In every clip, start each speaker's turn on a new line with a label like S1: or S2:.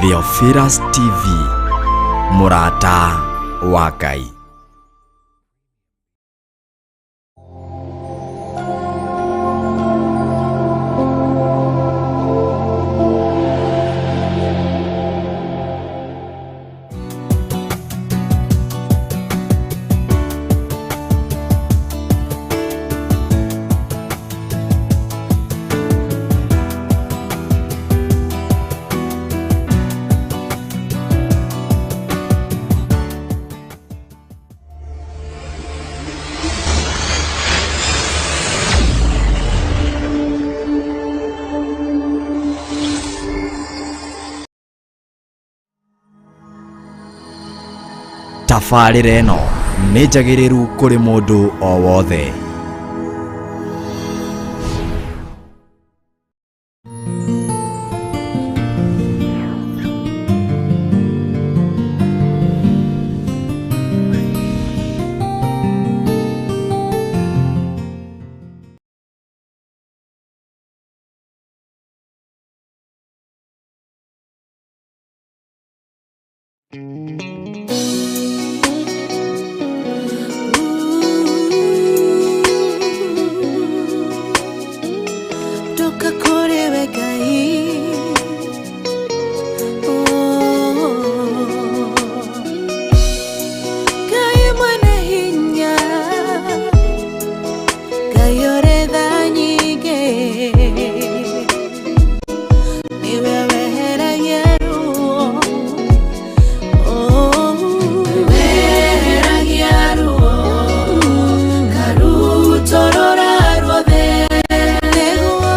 S1: Theophilus TV, mũrata wa Ngai. Tabarĩra ĩno nĩ njagĩrĩru kũrĩ mũndũ o wothe.
S2: Toka kũrĩ we Ngai. Oh. Ngai mwene hinya, Ngai ũrĩ tha nyingĩ, nĩwe weheragia ruo. Oh. Weheragia ruo, karutũrũra ruothe.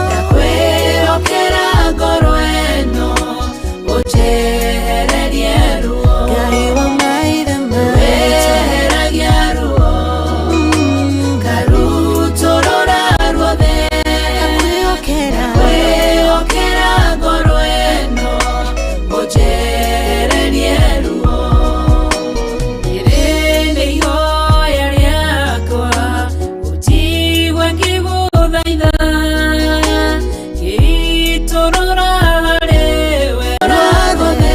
S2: Ndakwĩhokera ngoro ĩno, ũnjehererie ruo. Ngai wa maithe maitũ. Weheragia ruo, ngarutũrũra ruothe. Ndakwĩhokera ngoro ĩno, ũnjehererie ruo. Rĩrĩ nĩ ihoya rĩakwa, ũnjigue ngĩgũthaitha, ngĩitũrũra harĩ we ruothe.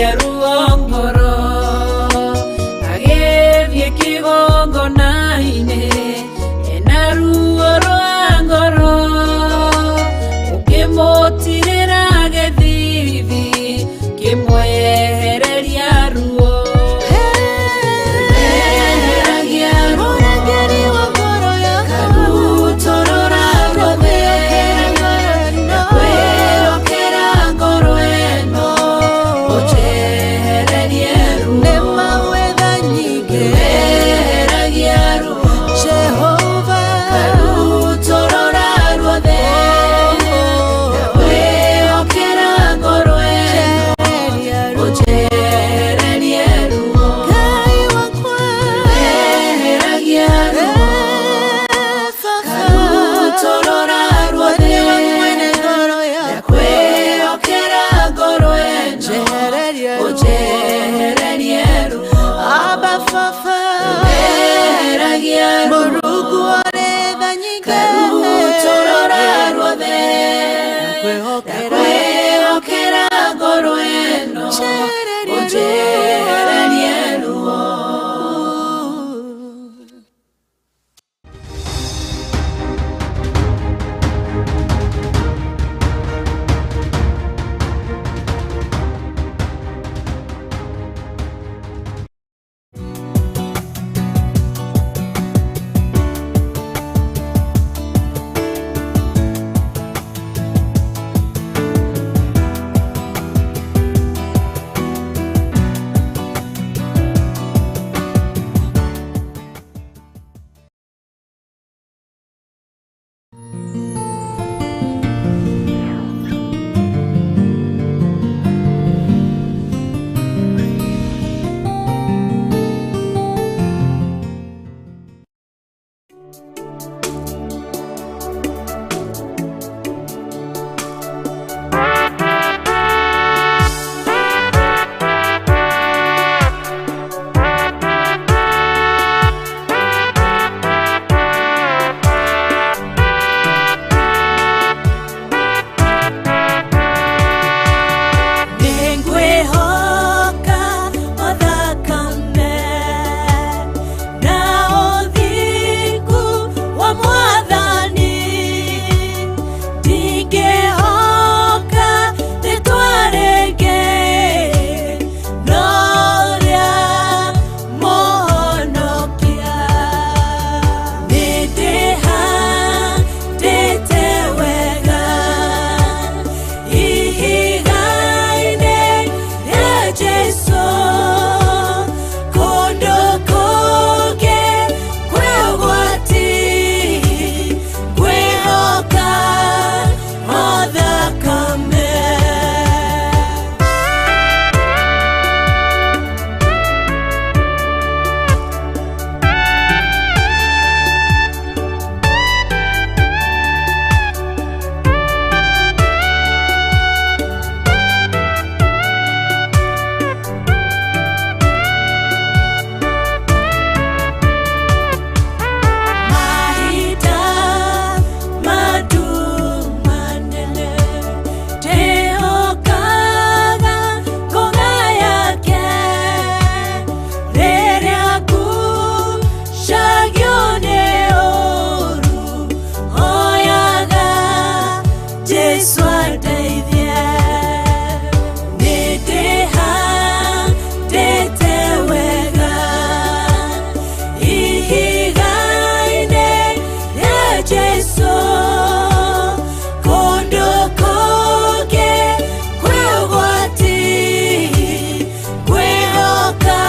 S2: Wehereria ruo ngoro agĩthiĩ kĩgongona-inĩ ena ruo rwa ngoro ũkĩmũtirĩra gĩthithi kĩmwehereria ruo Weheragia ruo karutorora ruothe ndakwĩhokera ngoro ĩno ũnjehererie ruo Weheragia ruo karutorora ruothe ndakwĩhokera ngoro ĩno ũnjehererie ruo Weheragia ruo karutorora ruothe ndakwĩhokera ngoro ĩno ũnjehererie ruo Weheragia ruo karutorora ruothe ndakwĩhokera ngoro ĩno ũnjehererie ruo.
S3: Nĩngwĩhoka o thakame na ũthingu wa Mwathani, ndingĩhoka rĩtwa rĩngĩ no rĩa Mũhonokia. Nĩndĩhandĩte wega ihiga-inĩ rĩa Jesũ, kũndũ kũngĩ kwĩ ũgwati, ngwĩhoka o thakame. Mahinda manene ndĩhokaga ngũga yake, rĩrĩa ngucagio nĩ ũũru hoyaga Jesũ andeithie. Nĩndĩhandĩte wega ihiga-inĩ rĩa Jesũ, kũndũ kũngĩ kwĩ ũgwati, ngwĩhoka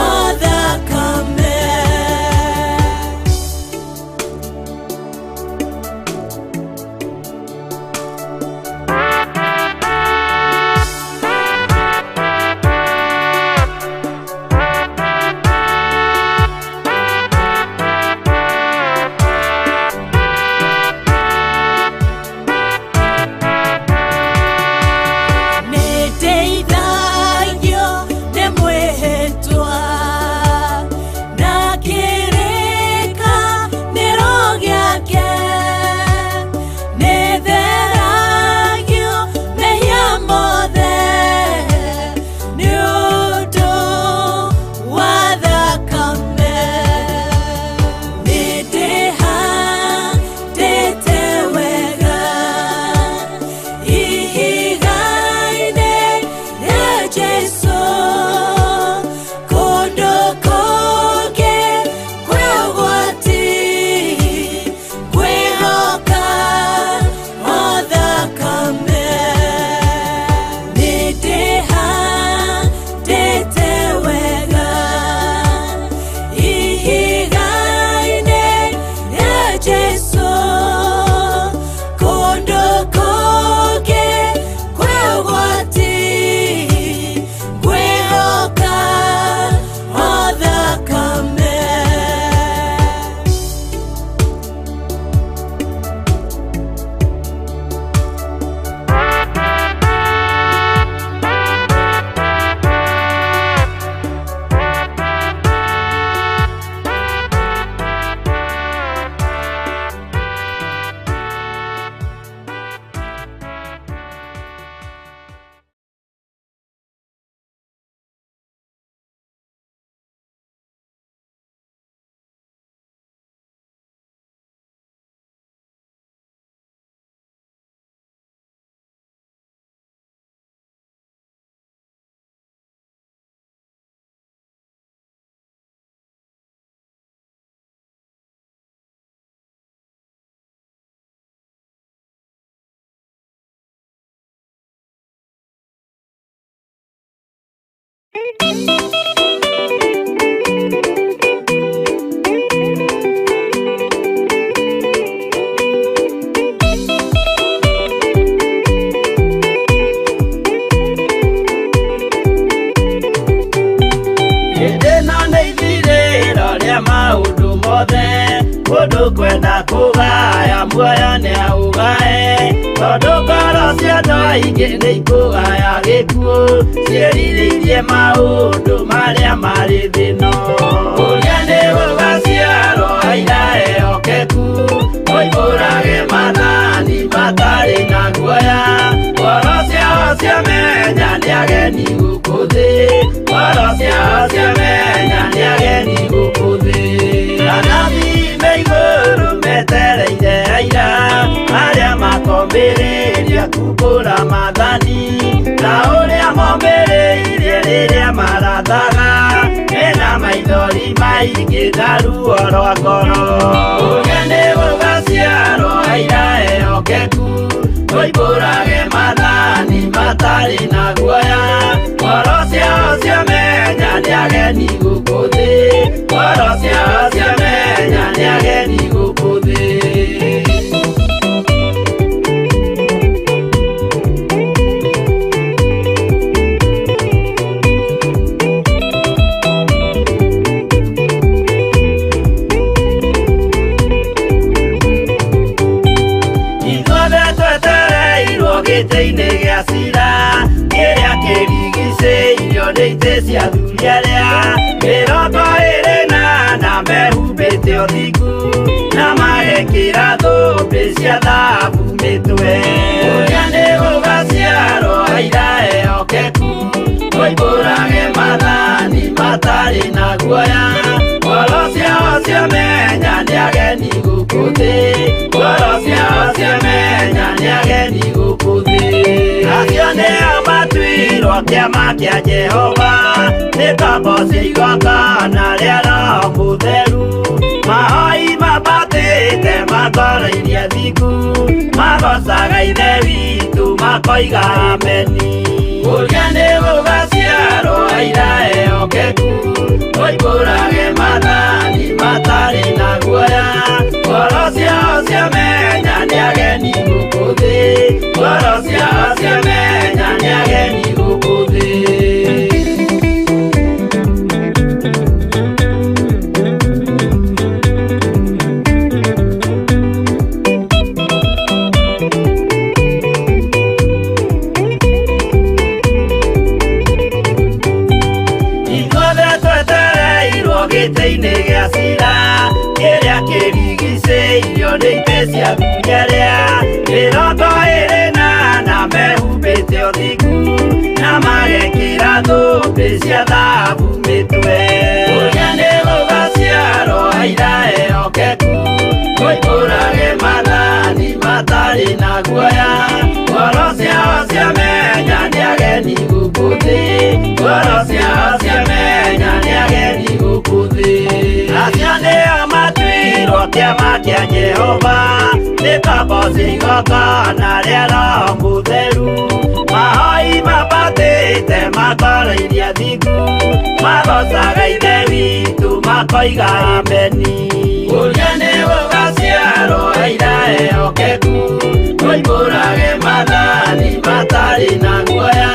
S3: o thakame.
S4: Hĩndĩ ĩno nĩ ithirĩro rĩa maũndũ mothe, mũndũ kwenda kũgaya muoyo nĩ aũgae, tondũ ngoro cia andũ aingĩ nĩ ikũgaya gĩkuũ, ciĩrirĩirie maũndũ marĩa marĩ thĩ ĩno. Ũrĩa nĩ gũgaciarwo aira ehokeku, moimbũrage maathani matarĩ na guoya, ngoro ciao ciamenya nĩ ageni gũkũ thĩ, ngoro ciao ciamenya nĩ ageni gũkũ thĩ. Anabii me igũrũ metereire aira arĩa makombĩrĩria kumbũra maathani, ta ũrĩa mombĩrĩirie rĩrĩa marathaga, mena maithori maingĩ na ruo rwa ngoro. Ũrĩa nĩ gũgaciarwo aira ehokeku, moimbũrage maathani matarĩ na guoya, ngoro ciao ciamenya nĩ ageni gũkũ thĩ, ngoro ciao ciamenya nĩ ageni gũkũ thĩ. Ithuothe twetereirwo gĩtĩ-inĩ gĩa cira, kĩrĩa kĩrigicĩirio nĩ itĩ cia athuri arĩa 24 mehumbĩte ũthingu, na magekĩra thũmbĩ cia thahabu mĩtwe. Ũrĩa nĩ gũgaciarwo aira ehokeku, moimbũrage maathani matarĩ na guoya, ngoro ciao ciamenya nĩ ageni gũkũ thĩ, ngoro ciao ciamenya nĩ ageni gũkũ thĩ. Acio nĩo matuirwo kĩama kĩa Jehova, nĩ ngombo cia igongona rĩa Roho Mũtheru, mahoi mambatĩte matoroirie thingu, magocaga Ithe witũ makoiga ameni. Ũrĩa nĩ gũgaciarwo aira ehokeku, moimbũrage maathani matarĩ na guoya, ngoro ciao ciamenya nĩ ageni gũkũ thĩ, ngoro ciao ciamenya nĩ ageni gũkũ thĩ. Ithuothe twetereirwo gĩtĩ-inĩ gĩa cira, kĩrĩa kĩrigicĩirio nĩ itĩ cia athuri arĩa 24 mehumbĩte ũthingu, na magekĩra thũmbĩ cia thahabu mĩtwe. Ũrĩa nĩ gũgaciarwo aira ehokeku, moimbũrage maathani matarĩ na guoya, ngoro ciao ciamenya nĩ ageni gũkũ thĩ, ngoro ciao ciamenya nĩ ageni gũkũ thĩ. Acio nĩo matuirwo kĩama kĩa Jehova, nĩ ngombo cia igongona rĩa Roho Mũtheru, mahoi mambatĩte matoroirie athingu, magocaga Ithe witũ makoiga ameni. Ũrĩa nĩ gũgaciarwo aira ehokeku, moimbũrage maathani matarĩ na guoya,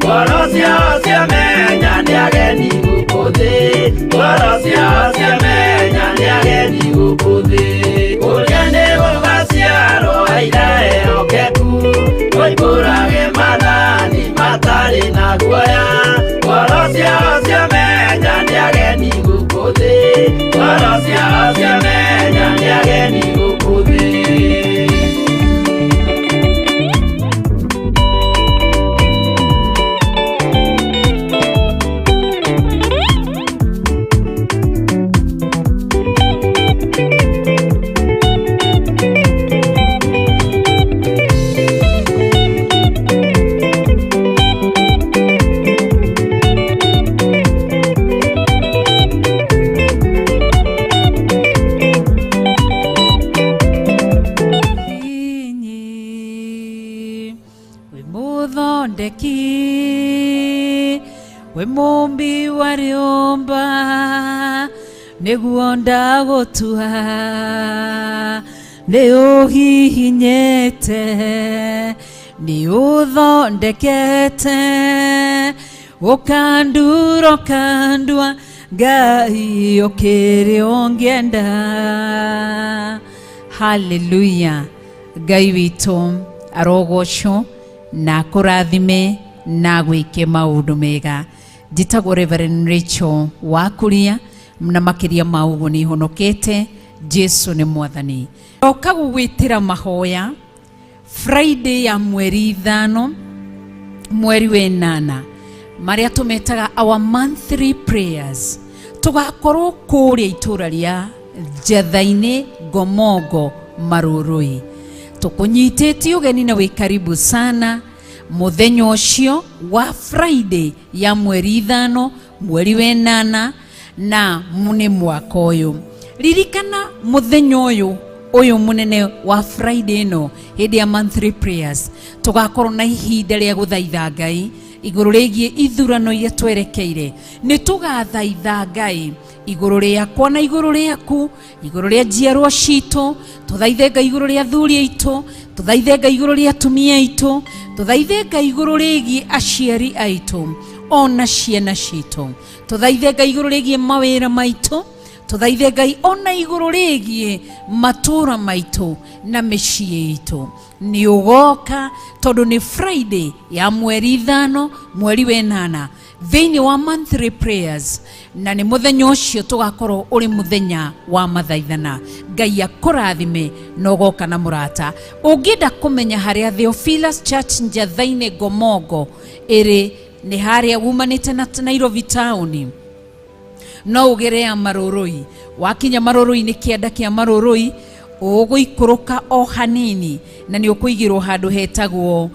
S4: ngoro ciao ciamenya nĩ ageni gũkũ thĩ, ngoro ciao ciamenya nĩ ageni gũkũ thĩ. Ũrĩa nĩ gũgaciarwo aira ehokeku, moimbũrage maathani matarĩ na guoya, ngoro ciao ciamenya nĩ ageni gũkũ thĩ, ngoro ciao ciamenya nĩ ageni gũkũ thĩ.
S2: Inyi wĩ mũthondeki Kwĩ mũmbi wa rĩũmba nĩguo ndagũtua nĩ ũhihinyĩte nĩ ũthondekete ũkandura ũkandua Ngai ũkĩrĩ ũngĩenda. Haleluya. Ngai witũ arogocwo na akũrathime na agwĩke maũndũ mega. Njĩtagwo Reverend Rachel wa Kuria na makĩria ma ũguo nĩ honokete. Jesu nĩ mwathani. Oka gũgwĩtĩra mahoya Friday ya mweri 5 mweri wa 8 marĩa tũmetaga our monthly prayers. Tũgakorwo kũrĩa itũra rĩa Njatha-inĩ Ngomongo Marurui. Tũkũnyitĩtie ũgeni na wĩ karibu sana mũthenya ũcio wa Friday ya mweri 5 mweri wa 8 na nĩ mwaka ũyũ. Ririkana mũthenya ũyũ mũnene wa Friday ĩno hĩndĩ ya monthly prayers tũgakorwo na ihinda rĩa gũthaitha Ngai igũrũ rĩgiĩ ithurano iria twerekeire. Nĩ tũgathaitha Ngai igũrũ rĩakwa na igũrũ rĩaku, igũrũ rĩa njiarwa citũ, tũthaithe Ngai igũrũ rĩa athuri aitũ, tũthaithe Ngai igũrũ rĩa atumia aitũ, tũthaithe Ngai igũrũ rĩgiĩ aciari aitũ ona ciana citũ, tũthaithe Ngai igũrũ rĩgiĩ mawĩra maitũ, tũthaithe Ngai ona igũrũ rĩgiĩ matũũra maitũ na mĩciĩ itũ. Nĩ ũgoka tondũ nĩ Friday ya mweri 5 mweri wa 8 thĩinĩ wa monthly prayers, na nĩ mũthenya ũcio tũgakorwo ũrĩ mũthenya wa mathaithana. Ngai akũrathime na ũgoka na mũrata. Ũngĩenda kũmenya harĩa Theophilus Church Njatha-inĩ Ngomongo ĩrĩ, nĩ harĩa wumanĩte na Nairobi town, no ũgere ya Marurui. Wakinya Marurui nĩ kĩanda kĩa Marurui, ũgũikũrũka o hanini na nĩ ũkũigĩrwo handũ hetagwo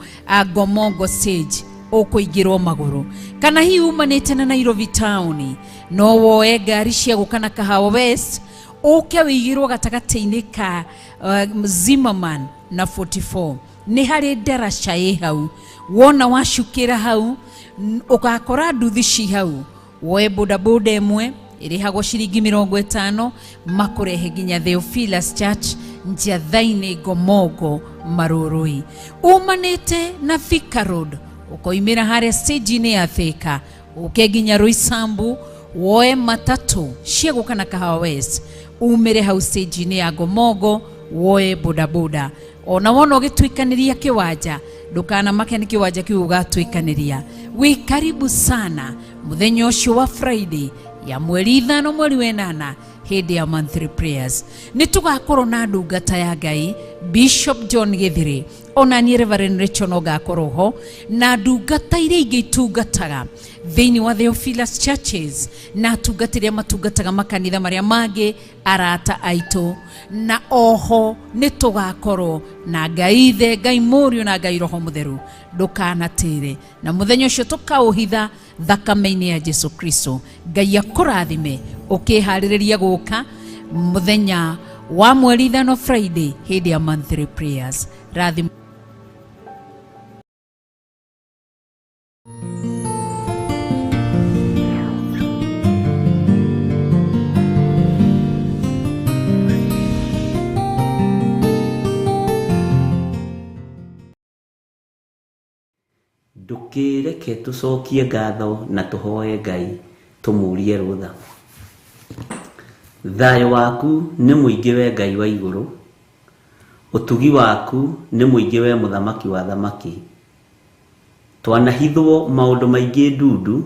S2: Ngomongo stage, ũkũingĩrwo magũrũ. Kana hihi umanĩte na Nairobi town, no woe ngari cia gũka na Kahawa West, ũke wĩigĩrwo gatagatĩ-inĩ ka Zimmerman na 44. Nĩ harĩ ndaraca ĩ hau, wona wacukĩra hau ũgakora nduthi ci hau, woe bodaboda ĩmwe ĩrĩhagwo ciringi 50 makũrehe nginya Theophilus Church Njatha-inĩ Ngomongo Marurui. Umanĩte na Thika Road ũkoimĩra harĩa stage-inĩ ya Thika, ũke nginya Roysambu, woe matatũ cia gũka na Kahawa West, umĩre hau stage-inĩ ya Ngomongo, woe bodaboda. Ona wona ũgĩtuĩkanĩria kĩwanja, ndũkanamake nĩ kĩwanja kĩu ũgatuĩkanĩria. Wĩ karibu sana mũthenya ũcio wa Friday ya mweri 5 mweri wa 8 hĩndĩ ya monthly prayers. Nĩ tũgakorwo na ndungata ya Ngai Bishop John Githiri, ona niĩ Reverend Rachel no ngakorwo ho, na ndungata iria ingĩ itungataga thĩinĩ wa Theophilus Churches na atungatĩri arĩa matungataga makanitha marĩa mangĩ, arata aitũ, na oho nĩ tũgakorwo na Ngai Ithe, Ngai Mũriũ na Ngai Roho Mũtheru. Ndũkanatĩre, na mũthenya ũcio tũkaũhitha thakame-inĩ ya Jesu Kristo. Ngai akũrathime ũkĩharĩrĩria gũka mũthenya wa mweri 5 Friday hĩndĩ ya monthly prayers. Rathimo.
S5: Ndũkĩreke tũcokie ngatho na tũhoe Ngai tũmũrie rũtha. Thayũ waku nĩ mũingĩ we Ngai wa igũrũ, ũtugi waku nĩ mũingĩ we mũthamaki wa thamaki. Twanahithwo maũndũ maingĩ ndundu,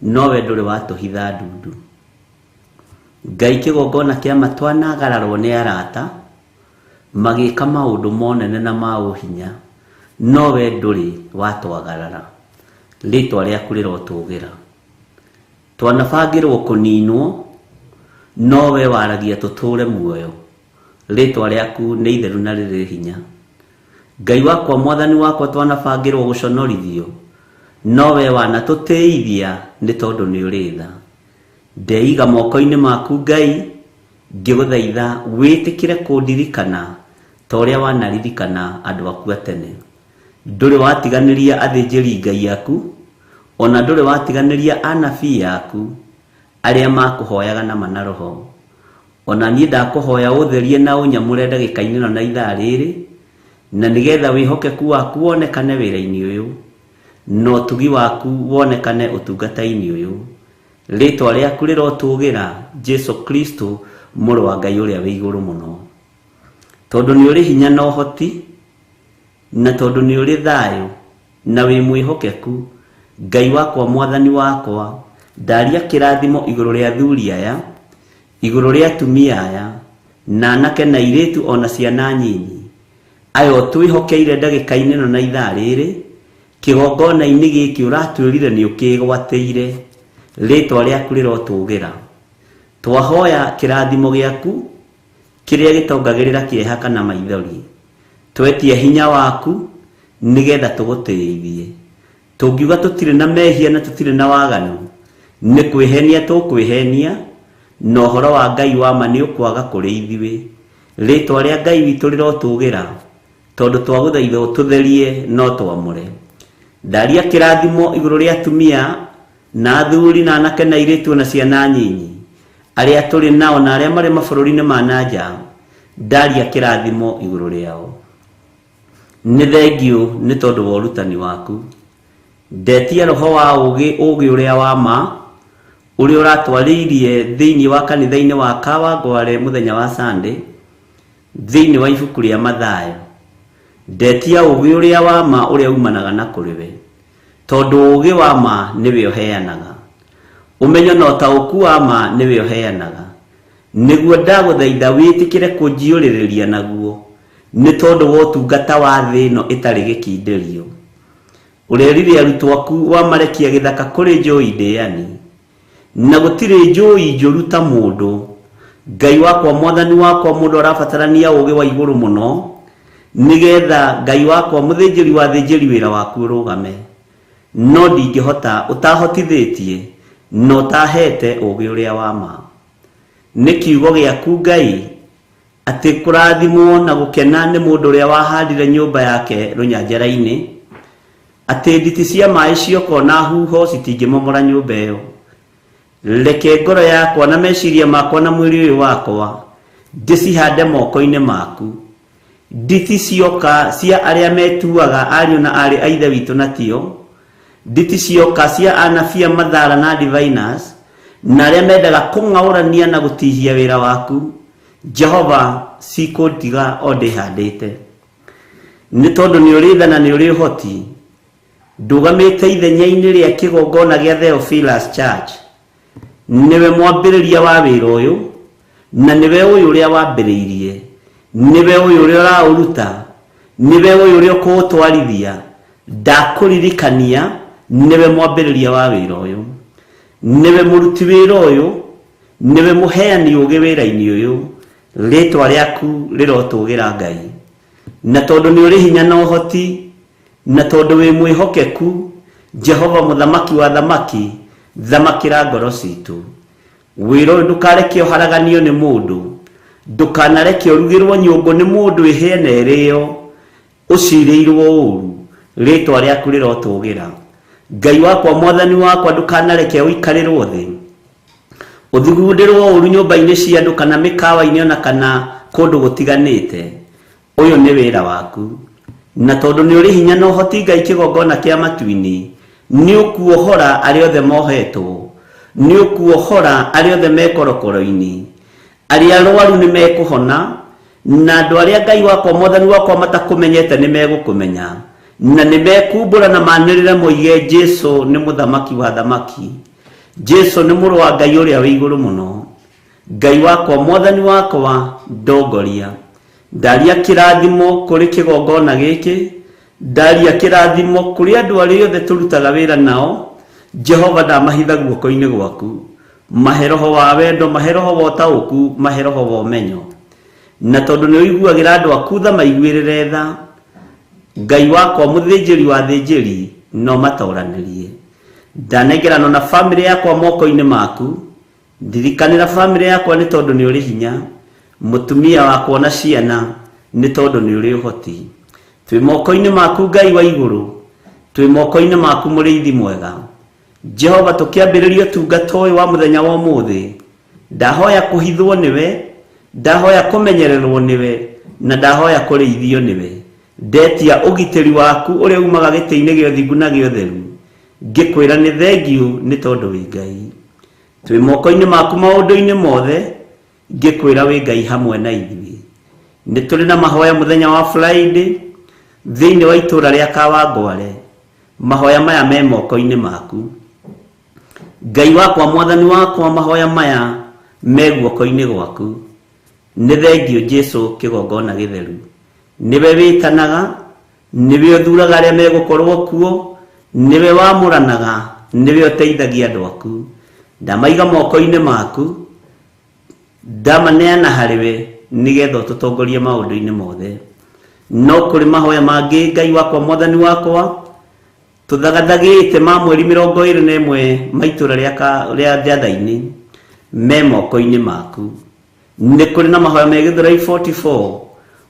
S5: nowe ndũrĩ watũhitha ndundu. Ngai kĩgongona kĩa ma twanagararwo nĩ arata, magĩka maũndũ monene na ma ũhinya, nowe ndũrĩ watwagarara. Rĩtwa rĩaku rĩrotũgĩra. Twanabangĩrwo kũninwo, nowe waragia tũtũre muoyo. Rĩtwa rĩaku nĩ itheru na rĩrĩ hinya. Ngai wakwa mwathani wakwa twanabangĩrwo gũconorithio, nowe wanatũtĩithia nĩ tondũ nĩ ũrĩ tha. Ndeiga moko-inĩ maku Ngai, ngĩgũthaitha wĩtĩkĩre kũndirikana ta ũrĩa wanaririkana andũ aku a tene. Ndũrĩ watiganĩria athĩnjĩri Ngai aku, Ona ndũrĩ watiganĩria anabii aku arĩa makũhoyaga na ma na roho. Ona niĩ ndakũhoya ũtherie na ũnyamũre ndagĩka-inĩ ĩno na ithaa rĩrĩ, na nĩgetha wĩhokeku waku wonekane wĩra-inĩ ũyũ, na ũtugi waku wonekane ũtungata-inĩ ũyũ. Rĩtwa rĩaku rĩrotũgĩra, Jesu Kristo, Mũrũ wa Ngai ũrĩa wĩ igũrũ mũno. Tondũ nĩ ũrĩ hinya na ũhoti, na tondũ nĩ ũrĩ thayũ, na wĩ mwĩhokeku, Ngai wakwa Mwathani wakwa, ndaria kĩrathimo igũrũ rĩa athuri aya, igũrũ rĩa atumia aya, na anake na airĩtu o na ciana nyinyi, aya ũtwĩhokeire ndagĩka-inĩ ĩno na ithaa rĩrĩ, kĩgongona-inĩ gĩkĩ ũratwĩrire nĩ ũkĩgwatĩire, rĩtwa rĩaku rĩrotũgĩra. Twahoya kĩrathimo gĩaku kĩrĩa gĩtongagĩrĩra kĩeha kana maithori. Twetia hinya waku nĩgetha tũgũtĩithie. Tũngiuga tũtirĩ na mehia na tũtirĩ na waganu, nĩ kwĩhenia tũkwĩhenia, na ũhoro wa Ngai wa ma nĩ ũkwaga kũrĩ ithuĩ. Rĩtwa rĩa Ngai witũ rĩrotũgĩra, tondũ twagũthaitha ũtũtherie na ũtwamũre. Ndaria kĩrathimo igũrũ rĩa atumia na athuri na anake na airĩtu na ciana nyinyi, arĩa tũrĩ nao na arĩa marĩ mabũrũri-inĩ ma na nja, ndaria kĩrathimo igũrũ rĩao. Nĩ thengiũ nĩ tondũ wa ũrutani waku. Ndetia roho wa ũũgĩ, ũũgĩ ũrĩa wa ma, ũrĩa ũratwarĩirie thĩinĩ wa kanitha-inĩ wa Kawangware mũthenya wa Sunday, thĩinĩ wa ibuku rĩa Mathayo. Ndetia ũũgĩ ũrĩa wa ma ũrĩa umanaga na kũrĩ we, tondũ ũũgĩ wa ma nĩwe ũheanaga. Ũmenyo na ũtaũku wa ma nĩwe ũheanaga. Nĩguo ndagũthaitha wĩtĩkĩre kũnjiyũrĩrĩria naguo, nĩ tondũ wa ũtungata wa thĩ ĩno ĩtarĩ gĩkindĩrio. Ũrerire arutwo aku wamarekia gĩthaka kũrĩ njũi ndĩani, na gũtirĩ njũi njũru ta mũndũ. Ngai wakwa, Mwathani wakwa, mũndũ arabatarania ũũgĩ wa igũrũ mũno, nĩgetha Ngai wakwa, mũthĩnjĩri wa athĩnjĩri wĩra waku ũrũgame. No ndingĩhota ũtahotithĩtie na ũtahete ũũgĩ ũrĩa wa ma. Nĩ kiugo gĩaku Ngai, atĩ kũrathimwo na gũkena nĩ mũndũ ũrĩa wahandire nyũmba yake rũnyanjara-inĩ, atĩ nditi cia maĩ cioka ona huho citingĩmomora nyũmba ĩyo. Reke ngoro yakwa na meciria makwa na mwĩrĩ ũyũ wakwa ndĩcihande moko-inĩ maku. Nditi cioka cia arĩa metuaga ariũ na aarĩ a Ithe witũ na tio, nditi cioka cia anabii a mathara na diviners, na arĩa mendaga kũng'aũrania na gũtihia wĩra waku, Jehova, cikũndiga o ndĩhandĩte. Nĩ tondũ nĩ ũrĩ tha na nĩ ũrĩ ũhoti, ndũgamĩte ithenya-inĩ rĩa kĩgongona gĩa Theophilus Church. Nĩwe mwambĩrĩria wa wĩra ũyũ, na nĩwe ũyũ ũrĩa wambĩrĩirie, nĩwe ũyũ ũrĩa ũraũruta, nĩwe ũyũ ũrĩa ũkũũtwarithia. Ndakũririkania, nĩwe mwambĩrĩria wa wĩra ũyũ, nĩwe mũruti wĩra ũyũ, nĩwe mũheani ũũgĩ wĩra-inĩ ũyũ. Rĩĩtwa rĩaku rĩrotũgĩra Ngai. Na tondũ nĩ ũrĩ hinya na ũhoti, na tondũ wĩ mwĩhokeku, Jehova Mũthamaki wa athamaki, thamakĩra ngoro citũ. Wĩra ũyũ ndũkareke ũharaganio nĩ mũndũ, ndũkanareke ũrugĩrwo nyũngũ nĩ mũndũ ĩhĩe na ĩrĩo, ũcirĩirwo ũũru, rĩĩtwa rĩaku rĩrotũgĩra. Ngai wakwa, Mwathani wakwa, ndũkanareke ũikarĩrwo thĩ, ũthugundĩrwo ũũru nyũmba-inĩ cia andũ kana mĩkawa-inĩ ona kana kũndũ gũtiganĩte. Ũyũ nĩ wĩra waku. Na tondũ nĩ ũrĩ hinya na ũhoti Ngai kĩgongona kĩa matu-inĩ, nĩ ũkuohora arĩa othe mohetwo, nĩ ũkuohora arĩa othe me korokoro-inĩ, arĩa arwaru nĩ mekũhona, na andũ arĩa Ngai wakwa Mwathani wakwa matakũmenyete nĩ megũkũmenya, na nĩ mekumbũra na manĩrĩre moige Jesu nĩ mũthamaki wa athamaki, Jesu nĩ mũrũ wa Ngai ũrĩa wĩ igũrũ mũno. Ngai wakwa Mwathani wakwa ndongoria. Ndaria kĩrathimo kũrĩ kĩgongona gĩkĩ, ndaria kĩrathimo kũrĩ andũ arĩa othe tũrutaga wĩra nao. Jehova ndamahitha guoko-inĩ gwaku. Mahe roho wa wendo, mahe roho wa ũtaũku, mahe roho wa ũmenyo. Na tondũ nĩ ũiguagĩra andũ aku tha, maiguĩrĩre tha. Ngai wakwa mũthĩnjĩri wa athĩnjĩri, no matoranĩrie. Ndanengerana na famĩlĩ yakwa moko-inĩ maku. Ndirikanĩra famĩlĩ yakwa nĩ tondũ nĩ ũrĩ hinya, mũtumia wakwa na ciana nĩ tondũ nĩ ũrĩ ũhoti. Twĩ moko-inĩ maku Ngai wa igũrũ, twĩ moko-inĩ maku mũrĩithi mwega. Jehova, tũkĩambĩrĩria ũtungata ũyũ wa mũthenya wa ũmũthĩ, ndahoya kũhithwo nĩwe, ndahoya kũmenyererwo nĩwe, na ndahoya kũrĩithio nĩwe. Ndetia ũgitĩri waku ũrĩa umaga gĩtĩ-inĩ gĩa ũthingu na gĩa ũtheru, ngĩkwĩra nĩ thengiũ nĩ tondũ wĩ Ngai. Twĩ moko-inĩ maku maũndũ-inĩ mothe, ngĩkwĩra wĩ Ngai hamwe na ithuĩ. Nĩ tũrĩ na mahoya mũthenya wa Friday thĩinĩ wa itũũra rĩa Kawangware. Mahoya maya me moko-inĩ maku. Ngai wakwa, Mwathani wakwa, mahoya maya me guoko-inĩ gwaku. Nĩ thengiũ Jesu kĩgongona gĩtheru. Nĩwe wĩtanaga, nĩwe ũthuraga arĩa megũkorwo kuo, nĩwe wamũranaga, nĩwe ũteithagia andũ aku. Ndamaiga moko-inĩ maku, ndamaneana harĩwe nĩgetha ũtũtongorie maũndũ-inĩ mothe. No kũrĩ mahoya mangĩ, Ngai wakwa, Mwathani wakwa, tũthagathagĩte ma mweri 21 ma itũra rĩa Njatha-inĩ me moko-inĩ maku. Nĩ kũrĩ na mahoya me Gĩthũrai 44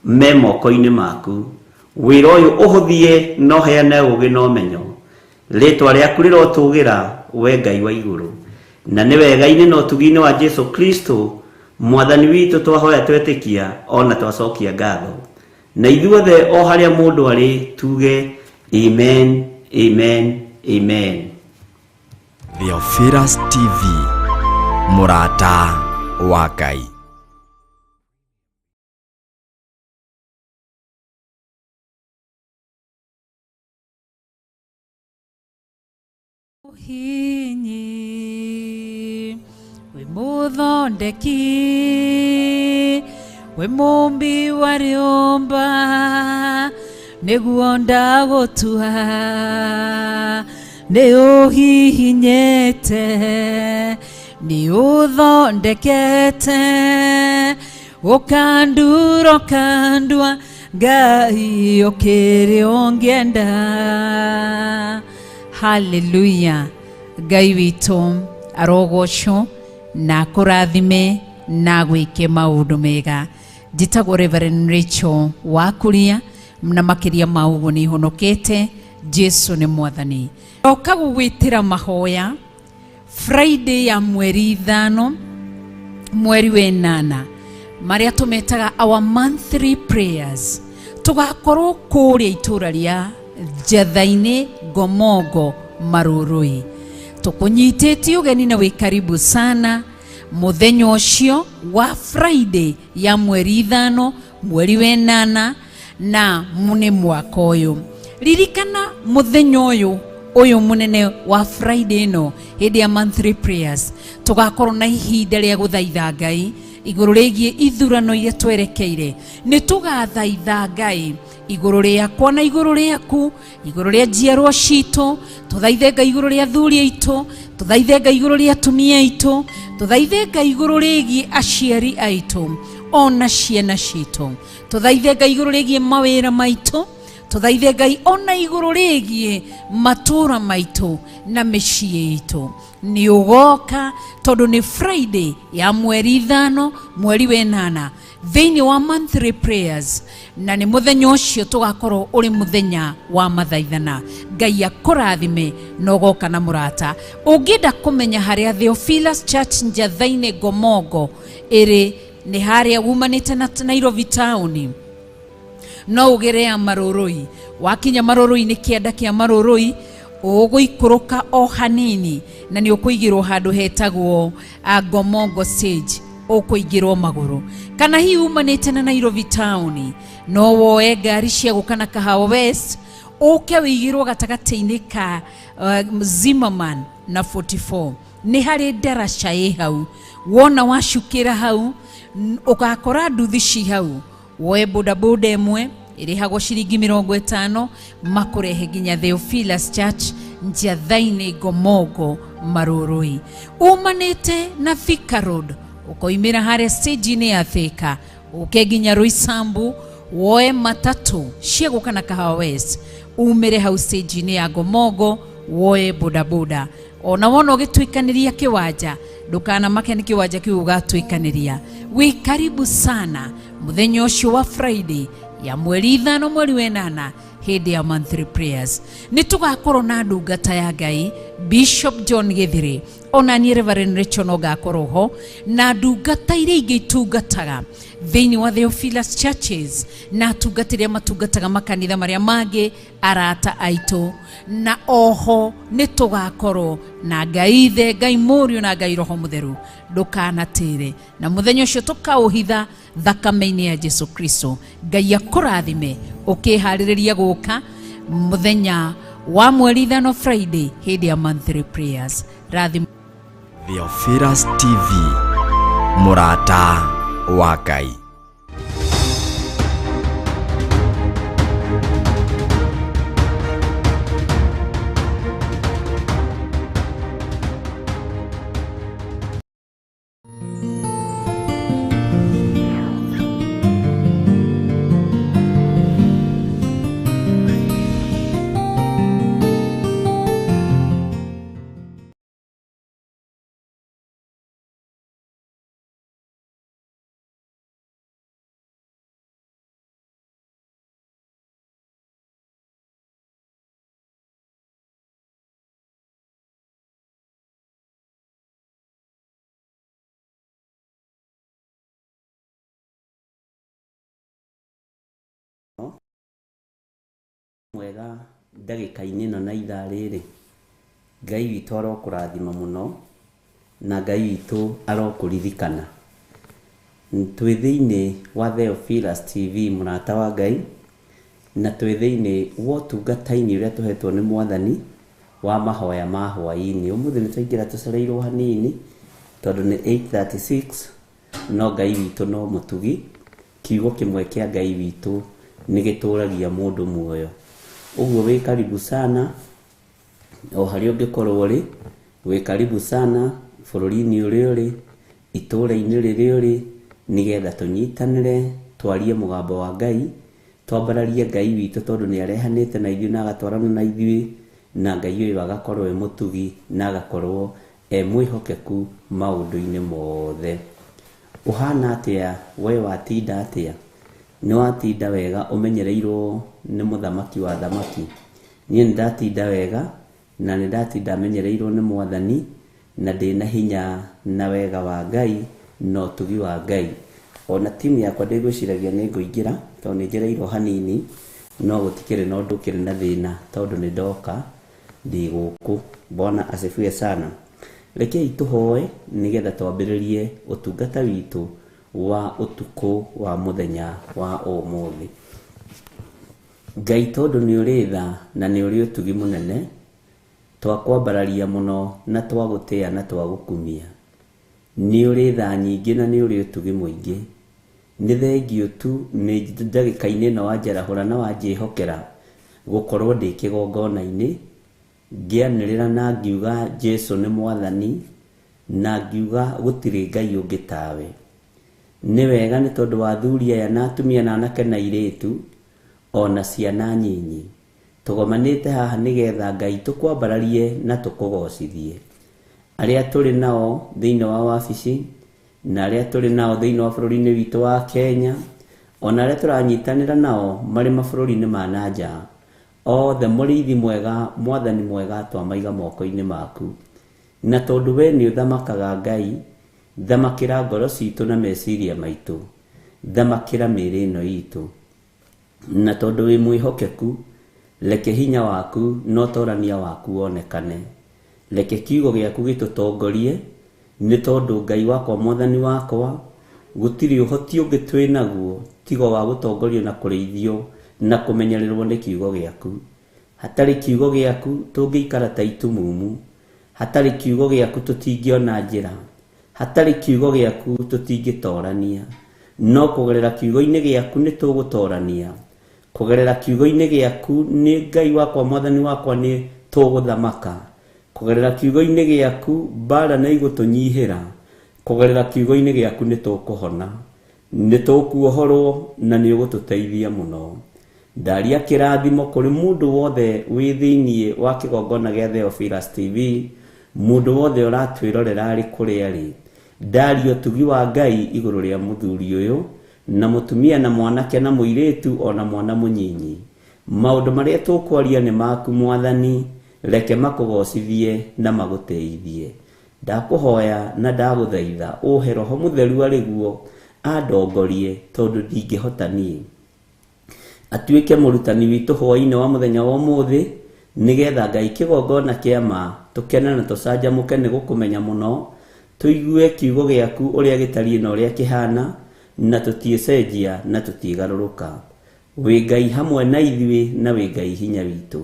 S5: me moko-inĩ maku. Wĩra ũyũ ũhũthie na ũheane ũũgĩ na ũmenyo. Rĩtwa rĩaku rĩrotũgĩra, we Ngai wa igũrũ. Na nĩ wega-inĩ na ũtugi-inĩ wa Jesu Kristo Mwathani witũ twahoya twetĩkia o na twacokia ngatho. Na ithuothe o harĩa mũndũ arĩ tuge amen, amen, amen.
S1: Theophilus TV, mũrata wa Ngai.
S2: Hinyi wĩ mũthondeki, wĩ mũmbi wa rĩũmba, nĩguo ndagũtua, nĩ ũhihinyĩte, nĩ ũthondekete, ũkandura ũkandua, Ngai ũkĩrĩ ũngĩenda. Haleluya. Ngai witũ arogocwo na akũrathime na agwĩke maũndũ mega. Njĩtagwo Reverend Rachel Wakuria, na makĩria ma ũguo nĩ honokete. Jesu nĩ Mwathani. Ndoka gũgwĩtĩra mahoya Friday ya mweri 5 mweri wa 8, marĩa tũmetaga our monthly prayers. Tũgakorwo kũrĩa itũra rĩa Njatha-inĩ, Ngomongo, Marũrũi. Tũkũnyitĩtie ũgeni na wĩ karibu sana mũthenya ũcio wa Friday ya mweri 5 mweri wa 8, na nĩ mwaka ũyũ. Ririkana mũthenya ũyũ mũnene wa Friday ĩno, hĩndĩ ya monthly prayers, tũgakorwo na ihinda rĩa gũthaitha Ngai igũrũ rĩgiĩ ithurano iria twerekeire. Nĩ tũgathaitha Ngai igũrũ rĩakwa na igũrũ rĩaku, igũrũ rĩa njiarwa citũ, tũthaithe Ngai igũrũ rĩa athuri aitũ, tũthaithe Ngai igũrũ rĩa atumia aitũ, tũthaithe Ngai igũrũ rĩgiĩ aciari aitũ ona ciana citũ, tũthaithe Ngai igũrũ rĩgiĩ mawĩra maitũ, tũthaithe Ngai ona igũrũ rĩgiĩ matũũra maitũ na mĩciĩ itũ. Nĩ ũgoka tondũ nĩ Friday ya mweri 5 mweri wa 8 thĩinĩ wa monthly prayers, na nĩ mũthenya ũcio tũgakorwo ũrĩ mũthenya wa mathaithana. Ngai akũrathime na ũgoka na mũrata. Ũngĩenda kũmenya harĩa Theophilus Church Njatha-inĩ Ngomongo ĩrĩ, nĩ harĩa wumanĩte na Nairobi town, no ũgere ya Marũrũi. Wakinya Marũrũi nĩ kĩanda kĩa Marũrũi, ũgũikũrũka o hanini na nĩ ũkũigĩrwo handũ hetagwo Ngomongo stage, ũkũingĩrwo magũrũ. Kana hihi umanĩte na Nairobi town, no woe ngari cia gũka na Kahawa West, ũke wĩigĩrwo gatagatĩ-inĩ ka Zimmerman na 44. Nĩ harĩ ndaraca ĩ hau, wona wacukĩra hau ũgakora nduthi ci hau, woe bodaboda ĩmwe ĩrĩhagwo ciringi 50, makũrehe nginya Theophilus Church Njatha-inĩ Ngomongo Marũrũi. Umanĩte na Thika Road, ũkoimĩra harĩa stage-inĩ ya Thika, ũke nginya Roysambu, woe matatũ cia gũka na Kahawa West, umĩre hau stage-inĩ ya Ngomongo, woe bodaboda. Ona wona ũgĩtuĩkanĩria kĩwanja, ndũkanamake nĩ kĩwanja kĩu ũgatuĩkanĩria. Wĩ karibu sana mũthenya ũcio wa Friday ya mweri 5 mweri 8 hĩndĩ ya monthly prayers. Nĩ tũgakorwo na ndungata ya Ngai Bishop John Githiri, ona niĩ Reverend Rachel no ngakorwo ho, na ndungata iria ingĩ itungataga thĩinĩ wa Theophilus Churches na atungata arĩa matungataga makanitha marĩa mangĩ, arata aitũ, na oho nĩ tũgakorwo na Ngai Ithe, Ngai Mũriũ na Ngai Roho Mũtheru. Ndũkanatĩre, na mũthenya ũcio tũkaũhitha thakame-inĩ ya Jesu Kristo. Ngai akũrathime ũkĩharĩrĩria gũka mũthenya wa mweri 5 Friday hĩndĩ ya monthly prayers. Rathim.
S1: Theophilus TV, mũrata wa Ngai.
S5: Mwega ndagĩka-inĩ ĩno na ithaa rĩrĩ, Ngai witũ arokũrathima mũno na Ngai witũ arokũririkana. Twĩ thĩinĩ wa Theophilus TV, mũrata wa Ngai, na twĩ thĩinĩ wa ũtungata-inĩ ũrĩa tũhetwo nĩ Mwathani wa mahoya ma hwaĩ-inĩ. Ũmũthĩ nĩ twaingĩra tũcereirwo hanini tondũ nĩ 8:36, no Ngai witũ no mũtugi. Kiugo kĩmwe kĩa Ngai witũ nĩ gĩtũragia mũndũ muoyo. Ũguo wĩ karibu sana o harĩa ũngĩkorwo ũrĩ, wĩ karibu sana bũrũri-inĩ ũrĩa ũrĩ, itũũra-inĩ rĩrĩa ũrĩ, nĩgetha tũnyitanĩre, twarie mũgambo wa Ngai, twambararie Ngai witũ tondũ nĩ arehanĩte na ithuĩ na agatwarana na ithuĩ, na Ngai ũyũ agakorwo e mũtugi na agakorwo e mwĩhokeku maũndũ-inĩ mothe. Ũhana atĩa we, watinda atĩa? Nĩ watinda wega ũmenyereirwo nĩ mũthamaki wa thamaki? Niĩ nĩ ndatinda wega na nĩ ndatinda menyereirwo nĩ Mwathani, na ndĩna hinya na wega wa Ngai na ũtugi wa Ngai. Ona timu yakwa ndĩgwĩciragia nĩ ngũingĩra tondũ nĩ njereirwo hanini, no gũtikĩrĩ na ũndũ ũkĩrĩ na thĩna tondũ nĩ ndoka ndĩ gũkũ. Bwana asifiwe sana. Rekei tũhoe nĩgetha twambĩrĩrie ũtungata witũ wa ũtukũ wa mũthenya wa ũmũthĩ. Ngai tondũ nĩ ũrĩ tha na nĩ ũrĩ ũtugi mũnene, twakwambararia mũno na twagũtĩa na twagũkumia. Nĩ ũrĩ tha nyingĩ na nĩ ũrĩ ũtugi mũingĩ. Nĩ thengio tu nĩ ndagĩka-inĩ ĩno wanjarahũra na wanjĩhokera gũkorwo ndĩ kĩgongona-inĩ, ngĩanĩrĩra na ngiuga Jesu nĩ Mwathani, na ngiuga gũtirĩ Ngai ũngĩ tawe. Nĩ wega nĩ tondũ wa athuri aya na atumia na anake na airĩtu ona ciana nyinyi, tũgomanĩte haha nĩgetha Ngai tũkwambararie na tũkũgocithie. Arĩa tũrĩ nao thĩinĩ wa wabici na arĩa tũrĩ nao thĩinĩ wa bũrũri-inĩ witũ wa Kenya, ona arĩa tũranyitanĩra nao marĩ mabũrũri-inĩ ma na nja, othe mũrĩithi mwega, Mwathani mwega, twamaiga moko-inĩ maku. Na tondũ we nĩ ũthamakaga Ngai, thamakĩra ngoro citũ na meciria maitũ, thamakĩra mĩĩrĩ ĩno itũ. Na tondũ wĩ mwĩhokeku, reke hinya waku na ũtorania waku wonekane. Reke kiugo gĩaku gĩtũtongorie, nĩ tondũ Ngai wakwa, Mwathani wakwa, gũtirĩ ũhoti ũngĩ twĩ naguo tiga wa gũtongorio na kũrĩithio na kũmenyererwo nĩ kiugo gĩaku. Hatarĩ kiugo gĩaku tũngĩikara ta itumumu, hatarĩ kiugo gĩaku tũtingĩona njĩra, hatarĩ kiugo gĩaku tũtingĩtorania. No kũgerera kiugo-inĩ gĩaku nĩ tũgũtorania, kũgerera kiugo-inĩ gĩaku nĩ Ngai wakwa, Mwathani wakwa, nĩ tũgũthamaka. Kũgerera kiugo-inĩ gĩaku mbara nĩ igũtũnyihĩra, kũgerera kiugo-inĩ gĩaku nĩ tũkũhona, nĩ tũkuohorwo na nĩ ũgũtũteithia mũno. Ndaria kĩrathimo kũrĩ mũndũ wothe wĩ thĩinĩ wa kĩgongona gĩa Theophilus TV, mũndũ wothe ũratwĩrorera arĩ kũrĩa arĩ. Ndaria ũtugi wa Ngai igũrũ rĩa mũthuri ũyũ Na mũtumia na mwanake na mũirĩtu ona mwana mũnyinyi. Maũndũ marĩa tũkwaria nĩ maku Mwathani, reke makũgocithie na magũtĩithie. Ndakũhoya na ndagũthaitha ũhe Roho Mũtheru arĩ guo andongorie tondũ ndingĩhota niĩ. Atuĩke mũrutani witũ hwaĩ-inĩ wa mũthenya wa ũmũthĩ, nĩgetha Ngai kĩgongona kĩa ma tũkene na tũcanjamũke nĩ gũkũmenya mũno, tũigue kiugo gĩaku ũrĩa gĩtariĩ na ũrĩa kĩhana, na tũtiĩcenjia na tũtigarũrũka. Wĩ Ngai hamwe na ithuĩ na wĩ Ngai hinya witũ.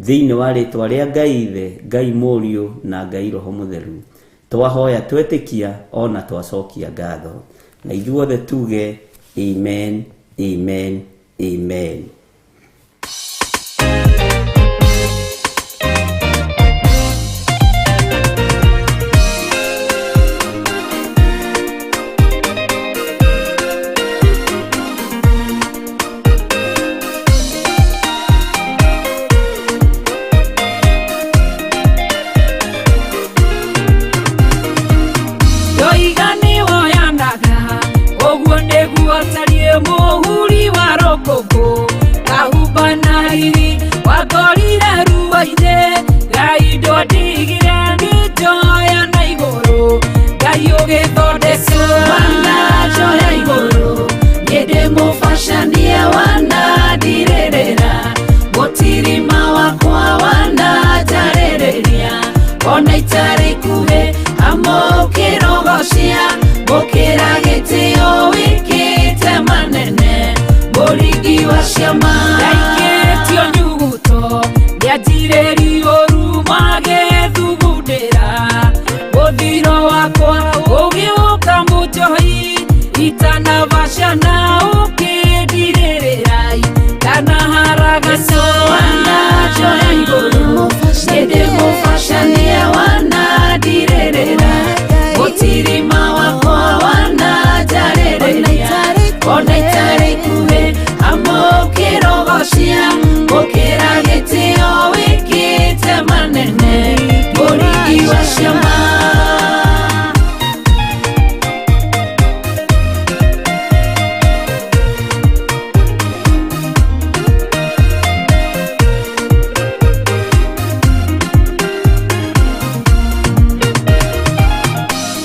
S5: Thĩinĩ wa rĩtwa rĩa Ngai Ithe, Ngai Mũriũ na Ngai Roho Mũtheru, twahoya twetĩkia ona twacokia ngatho. Na ithuothe tuge amen, amen, amen.
S6: Ndoiga nĩwoyanaga ũguo nĩguo tariĩ mũhuri wa rũkũngũ kahumba na riri wangorire ruo-inĩ Ngai ndũndigire ngĩnjoya na igũrũ Ngai ũgĩthondeka
S2: Wananjoya igũrũ niĩ ndĩmũbacanie wanandirĩrĩra mũtirima wakwa wananjarĩrĩria ona itarĩ ikuhĩ amũkĩrogocia gũkĩra gĩtĩo wĩkĩte manene mũringi wa ciama.
S6: Ndaikĩtio nyuguto nĩanjirĩrio ũru magĩthugundĩra mũthiro wakwa ũgĩũka mũnjohi itanabacana ũkĩndirĩrĩra ndanaharagana.
S2: Wananjoya igũrũ niĩ ndĩmũbacanie wanandirĩrĩra mũtirima wakwa wananjarĩrĩria ona itarĩ ikuhĩ amũkĩrogocia gũkĩra gĩtĩo wĩkĩte manene mũringi wa ciama.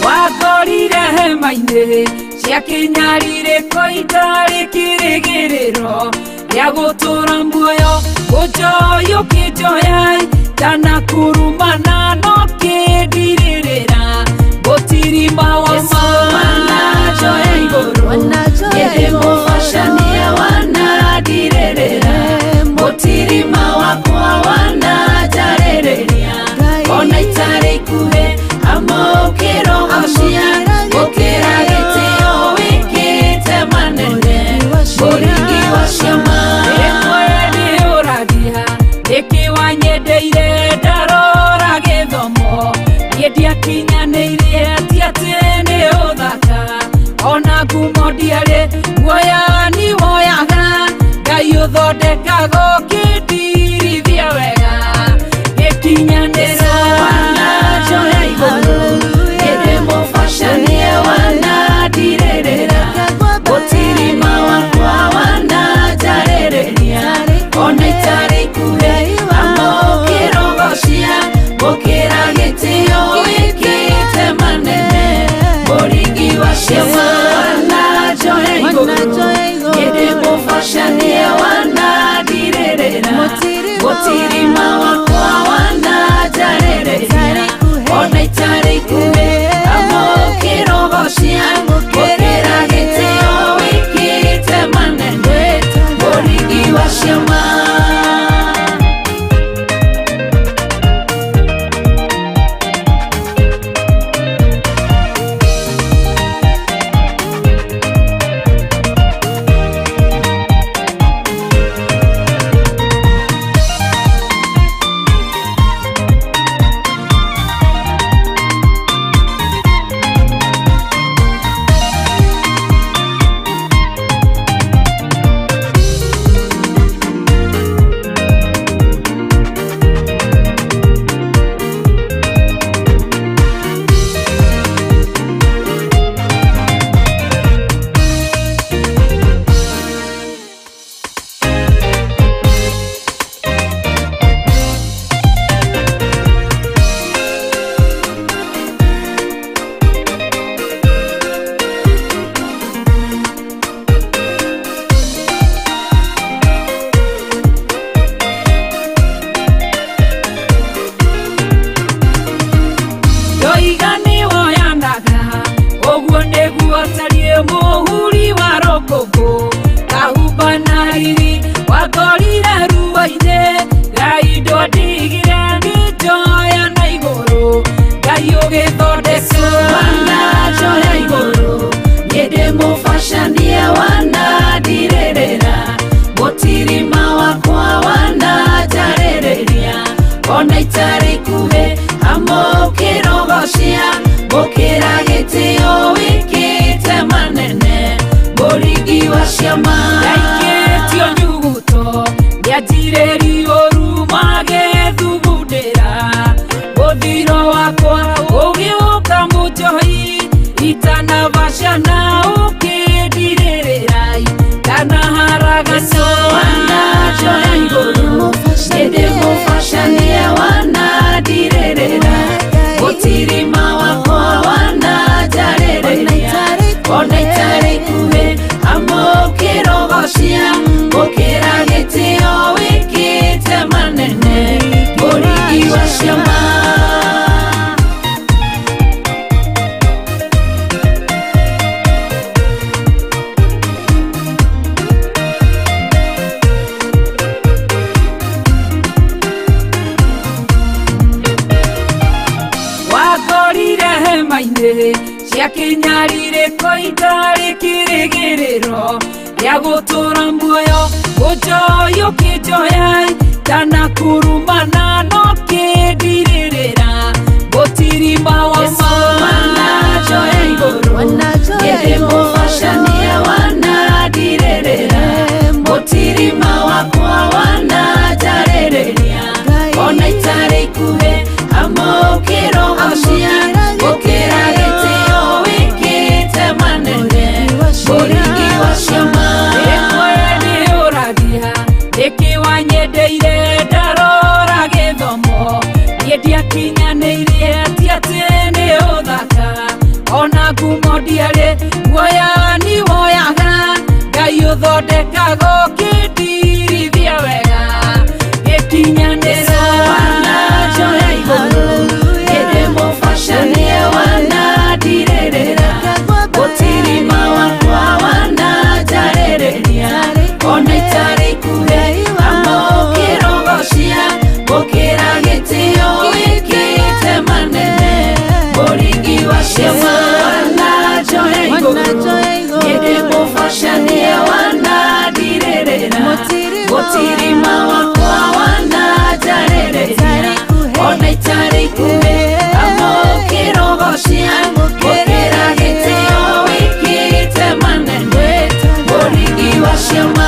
S6: Wakorire hema-inĩ cia kĩnyarirĩko itarĩ kĩrĩgĩrĩro gĩa gũtũũra muoyo ũnjoya ũkĩnjoya ndanakurumana no kĩndirĩrĩra mũtirima wa ma.
S2: Wananjoya igũrũ niĩ ndĩmũbacanie wanandirĩrĩra mũtirima wakwa wananjarĩrĩria ona itarĩ ikuhĩ amũkĩrogocia gũkĩra gĩtĩo wĩkĩte manene mũringi wa ciama.
S6: Rĩmwe ndĩũragia nĩkĩ wanyendeire ndarora gĩthomo niĩ ndiakinyanĩirie ti atĩ nĩ ũthaka ona ngumo ndiarĩ guoya ni woyaga Ngai ũthondekaga ũkĩndirithia wega gĩkinyanĩra.
S2: Wananjoya igũrũ niĩ ndĩmũbacanie wanandirĩrĩra mũtirima wakwa wananjarĩrĩria ona itarĩ ikuhĩ amũkĩrogocia gũkĩra gĩtĩo wĩkĩte manene mũringi wa ciama. Wananjoya igũrũ niĩ ndĩmũbacanie wanandirĩrĩra mũtirima wakwa wananjarĩrĩria ona itarĩ ikuhĩ amũkĩrogocia gũkĩra gĩtĩo wĩkĩte manene mũringi wa ciama.
S6: Rĩakĩnyarirĩko itarĩ kĩrĩgĩrĩro rĩa gũtũũra muoyo ũnjoya ũkĩnjoya ndanakurumana no kĩndirĩrĩra mũtirima wa ma wananjoya igũrũ ĩndĩ mũbacania wanandirĩrĩra mũtirima wakwa wananjarĩrĩria ona itarĩ ikuhĩ amũkĩrogocia gũkĩra gĩtĩo wĩkĩte manene mũringi wa ciama rĩmwe nĩũragia nĩkĩ wanyendeire ndarora gĩthomo niĩ ndiakinyanĩirie ti atĩ nĩ ũthaka ona ngumo ndiarĩ guoya nĩ woyaga Ngai ũthondekaga ũkĩndirithia wega gĩkinyanĩra wananjoya igũrũ ĩndĩ mũbacania wanandirĩrĩra mũtirima wakwa wananjarĩrĩria ona itarĩ ikuhĩ amũkĩrogocia gũkĩra gĩtĩo wĩkĩte manene mũringi wa ciama wananjoya igũrũ ĩndĩ mũbacania wanandirĩrĩra mũtirima wakwa wananjarĩrĩria ona itarĩ ikuhĩ amũkĩrogocia gũkĩra gĩtĩo wĩkĩte manene mũringi wa ciama.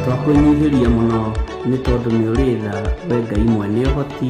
S5: Twakwĩnyihĩria mũno nĩ tondũ nĩ ũrĩ tha we Ngai mwene ũhoti.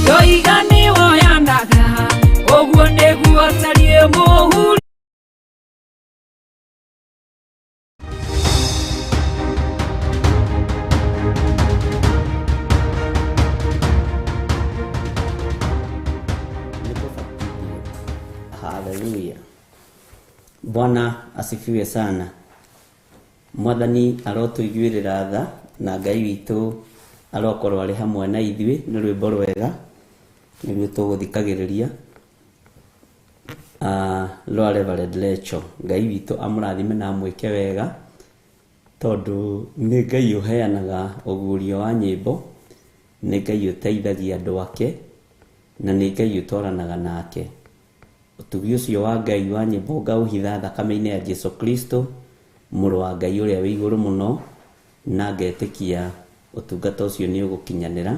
S6: Ndoiga nĩ woyanaga ũguo nĩguo tariĩ mũhuri.
S5: Haleluya. Bwana asifiwe sana. Mwathani arotũiguĩrĩra tha na Ngai witũ arokorwo arĩ hamwe na ithuĩ. Nĩ rwĩmbo rwega Nĩruo tũgũthikagĩrĩria rwa Reverend Rachel. Ngai witũ amũrathime na amwĩke wega, tondũ nĩ Ngai ũheanaga ũguũrio wa nyĩmbo, nĩ Ngai ũteithagia andũ ake, na nĩ Ngai ũtwaranaga nake. Ũtugi ũcio wa Ngai wa nyĩmbo ngaũhitha thakame-inĩ ya Jesu Kristo, mũrũ wa Ngai ũrĩa wĩ igũrũ mũno, na ngetĩkia ũtungata ũcio nĩ ũgũkinyanĩra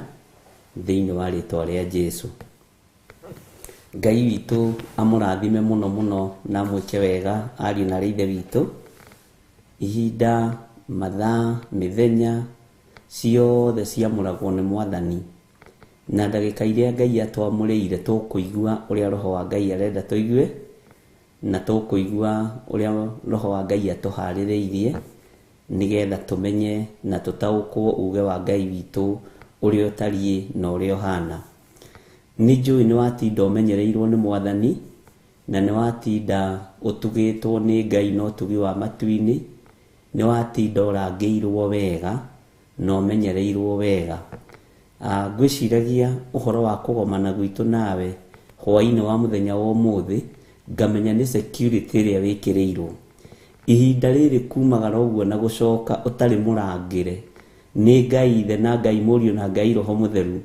S5: thĩinĩ wa rĩtwa rĩa Jesu. Ngai witũ amũrathime mũno mũno na amwĩke wega ariũ na ithe witũ. Ihinda, mathaa, mĩthenya ciothe ciamũragwo nĩ Mwathani, na ndagĩka iria Ngai atwamũrĩire tũkũigua ũrĩa Roho wa Ngai arenda tũigue, na tũkũigua ũrĩa Roho wa Ngai atũharĩrĩirie nĩgetha tũmenye na tũtaũkwo uge wa Ngai witũ ũrĩa ũtariĩ na ũrĩa ũhana. Nĩ njũĩ nĩ watinda ũmenyereirwo nĩ Mwathani, na nĩ watinda ũtugĩtwo nĩ Ngai na ũtugi wa matu-inĩ, nĩ watinda ũrangĩirwo wega na ũmenyereirwo wega. Ngwĩciragia ũhoro wa kũgomana gwitũ nawe hwaĩ-inĩ wa mũthenya wa ũmũthĩ, ngamenya nĩ security ĩrĩa wĩkĩrĩirwo. Ihinda rĩrĩ kumagara ũguo na gũcoka ũtarĩ mũrangĩre nĩ Ngai Ithe na Ngai Mũriũ na Ngai Roho Mũtheru,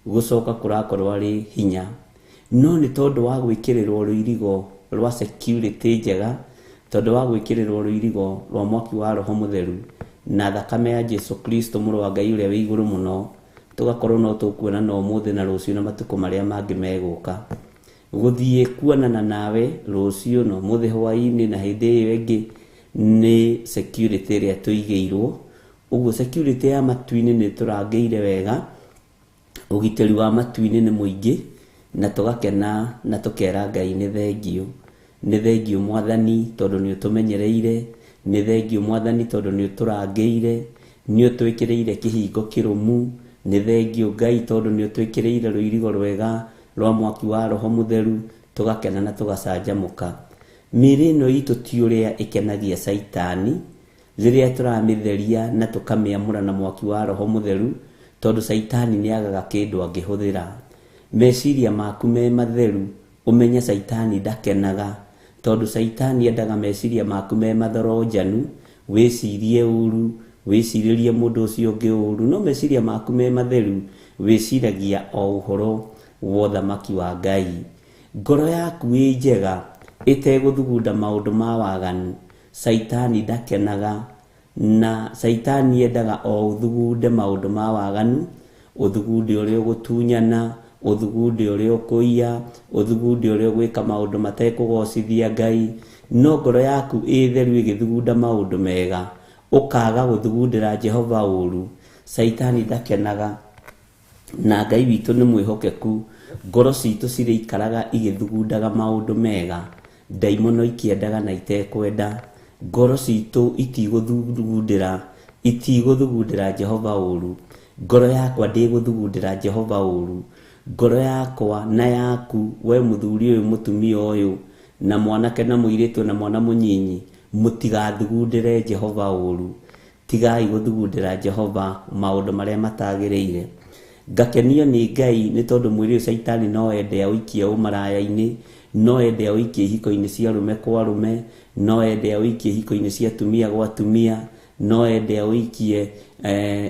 S5: gũcoka kũrakorwo arĩ hinya. No nĩ tondũ wa gwĩkĩrĩrwo rũirigo rwa security njega, tondũ wa gwĩkĩrĩrwo rũirigo rwa mwaki wa Roho Mũtheru na thakame ya Jesu Kristo mũrũ wa Ngai ũrĩa wĩ igũrũ mũno, tũgakorwo no tũkuonana ũmũthĩ na rũciũ na matukũ marĩa mangĩ megũka. Gũthiĩ kuonana nawe rũciũ na ũmũthĩ hwaĩ-inĩ na hĩndĩ ĩyo ĩngĩ nĩ security ĩrĩa tũigĩirwo. Ũguo security ya matu-inĩ nĩ tũrangĩire wega, ũgitĩri wa matu-inĩ nĩ mũingĩ, na tũgakena na tũkera Ngai nĩ thengiũ. Nĩ thengiũ Mwathani tondũ nĩ ũtũmenyereire, nĩ thengiũ Mwathani tondũ nĩ ũtũrangĩire, nĩ ũtwĩkĩrĩire kĩhingo kĩrũmu, nĩ thengiũ Ngai tondũ nĩ ũtwĩkĩrĩire rũirigo rwega rwa mwaki wa Roho Mũtheru, tũgakena na tũgacanjamũka. Mĩĩrĩ ĩno itũ ti ũrĩa ĩkenagia Caitani, rĩrĩa tũramĩtheria na tũkamĩamũra na mwaki wa Roho Mũtheru, tondũ Caitani nĩ agaga kĩndũ angĩhũthĩra. Meciria maku me matheru, ũmenye Caitani ndakenaga, tondũ Caitani endaga meciria maku me mathoronjanu, wĩcirie ũru, wĩcirĩrie mũndũ ũcio ũngĩ ũru, no meciria maku me matheru, wĩciragia o ũhoro wa ũthamaki wa Ngai. Ngoro yaku ĩ njega, ĩtegũthugunda maũndũ ma waganu, Caitani ndakenaga, na Caitani endaga o ũthugunde maũndũ ma waganu, ũthugunde ũrĩa ũgũtunyana, ũthugunde ũrĩa ũkũiya, ũthugunde ũrĩa ũgwĩka maũndũ matekũgocithia Ngai. No ngoro yaku ĩ theru ĩgĩthugunda maũndũ mega, ũkaga gũthugundĩra Jehova ũru, Caitani ndakenaga. Na Ngai witũ nĩ mwĩhokeku, ngoro citũ cirĩikaraga igĩthugundaga maũndũ mega, ndaimono ikĩendaga na itekwenda. Ngoro citũ itigũthugundĩra Jehova ũru. Ngoro yakwa ndĩgũthugundĩra Jehova ũru. Ngoro yakwa na yaku, we mũthuri ũyũ, mũtumia ũyũ, na mwanake na mũirĩtu na mwana mũnyinyi, mũtigathugundĩre Jehova ũru. Tigai gũthugundĩra Jehova maũndũ marĩa matagĩrĩire. Ngakenio nĩ Ngai nĩ tondũ mwĩrĩ ũyũ Caitani no ende aũikie ũmaraya-inĩ, no ende aũikie ihiko-inĩ cia arũme kwa arũme, no ende aũikie ihiko-inĩ cia atumia gwa atumia, no ende aũikie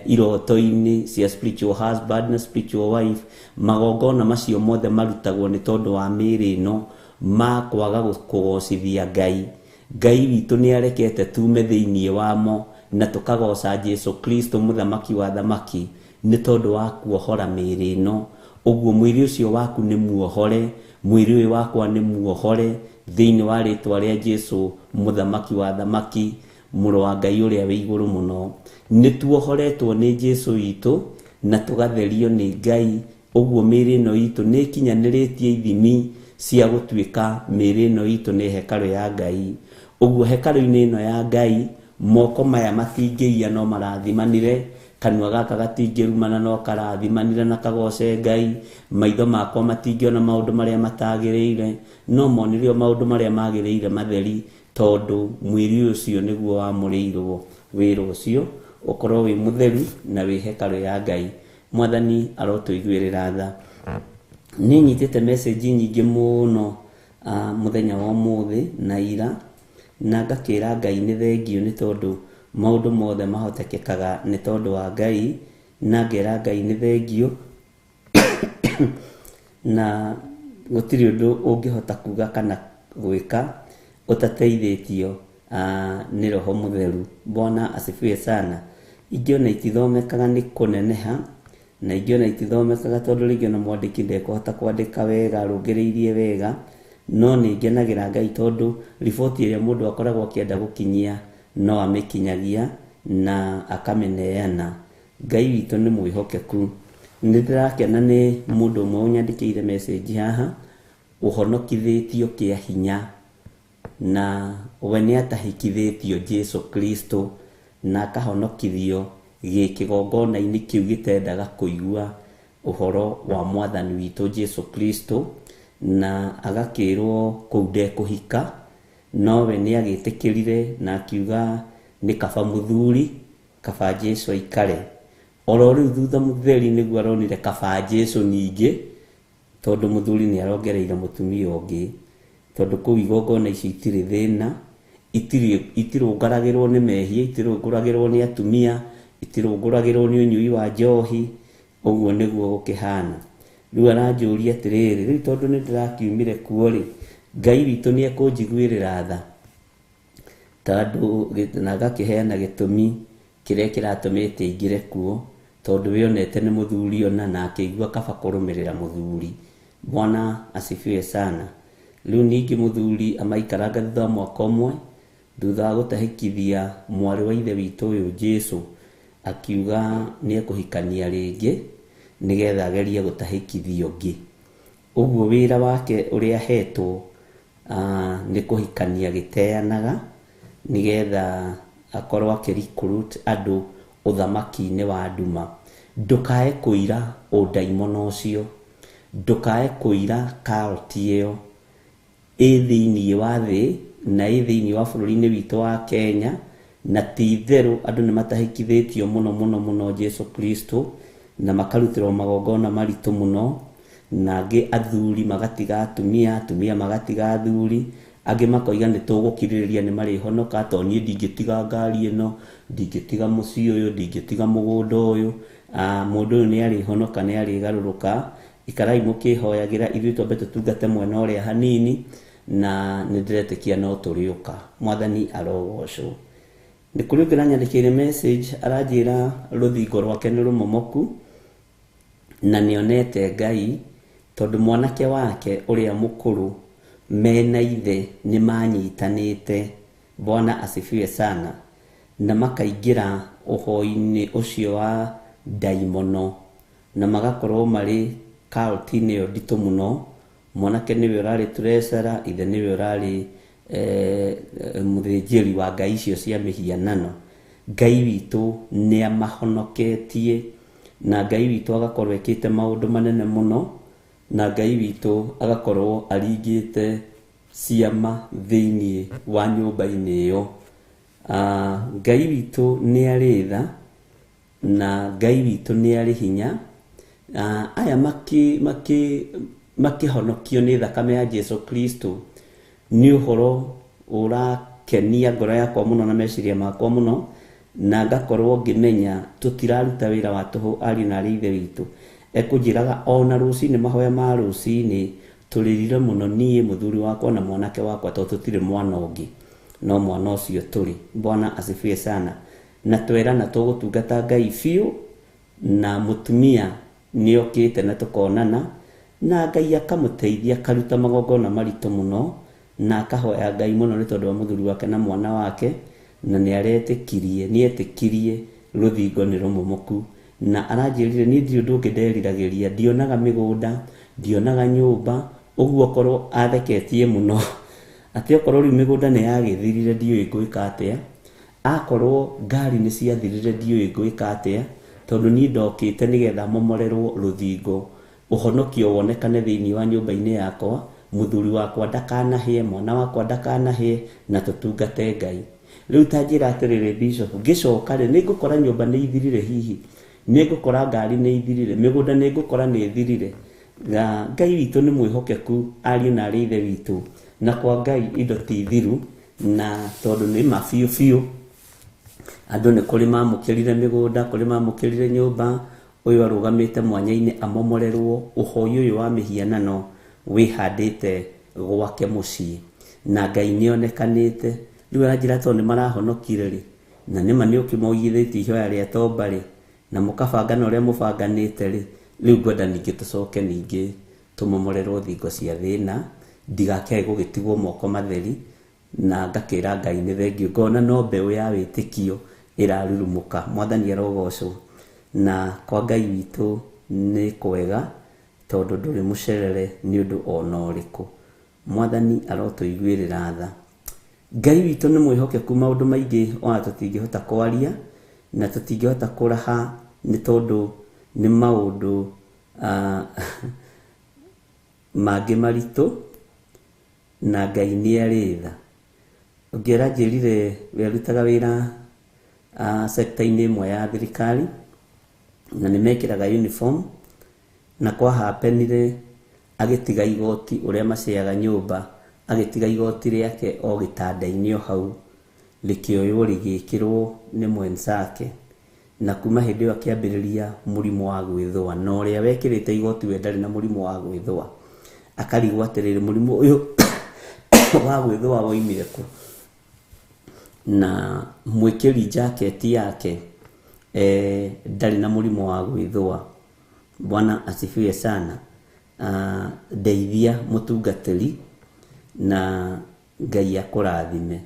S5: iroto-inĩ cia spiritual husband na spiritual wife. Magongona macio mothe marutagwo nĩ tondũ wa mĩĩrĩ ĩno ma kwaga kũgocithia Ngai. Ngai witũ nĩ arekete tume thĩinĩ wamo na tũkagoca Jesu Kristo mũthamaki wa thamaki nĩ tondũ wa kuohora mĩĩrĩ ĩno. Ũguo mwĩrĩ ũcio waku nĩ muohore, mwĩrĩ ũyũ wakwa nĩ muohore thĩinĩ wa rĩtwa rĩa Jesu mũthamaki wa thamaki, mũrũ wa Ngai ũrĩa wĩ igũrũ mũno. Nĩ tuohoretwo nĩ Jesu witũ na tũgatherio nĩ Ngai. Ũguo mĩĩrĩ ĩno itũ nĩ ĩkinyanĩrĩtie ithimi cia gũtuĩka mĩĩrĩ ĩno itũ nĩ hekarũ ya Ngai. Ũguo hekarũ-inĩ ĩno ya Ngai, moko maya matingĩiya no marathimanire, kanua gaka gatingĩrumana no karathimanire na kagoce Ngai, maitho makwa matingĩona maũndũ marĩa matagĩrĩire no monire maũndũ marĩa magĩrĩire matheri, tondũ mwĩrĩ ũcio nĩguo wamũrĩirwo wĩra ũcio ũkorwo wĩ mũtheru na wĩ hekarũ ya Ngai. Mwathani arotũiguĩrĩra tha. Nĩ nyitĩte message nyingĩ mũno mũthenya wa ũmũthĩ na ira, na ngakĩra Ngai nĩ thengiũ nĩ tondũ maũndũ mothe mahotekekaga nĩ tondũ wa Ngai, na ngera Ngai nĩ thengiũ na gũtirĩ ũndũ ũngĩhota kuga kana gwĩka ũtateithĩtio nĩ Roho Mũtheru. Bwana asifiwe sana. Ingĩ ona itithomekaga nĩ kũneneha, na ingĩ ona itithomekaga tondũ rĩngĩ ona mwandĩki ndekũhota kwandĩka wega arũngĩrĩirie wega, no nĩ ngenagĩra Ngai tondũ riboti ĩrĩa mũndũ akoragwo akĩenda gũkinyia no amĩkinyagia na akamĩneana. Ngai witũ nĩ mwĩhokeku. Nĩ ndĩrakena nĩ mũndũ ũmwe ũnyandĩkĩire message haha, ũhonokithĩtio kĩa hinya, na we nĩ atahikithĩtio Jesu Kristo na akahonokithio gĩkĩgongona-inĩ kĩu gĩtendaga kũigua ũhoro wa mwathani witũ Jesu Kristo, na agakĩrwo kũu ndekũhika, no we nĩ agĩtĩkĩrire na akiuga nĩ kaba mũthuri, kaba Jesu aikare. Oro rĩu thutha mũtheri nĩguo aronire kaba Jesu ningĩ, tondũ mũthuri nĩ arongereire mũtumia ũngĩ, tondũ kũu igongona ici itirĩ thĩna, itirũngaragĩrwo nĩ mehia, itirũngũragĩrwo nĩ atumia, itirũngũragĩrwo nĩ ũnyui wa njohi, ũguo nĩguo gũkĩhana. Rĩu aranjũria atĩrĩrĩ, rĩu tondũ nĩ ndĩrakiumire kuo rĩ, Ngai witũ nĩ ekũnjiguĩrĩra tha, tondũ na agakĩheana gĩtũmi kĩrĩa kĩratũmĩte aingĩre kuo, tondũ we onete nĩ mũthuri ona na akĩigua kaba kũrũmĩrĩra mũthuri. Bwana asifiwe sana. Rĩu ningĩ mũthuri amaikaranga thutha wa mwaka ũmwe, thutha wa gũtahĩkithia mwarĩ wa ithe witũ ũyũ Jesu, akiuga nĩ ekũhikania rĩngĩ nĩgetha agerie gũtahĩkithia ũngĩ. Ũguo wĩra wake ũrĩa ahetwo nĩ kũhikania gĩteanaga nĩgetha akorwo akĩrecruit andũ ũthamaki-inĩ wa nduma. Ndũkae kũira ũndaimono ũcio, ndũkae kũira cult ĩyo ĩ thĩinĩ wa thĩ na ĩ thĩinĩ wa bũrũri-inĩ witũ wa Kenya, na ti itherũ andũ nĩ matahĩkithĩtio mũno mũno mũno Jesu Kristo, na makarutĩrwo magongona maritũ mũno, na angĩ athuri magatiga atumia, atumia magatiga athuri, angĩ makoiga nĩ tũgũkirĩrĩria nĩ marĩhonoka, tondũ niĩ ndingĩtiga ngari ĩno, ndingĩtiga mũciĩ ũyũ, ndingĩtiga mũgũnda ũyũ, mũndũ ũyũ nĩ arĩhonoka, nĩ arĩgarũrũka. Ikarai mũkĩhoyagĩra, ithuĩ twambe tũtungate mwena ũrĩa hanini, na nĩ ndĩretĩkia no tũrĩũka. Mwathani arogocwo. Nĩ kũrĩ ũngĩ ũranyandĩkĩire message aranjĩra rũthingo rwake nĩ rũmomoku na nĩonete Ngai, tondũ mwanake wake ũrĩa mũkũrũ mena ithe nĩ manyitanĩte. Bwana asifiwe sana. Na makaingĩra ũhoi-inĩ ũcio wa ndaimono, na magakorwo marĩ cult-inĩ ĩyo nditũ mũno. Mwanake nĩwe ũrarĩ treasurer, ithe nĩwe ũrarĩ mũthĩnjĩri wa ngai icio cia mĩhianano. Ngai witũ nĩ amahonoketie, na Ngai witũ agakorwo ekĩte maũndũ manene mũno, na Ngai witũ agakorwo aringĩte ciama thĩinĩ wa nyũmba-inĩ ĩyo. Ngai witũ nĩ arĩ tha, na Ngai witũ nĩ arĩ hinya. Aya makĩhonokio nĩ thakame ya Jesu Kristo nĩ ũhoro ũrakenia ngoro yakwa mũno na meciria makwa mũno, na ngakorwo ngĩmenya tũtiraruta wĩra wa tũhũ ariũ na arĩ ithe witũ. Ekũnjĩraga ona rũcinĩ, mahoya ma rũcinĩ tũrĩrire mũno niĩ mũthuri wakwa na mwanake wakwa, tondũ tũtirĩ mwana ũngĩ no mwana ũcio tũrĩ. Bwana asifiwe sana. Na twerana tũgũtungata Ngai biũ, na mũtumia nĩ okĩte na tũkonana, na Ngai akamũteithia akaruta magongona maritũ mũno, na akahoya Ngai mũno nĩ tondũ wa mũthuri wake na mwana wake, na nĩ aretĩkirie, nĩ etĩkirie rũthingo nĩ rũmomoku. Na aranjĩrire niĩ ndirĩ ũndũ ũngĩ nderiragĩria, ndionaga mĩgũnda, ndionaga nyũmba, ũguo okorwo atheketie mũno atĩ okorwo rĩu mĩgũnda nĩ yagĩthirire ndiũĩ ngwĩka atĩa, akorwo ngari nĩ ciathirire ndiũĩ ngwĩka atĩa, tondũ niĩ ndokĩte nĩgetha momorerwo rũthingo, ũhonokio wonekane thĩinĩ wa nyũmba-inĩ yakwa, mũthuri wakwa ndakanahĩe, mwana wakwa ndakanahĩe, na tũtungate Ngai. Rĩu ta njĩra atĩrĩrĩ Bishop, ngĩcoka rĩ, nĩ ngũkora nyũmba nĩ ithirire hihi, nĩ ngũkora ngari nĩ ithirire, mĩgũnda nĩ ngũkora nĩ ithirire. Ngai witũ nĩ mwĩhokeku ariũ na arĩ ithe witũ, na kwa Ngai indo ti thiru, na tondũ nĩ ma biũ biũ andũ nĩ kũrĩ mamũkĩrire mĩgũnda, kũrĩ mamũkĩrire nyũmba, ũyũ arũgamĩte mwanya-inĩ amomorerwo ũhoi ũyũ wa mĩhianano wĩhandĩte gwake mũciĩ, na Ngai nĩonekanĩte. Rĩu aranjĩra tondũ nĩ marahonokire rĩ, na nĩma nĩ ũkĩmoigithĩtie ihoya rĩa tomba rĩ, na mũkabangana ũrĩa mũbanganĩte rĩ, rĩu ngwenda ningĩ tũcoke ningĩ tũmomorerwo thingo cia thĩna, ndigakĩage gũgĩtigwo moko matheri, na ngakĩra Ngai nĩ thengiũ, ngona no mbeũ ya wĩtĩkio ĩrarurumũka. Mwathani arogocwo. Na kwa Ngai witũ nĩ kwega tondũ ndũrĩ mũcerere nĩ ũndũ ona ũrĩkũ. Mwathani arotũiguĩrĩra tha. Ngai witũ nĩ mwĩhokeku maũndũ maingĩ ona tũtingĩhota kwaria na tũtingĩhota kũraha nĩ tondũ nĩ maũndũ mangĩ maritũ, na Ngai nĩ arĩ tha. Ũngĩ aranjĩrire we arutaga wĩra sector-inĩ ĩmwe ya thirikari, na nĩ mekĩraga uniform, na kwa happenire agĩtiga igoti ũrĩa maceaga nyũmba, agĩtiga igoti rĩake o gĩtanda-inĩ o hau, rĩkĩoywo rĩgĩkĩrwo nĩ mwenzake, na kuma hĩndĩ ĩyo akĩambĩrĩria mũrimũ wa gwĩthũa, na ũrĩa wekĩrĩte igoti we ndarĩ na mũrimũ wa gwĩthũa, akarigwo atĩrĩrĩ, mũrimũ ũyũ wa gwĩthũa woimire kũ? Na mwĩkĩri jaketi yake ndarĩ na mũrimũ wa gwĩthũa. Bwana asifiwe sana. Ndeithia mũtungatĩri na Ngai akũrathime.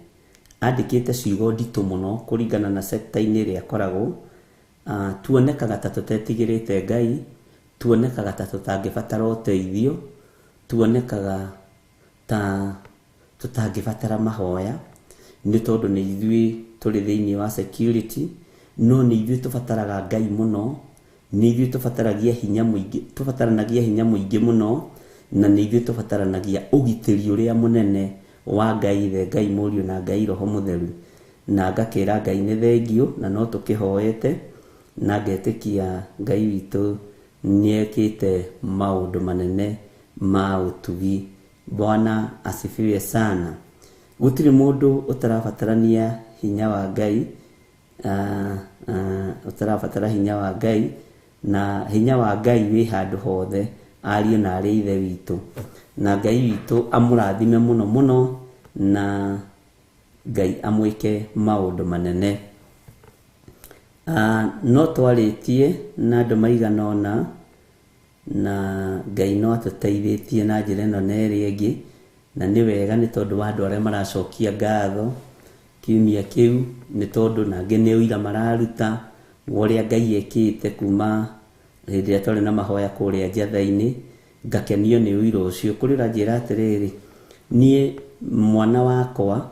S5: Andĩkĩte ciugo nditũ mũno kũringana na sector-inĩ ĩrĩa akoragwo. Tuonekaga ta tũtetigĩrĩte Ngai, tuonekaga ta tũtangĩbatara ũteithio, tuonekaga ta tũtangĩbatara mahoya, nĩ tondũ nĩ ithuĩ tũrĩ thĩinĩ wa security, no nĩ ithuĩ tũbataraga Ngai mũno, nĩ ithuĩ tũbataranagia hinya mũingĩ, tũbataranagia hinya mũingĩ mũno, na nĩ ithuĩ tũbataranagia ũgitĩri ũrĩa mũnene wa Ngai Ithe, Ngai Mũriũ na Ngai Roho Mũtheru. Na ngakĩra Ngai nĩ thengiũ, na no tũkĩhoete, na ngetĩkia Ngai witũ nĩekĩte maũndũ manene ma ũtugi. Bwana asifiwe sana. Gũtirĩ mũndũ ũtarabatarania hinya wa Ngai, ũtarabatara hinya wa Ngai, na hinya wa Ngai wĩ handũ hothe, ariũ na arĩ ithe witũ. Na Ngai witũ amũrathime mũno mũno, na Ngai amwĩke maũndũ manene. No twarĩtie na andũ maigana ũna, na Ngai no atũteithĩtie na njĩra ĩno na ĩrĩa ĩngĩ, na nĩ wega nĩ tondũ wa andũ arĩa maracokia ngatho kiumia kĩu, nĩ tondũ nangĩ nĩ ũira mararuta wa ũrĩa Ngai ekĩte kuma hĩndĩ ĩrĩa twarĩ na mahoya kũrĩa Njatha-inĩ. Ngakenio nĩ ũira ũcio. Kũrĩ ũranjĩra atĩrĩrĩ, niĩ mwana wakwa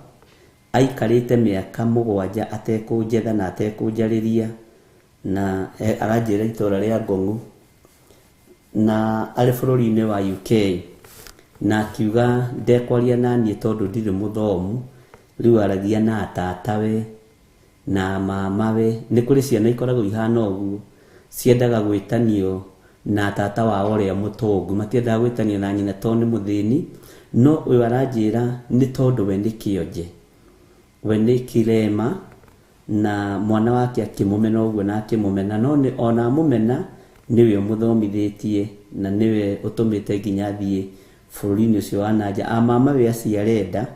S5: aikarĩte mĩaka 7 atekũnjetha na atekũnjarĩria, na aranjĩra itũra rĩa Ngong'u, na arĩ bũrũri-inĩ wa UK, na akiuga ndekwaria na niĩ tondũ ndirĩ mũthomu, rĩu aragia na tatawe na mamawe. Nĩ kũrĩ ciana ikoragwo ihana ũguo, ciendaga gwĩtanio na tata wao ũrĩa mũtongu, matiendaga gwĩtanio na nyina tondũ nĩ mũthĩni. No ũyũ aranjĩra nĩ tondũ we nĩ kĩonje, we nĩ kĩrema, na mwana wake akĩmũmena ũguo na akĩmũmena, no nĩ ona amũmena nĩwe ũmũthomithĩtie na nĩwe ũtũmĩte nginya athiĩ bũrũri-inĩ ũcio wa nanja. A mama we aciarenda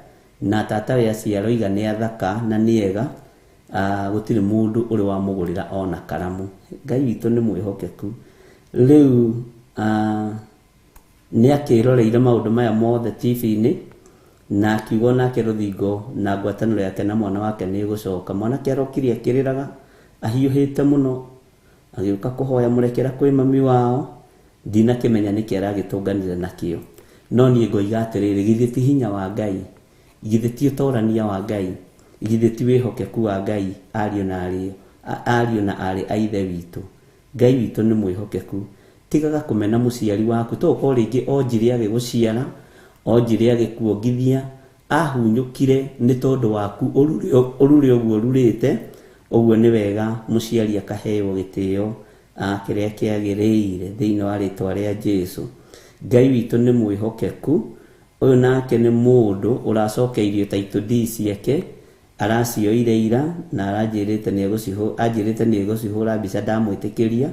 S5: na tata we aciaroiga nĩ athaka na nĩ ega, gũtirĩ mũndũ ũrĩ wamũgũrĩra ona karamu. Ngai witũ nĩ mwĩhokeku. Rĩu nĩ akĩroreire maũndũ maya mothe TV-inĩ, na akiuga nake rũthingo na ngwatanĩro yake na mwana wake nĩ ĩgũcoka. Mwanake arokire akĩrĩraga ahiũhĩte mũno, agĩũka kũhoya mũrekera kwĩ mami wao, ndinakĩmenya nĩkĩ aragĩtũnganire nakĩo. No niĩ ngoiga atĩrĩrĩ, githĩ ti hinya wa Ngai, githĩ ti ũtorania wa Ngai, githĩ ti wĩhokeku wa Ngai, ariũ na arĩ a ithe witũ. Ngai witũ nĩ mwĩhokeku. Tigaga kũmena mũciari waku, to ũkorwo rĩngĩ onjire agĩgũciara, onjire agĩkuongithia, ahunyũkire nĩ tondũ waku ũrure ũguo ũrurĩte. Ũguo nĩ wega mũciari akaheo gĩtĩo kĩrĩa kĩagĩrĩire thĩinĩ wa rĩtwa rĩa Jesũ. Ngai witũ nĩ mwĩhokeku. Ũyũ nake nĩ mũndũ ũracokeirio title deed ciake, aracioire ira na aranjĩrĩte anjĩrĩte nĩ egũcihũra mbica ndamwĩtĩkĩria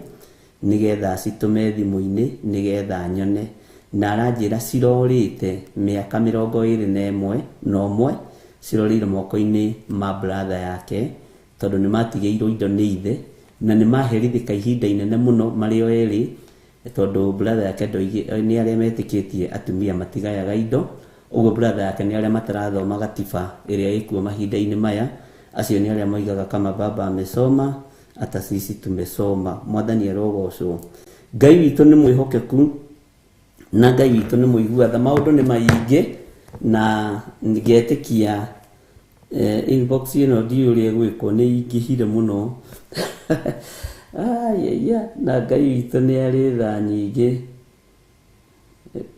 S5: nĩgetha acitũme thimũ-inĩ nĩgetha nyone, na aranjĩra cirorĩte mĩaka 21 na ũmwe, cirorĩire moko-inĩ ma brother yake tondũ nĩ matigĩirwo indo nĩ ithe na nĩ maherithĩka ihinda inene mũno marĩ o erĩ, tondũ brother yake nĩ arĩa metĩkĩtie atumia matigayaga indo. Ũguo brother yake nĩ arĩa matarathoma gatiba ĩrĩa ĩkuo mahinda-inĩ maya, acio nĩ arĩa moigaga kama baba amesoma hata sisi tumesoma. Mwathani arogocwo. Ngai witũ nĩ mwĩhokeku na Ngai witũ nĩ mũigua tha. Maũndũ nĩ maingĩ na ngetĩkia inbox ĩno ndiũĩ ũrĩa ĩgwĩkwo, nĩ ingĩhire mũno. Ayaya, na Ngai witũ nĩ arĩ tha nyingĩ,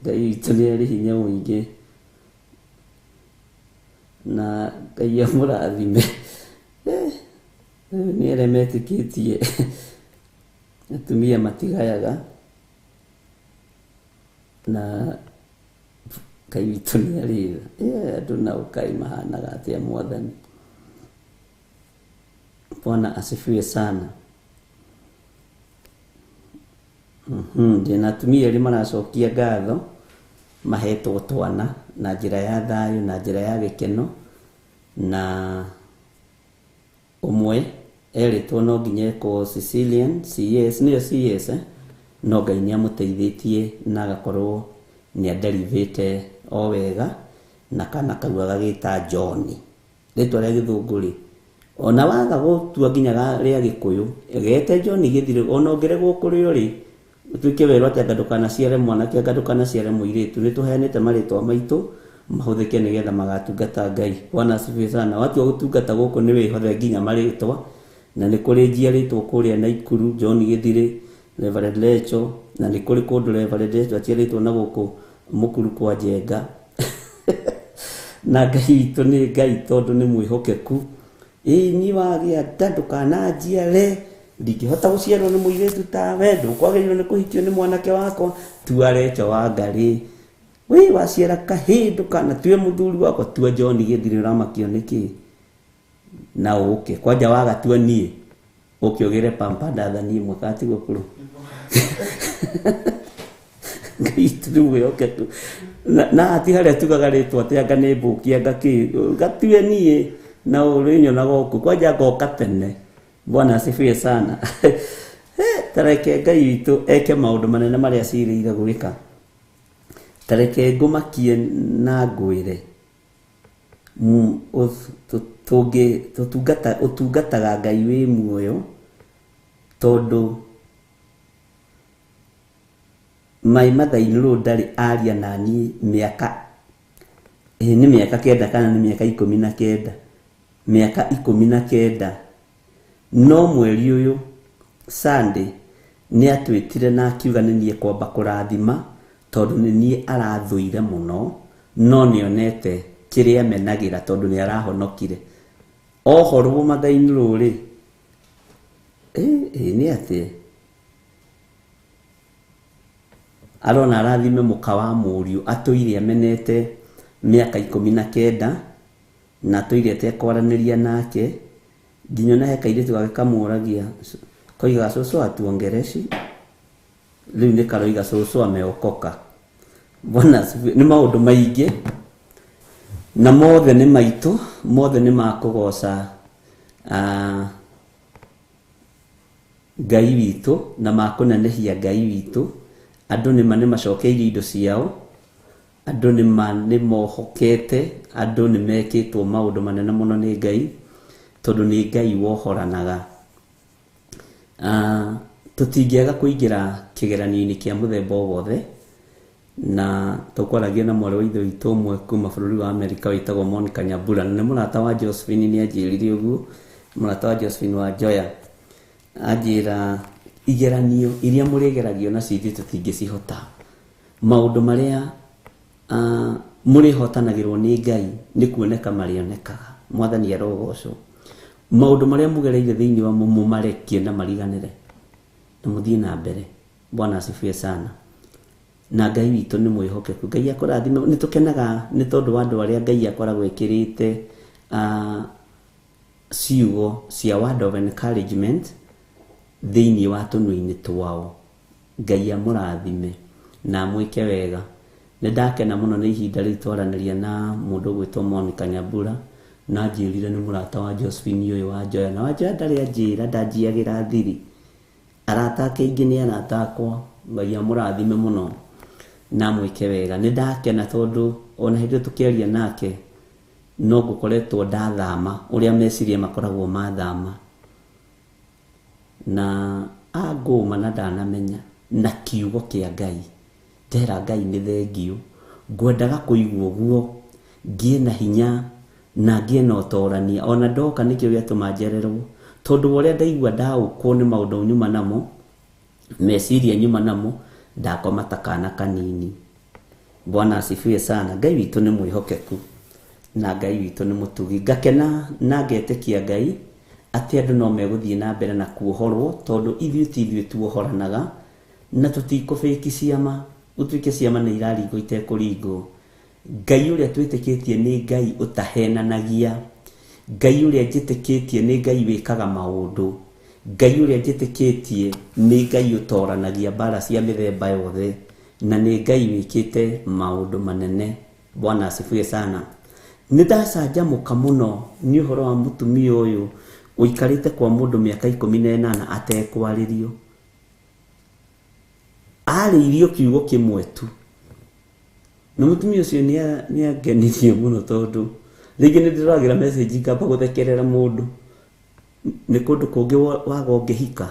S5: Ngai witũ nĩ arĩ hinya mũingĩ, na Ngai amũrathime. Nĩ arĩa metĩkĩtie atumia matigayaga, na Ngai witũ nĩ arĩ tha. Andũ nao kaĩ mahanaga atĩa Mwathani. Bwana asifiwe sana. Ndĩna atumia erĩ maracokia ngatho mahetwo twana na njĩra ya thayũ na njĩra ya gĩkeno, na ũmwe erĩtwo no nginya ekwo Sicilian CS, nĩyo CS no Ngai nĩ amũteithĩtie na agakorwo nĩ aderivĩte o wega, na kana kau agagĩta John. Rĩtwa rĩa gĩthũngũ rĩ, ona waga gũtua nginya rĩa gĩkũyũ, gete John gĩthire, ona ũngĩregwo kũrĩo rĩ, ũtuĩke werwo atĩ anga ndũkanaciare mwanake, anga ndũkanaciare mũirĩtu, nĩ tũheanĩte marĩtwa maitũ mahũthĩke nĩgetha magatungata Ngai. Bwana asifiwe sana. Watua gũtungata gũkũ nĩ wĩhothe nginya marĩtwa, na nĩ kũrĩ njiarĩtwo kũrĩa Naikuru John Gĩthirĩ, Reverend Lecho, na nĩ kũrĩ kũndũ Reverend Lecho aciarĩtwo na gũkũ Mũkuru kwa Njenga. Na Ngai witũ nĩ Ngai tondũ nĩ mwĩhokeku. Ĩĩ niĩ wagĩa nda ndũkananjiare, ndingĩhota gũciarwo nĩ mũirĩtu tawe, ndũkwagĩrĩirwo nĩ kũhikio nĩ mwanake wakwa, tua Lecho wa Ngarĩ. Wĩ waciara kahĩĩ ndũkanatue mũthuri wakwa, tua John Gĩthirĩ, ũramakio nĩkĩ? Na ũke kwanja wagatua niĩ ũke ũgĩre pampa ndathani ĩmwe katigwo kũrũ. Ngai witũ nĩ mwĩhokeku. Na ti harĩa tugaga rĩtwa atĩ anga nĩ mbũki anga kĩ, gatue niĩ na ũrĩnyonaga gũkũ kwanja ngoka tene. Bwana asifiwe sana. Tareke Ngai witũ eke maũndũ manene marĩa acirĩire gwĩka. Tareke ngũmakie na ngwĩre ũtungataga Ngai wĩ muoyo, tondũ my mother in law ndarĩ aria na niĩ mĩaka, nĩ mĩaka 9 kana nĩ mĩaka 19, mĩaka 19. No mweri ũyũ Sunday nĩ atwĩtire na akiuga nĩ niĩ kwamba kũrathima, tondũ nĩ niĩ arathũire mũno, no nĩonete kĩrĩa amenagĩra tondũ nĩ arahonokire. Ohorwo mother in law rĩ, nĩ atĩa arona arathime mũka wa mũriũ atũire amenete mĩaka 19 na atũire atekwaranĩria nake, nginya ona he kairĩtu gake kamũragia koigaga cũcũ atuongereshi, rĩu nĩ karoiga cũcũ ameokoka. Bwana asifiwe. Nĩ maũndũ maingĩ na mothe nĩ maitũ, mothe nĩ makũgoca Ngai witũ na makũnenehia Ngai witũ. Andũ nĩma nĩ macokeirie indo ciao, andũ nĩma nĩ mohokete, andũ nĩ mekĩtwo maũndũ manene mũno nĩ Ngai, tondũ nĩ Ngai wohoranaga. Tũtingĩaga kũingĩra kĩgeranio-inĩ kĩa mũthemba o wothe, na tũkwaragia na mwarĩ wa ithe witũ ũmwe kuma bũrũri wa Amerika wĩtagwo Monica Nyambura, na nĩ mũrata wa Josephine, nĩ anjĩrire ũguo, mũrata wa Josephine wa Njoya, anjĩra igeranio iria mũrĩgeragio nacio ithuĩ tũtingĩcihota, maũndũ marĩa mũrĩhotanagĩrwo nĩ Ngai nĩ kuoneka marĩonekaga. Mwathani arogocwo. Maũndũ marĩa mũgereire thĩinĩ wa mũmarekie na mariganĩre na mũthiĩ na mbere. Bwana asifiwe sana. Na Ngai witũ nĩ mwĩhokeku. Ngai akũrathime. Nĩ tũkenaga nĩ tondũ wa andũ arĩa Ngai akoragwo ĩkĩrĩte ciugo cia word of encouragement thĩinĩ wa tũnua-inĩ twao. Ngai amũrathime na amwĩke wega. Nĩ ndakena mũno nĩ ihinda rĩu twaranĩria na mũndũ ũgwĩtwo Monica Nyambura, na anjĩrire nĩ mũrata wa Josephine ũyũ wa Njoya. Na Wanjoya ndarĩ anjĩra, ndanjiagĩra thiri. Arata ake aingĩ nĩ arata akwa. Ngai amũrathime mũno na amwĩke wega. Nĩ ndakena tondũ ona hĩndĩ ĩyo tũkĩaria nake no ngũkoretwo ndathama ũrĩa meciria makoragwo mathama, na angũma na ndanamenya na kiugo kĩa Ngai. Ndera Ngai nĩ thengiũ, ngwendaga kũigua ũguo ngĩe na hinya na ngĩe na ũtorania. Ona ndoka nĩkĩo gĩatũma njererwo, tondũ ũrĩa ndaigua ndaũkwo nĩ maũndũ nyuma namo, meciria nyuma namo, ndakoma ta kana kanini. Bwana asifiwe sana. Ngai witũ nĩ mwĩhokeku na Ngai witũ nĩ mũtugi. Ngakena na ngetĩkia Ngai atĩ andũ no megũthiĩ na mbere na kuohorwo, tondũ ithuĩ ti ithuĩ tuohoranaga na tũtikũbĩki ciama, gũtuĩke ciama nĩ iraringwo itekũringwo. Ngai ũrĩa twĩtĩkĩtie nĩ Ngai ũtahenanagia. Ngai ũrĩa njĩtĩkĩtie nĩ Ngai wĩkaga maũndũ. Ngai ũrĩa njĩtĩkĩtie nĩ Ngai ũtoranagia mbara cia mĩthemba yothe, na nĩ Ngai wĩkĩte maũndũ manene. Bwana asifiwe sana. Nĩ ndacanjamũka mũno nĩ ũhoro wa mũtumia ũyũ ũikarĩte kwa mũndũ mĩaka 18 atekwarĩrio. Arĩirio kiugo kĩmwe tu. Na mũtumia ũcio nĩ angenirie mũno, tondũ rĩngĩ nĩ ndĩragĩra message ngamba gũthekerera mũndũ. Nĩ kũndũ kũngĩ waga ũngĩhika,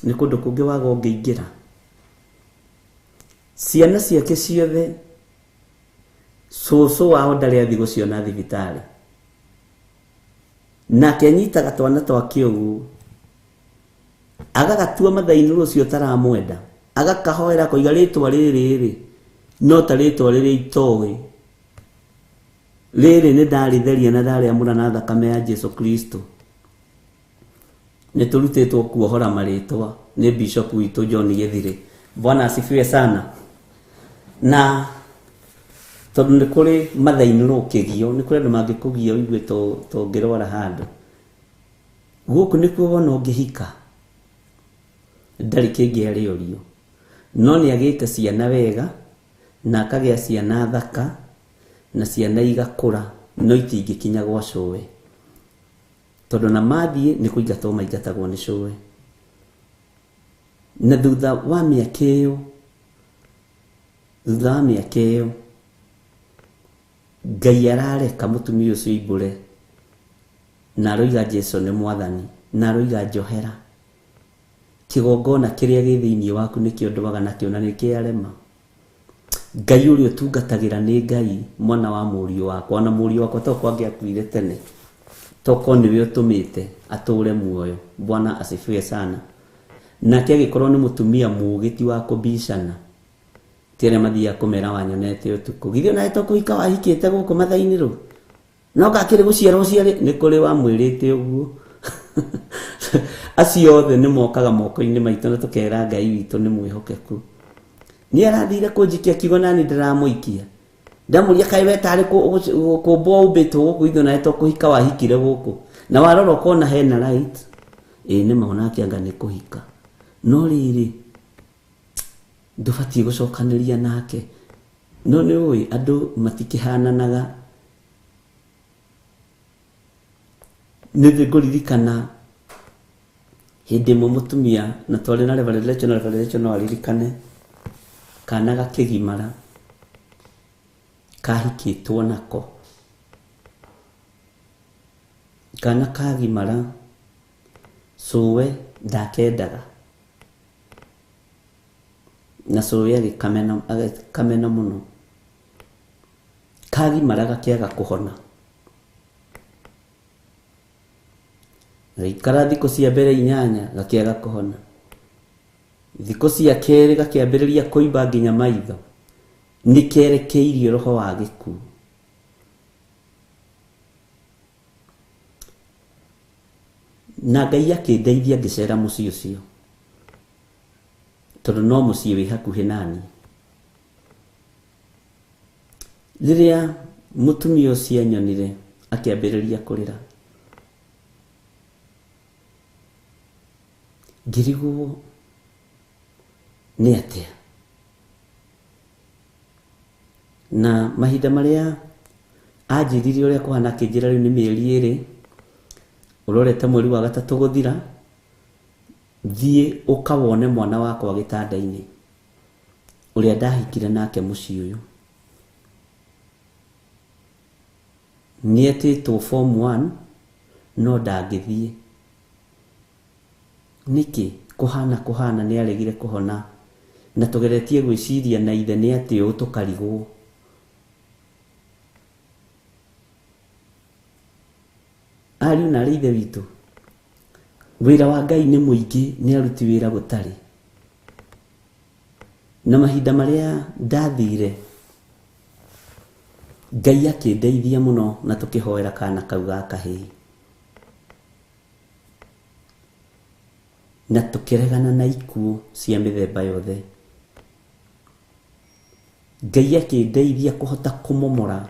S5: nĩ kũndũ kũngĩ waga ũngĩingĩra. Ciana ciake ciothe cũcũ wao ndarĩ athiĩ gũciona thibitarĩ, nake anyitaga twana twake ũguo agagatua mathainĩ ũcio ũtaramwenda, agakahoera akoiga rĩtwa rĩrĩ rĩ no ta rĩtwa rĩrĩa itoĩ, rĩrĩ nĩ ndarĩtheria na ndarĩamũra na thakame ya Jesu Kristo. Nĩ tũrutĩtwo kuohora marĩtwa nĩ Bishop witũ John Gĩthirĩ. Bwana asifiwe sana. Na tondũ nĩ kũrĩ mathainĩ ũkĩgio, nĩ kũrĩ andũ mangĩkũgia ũigue tũngĩrwara handũ. Gũkũ nĩkuo wona ũngĩhika, ndarĩ kĩngĩ arĩũrio, no nĩ agĩte ciana wega na akagĩa ciana thaka na ciana igakũra, no itingĩkinya gwa cũwe, tondũ na mathiĩ nĩ kũingatwo maingatagwo nĩ cũwe. Na thutha wa mĩaka ĩyo, thutha wa mĩaka ĩyo Ngai arareka mũtumia ũcio aimbũre, na aroiga Jesu nĩ mwathani, na aroiga njohera. Kĩgongona kĩrĩa gĩ thĩinĩ waku nĩkĩo ndwaga nakĩo na nĩkĩarema. Ngai ũrĩa ũtungatagĩra nĩ Ngai mwana wa mũriũ wakwa, na mũriũ wakwa to kwangĩakuire tene, toko nĩwe ũtũmĩte atũre muoyo. Bwana asifiwe sana. Nake agĩkorwo nĩ mũtumia mũũgĩ, ti wa kũbicana, ti arĩa mathiaga kũmera wanyonete ũtukũ, githĩ onawe to kũhika wahikĩte gũkũ mathainĩ rũ, no gakĩrĩ gũciarwo ciarĩ, nĩ kũrĩ wamwĩrĩte ũguo. Acio othe nĩ mokaga moko-inĩ maitũ na tũkera Ngai witũ nĩ mwĩhokeku. Nĩ arathire kũnjikia kiugo nani ndĩramũikia, ndamũria kaĩ we tarĩ kũmbwo ũmbĩtwo gũkũ, ithuĩ nawe to kũhika wahikire gũkũ, na warora ũkona hena right. Ĩĩ nĩ ma onake anga nĩ kũhika, no rĩrĩ ndũbatiĩ gũcokanĩria nake. No nĩ ũĩ andũ matikĩhananaga. Nĩ ngũririkana hĩndĩ ĩmwe mũtumia, na twarĩ na Reverend Rachel, na Reverend Rachel no aririkane, kana gakĩgimara kahikĩtwo nako, kana kagimara cũwe ndakendaga, na cũwe agĩkamena mũno, kagimara gakĩaga kũhona. Gagĩikara thikũ cia mbere 8 gakĩaga kũhona, thikũ cia kerĩ gakĩambĩrĩria kũimba nginya maitho, nĩ kerekeirio roho wa gĩkuũ. Na Ngai akĩndeithia ngĩcera mũciĩ ũcio. Tondũ no mũciĩ wĩ hakuhĩ nani. Rĩrĩa mũtumia ũcio anyonire akĩambĩrĩria kũrĩra, ngĩrigwo nĩ atĩa. Na mahinda marĩa anjĩrire ũrĩa kũhana, akĩnjĩra rĩu nĩ mĩeri 2, ũrorete mweri wa 3 gũthira, thiĩ ũkawone mwana wakwa gĩtanda-inĩ ũrĩa ndahikire nake mũciĩ ũyũ. Nĩetĩtwo form 1 no ndangĩthiĩ. Nĩkĩ kũhana kũhana nĩaregire kũhona, na tũgeretie gwĩciria na ithe nĩ atĩ ũũ tũkarigwo. Ariũ na arĩ ithe witũ, wĩra wa Ngai nĩ mũingĩ, nĩ aruti wĩra gũtarĩ. Na mahinda marĩa ndathire, Ngai akĩndeithia mũno na tũkĩhoera kana kau ga kahĩĩ, na tũkĩregana na ikuũ cia mĩthemba yothe. Ngai akĩndeithia kũhota kũmomora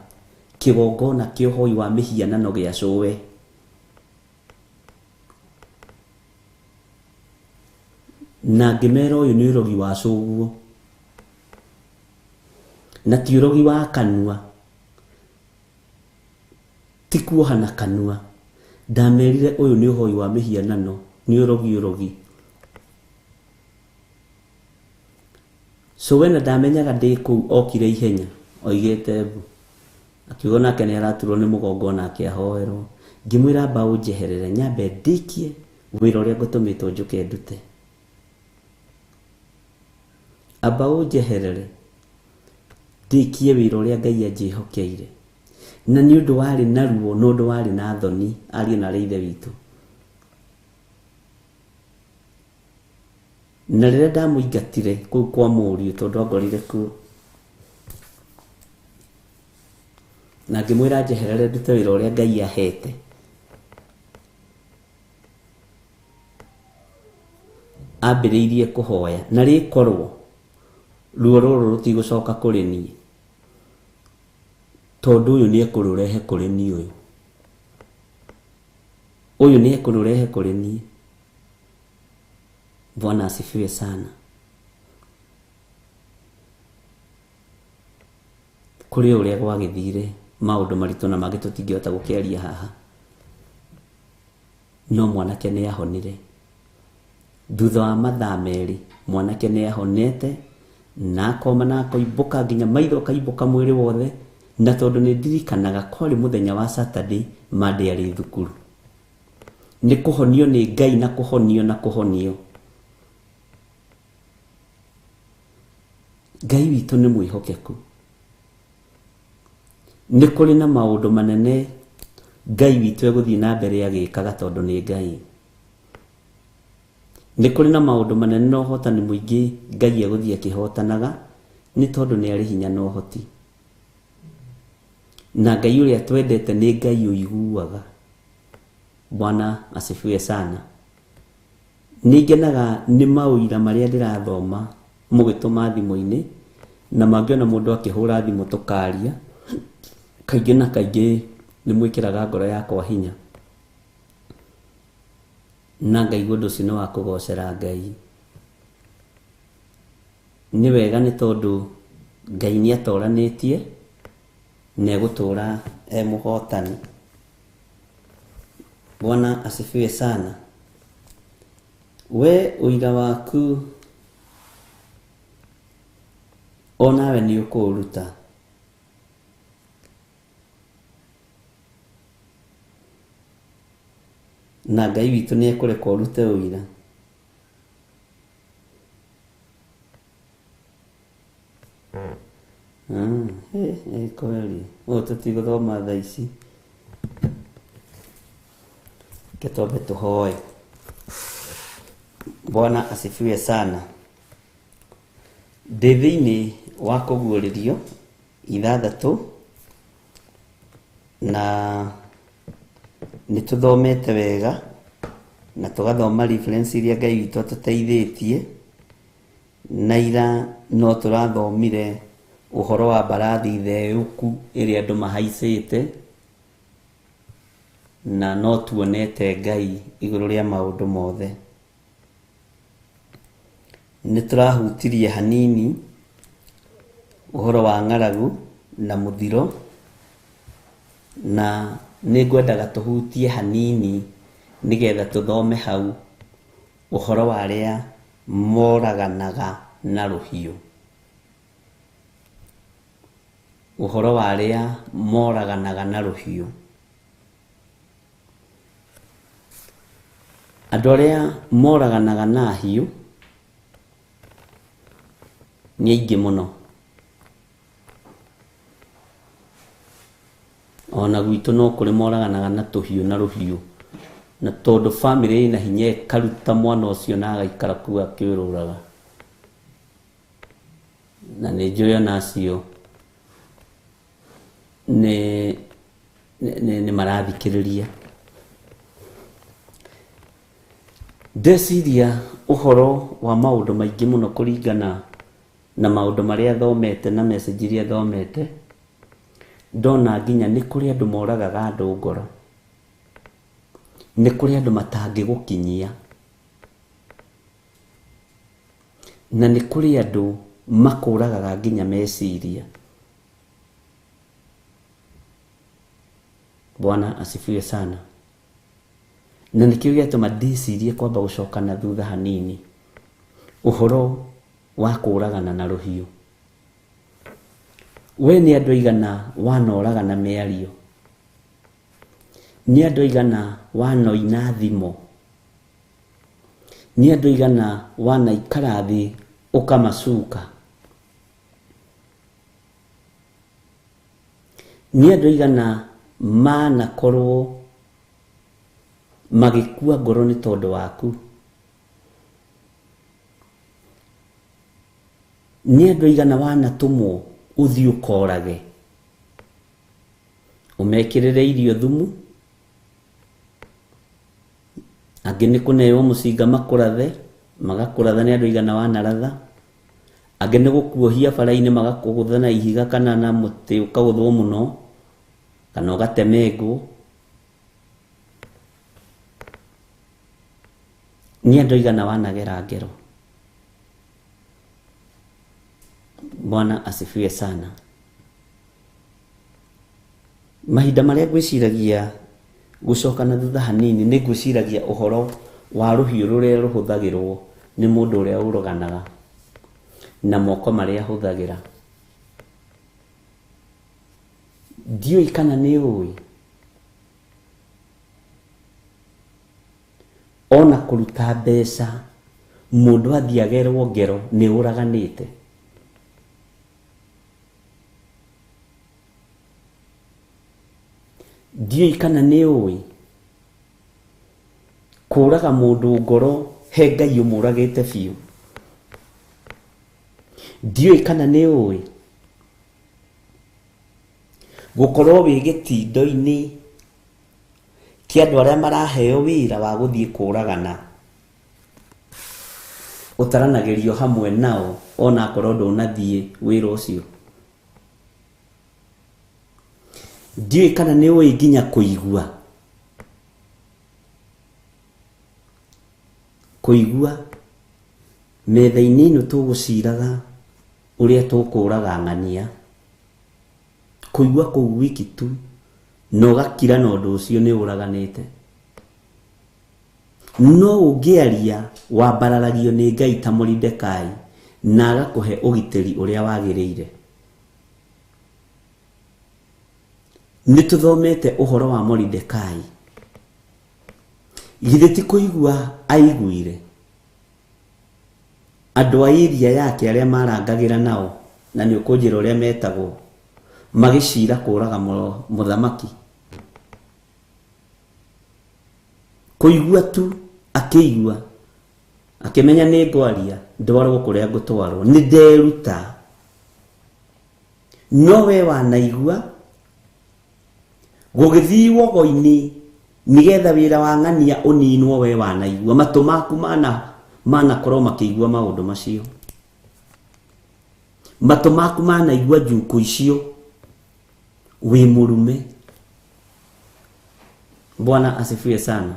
S5: kĩgongona kĩa ũhoi wa mĩhianano gĩa cũwe. Na ngĩmera ũyũ nĩ ũrogi wa cũguo, na ti ũrogi wa kanua, ti kuoha na kanua. Ndamerire ũyũ nĩ ũhoi wa mĩhianano, nĩ ũrogi ũrogi. Cũwe na ndamenyaga ndĩ kũu, okire ihenya oigĩte mbu, akiuga nake nĩ araturwo nĩ mũgongo nake ahoerwo. Ngĩmwĩra amba ũnjeherere nyambe ndĩkie wĩra ũrĩa ngũtũmĩtwo njũke ndute. Amba ũnjeherere ndĩkie wĩra ũrĩa Ngai anjĩhokeire. Na nĩ ũndũ warĩ na ruo, na ũndũ warĩ na thoni, ariũ na arĩ ithe witũ. Na rĩrĩa ndamũingatire kũu kwa mũriũ, tondũ angorire kuo, na ngĩmwĩra njeherere ndute wĩra ũrĩa Ngai ahete, ambĩrĩirie kũhoya, na rĩkorwo ruo rũrũ rũtigũcoka kũrĩ niĩ, tondũ ũyũ nĩ ekũrũrehe kũrĩ niĩ, ũyũ ũyũ nĩ ekũrũrehe kũrĩ niĩ. Bwana asifiwe sana. Kũrĩ ũrĩa gwagĩthire maũndũ maritũ na mangĩ tũtingĩhota gũkĩaria haha, no mwanake nĩ ahonire. Thutha wa mathaa 2 mwanake nĩ ahonete, na akoma na akoimbũka nginya maitho akaimbũka mwĩrĩ wothe. Na tondũ nĩ ndirikanaga kwarĩ mũthenya wa Saturday, Monday arĩ thukuru. Nĩ kũhonio nĩ Ngai, na kũhonio na kũhonio. Ngai witũ nĩ mwĩhokeku. Nĩ kũrĩ na maũndũ manene Ngai witũ egũthiĩ na mbere agĩkaga, tondũ nĩ Ngai. Nĩ kũrĩ na maũndũ manene na ũhotani mũingĩ Ngai egũthiĩ akĩhotanaga, nĩ tondũ nĩ arĩ hinya na ũhoti. Na Ngai ũrĩa twendete nĩ Ngai ũiguaga. Bwana asifiwe sana. Nĩ ngenaga nĩ maũira marĩa ndĩrathoma mũgĩtũma thimũ-inĩ, na mangĩona mũndũ akĩhũra thimũ tũkaria, kaingĩ na kaingĩ nĩ mwĩkĩraga ngoro yakwa hinya, na ngaigua ũndũ ũcio nĩ wa kũgocera Ngai. Nĩ wega, nĩ tondũ Ngai nĩ atoranĩtie na egũtũra e mũhotani. Bwana asifiwe sana. We ũira waku onawe nĩ ũkũũruta. Na Ngai witũ nĩ ekũreka ũrute ũira. Kweli ũũ tũtigũthoma thaa ici, reke twambe tũhoe. Bwana asifiwe sana. Ndĩ thĩinĩ wa kũguũrĩrio 6, na nĩ tũthomete wega na tũgathoma reference iria Ngai witũ atũteithĩtie. Na ira no tũrathomire ũhoro wa mbarathi theũku ĩrĩa andũ mahaicĩte, na no tuonete Ngai igũrũ rĩa maũndũ mothe. Nĩ tũrahutirie hanini ũhoro wa ng'aragu na mũthiro, na nĩ ngwendaga tũhutie hanini nĩgetha tũthome hau ũhoro wa arĩa moraganaga na rũhiũ. Ũhoro wa arĩa moraganaga na rũhiũ. Andũ arĩa moraganaga na hiũ nĩ aingĩ mũno. Ona gwitũ no kũrĩ moraganaga na tũhiũ na rũhiũ, na tondũ bamĩrĩ ĩna hinya ĩkaruta mwana ũcio na agaikara kũu akĩũrũraga. Na nĩ njũĩ ona acio nĩ marathikĩrĩria. Ndeciria ũhoro wa maũndũ maingĩ mũno kũringana na maũndũ marĩa thomete na message iria thomete, ndona nginya nĩ kũrĩ andũ moragaga andũ ngoro, nĩ kũrĩ andũ matangĩgũkinyia, na nĩ kũrĩ andũ makũragaga nginya meciria. Bwana asifiwe sana. Na nĩkĩo gĩatũma ndĩcirie kwamba gũcoka na thutha hanini ũhoro wa kũragana na rũhiũ. We nĩ andũ aigana wanoragana mĩario, nĩ andũ aigana wanoina thimo, nĩ andũ aigana wanaikara thĩ ũkamacuka, nĩ andũ aigana manakorwo magĩkua ngoro nĩ tondũ waku, nĩ andũ aigana wanatũmwo ũthiĩ ũkorage, ũmekĩrĩre irio thumu, angĩ nĩ kũneo mũcinga makũrathe, magakũratha nĩ andũ aigana wanaratha, angĩ nĩ gũkuohia bara-inĩ magakũgũtha na ihiga kana na mũtĩ ũkagũthwo mũno kana ũgatemengwo. Nĩ andũ aigana wanagera ngero. Bwana asifiwe sana. Mahinda marĩa ngwĩciragia gũcoka na thutha hanini, nĩ ngwĩciragia ũhoro wa rũhiũ rũrĩa rũhũthagĩrwo nĩ mũndũ ũrĩa ũroganaga na moko marĩa ahũthagĩra. Ndiũĩ kana nĩ ũĩ ona kũruta mbeca mũndũ athiĩ agerwo ngero nĩ ũraganĩte. Ndiũĩ kana nĩ ũĩ kũraga mũndũ ngoro he Ngai ũmũragĩte biũ. Ndiũĩ kana nĩ ũĩ gũkorwo wĩ gĩtindo-inĩ kĩa andũ arĩa maraheo wĩra wa gũthiĩ kũragana, ũtaranagĩrio hamwe nao ona akorwo ndũnathiĩ wĩra ũcio. Ndiũĩ kana nĩ ũĩ nginya kũigua, kũigua metha-inĩ ĩno tũgũciraga ũrĩa tũkũraga ng'ania, kũigua kũu wiki tu na ũgakira na ũndũ ũcio nĩ ũraganĩte. No ũngĩaria wambararagio nĩ Ngai ta Moridekai na agakũhe ũgitĩri ũrĩa wagĩrĩire. Nĩ tũthomete ũhoro wa Moridekai. Githĩ ti kũigua aiguire andũ a iria yake arĩa marangagĩra nao, na nĩ ũkũnjĩra ũrĩa metagwo, magĩcira kũraga mũthamaki. Kũigua tu akĩigua akĩmenya nĩ ngwaria ndwarwo kũrĩa ngũtwarwo, nĩ nderuta. No we wanaigua gũgĩthiĩ wogo-inĩ nĩgetha wĩra wa ng'ania ũninwo, we wanaigua matũ maku manakorwo makĩigua maũndũ macio. Matũ maku manaigua njuku icio wĩ mũrume. Bwana asifiwe sana.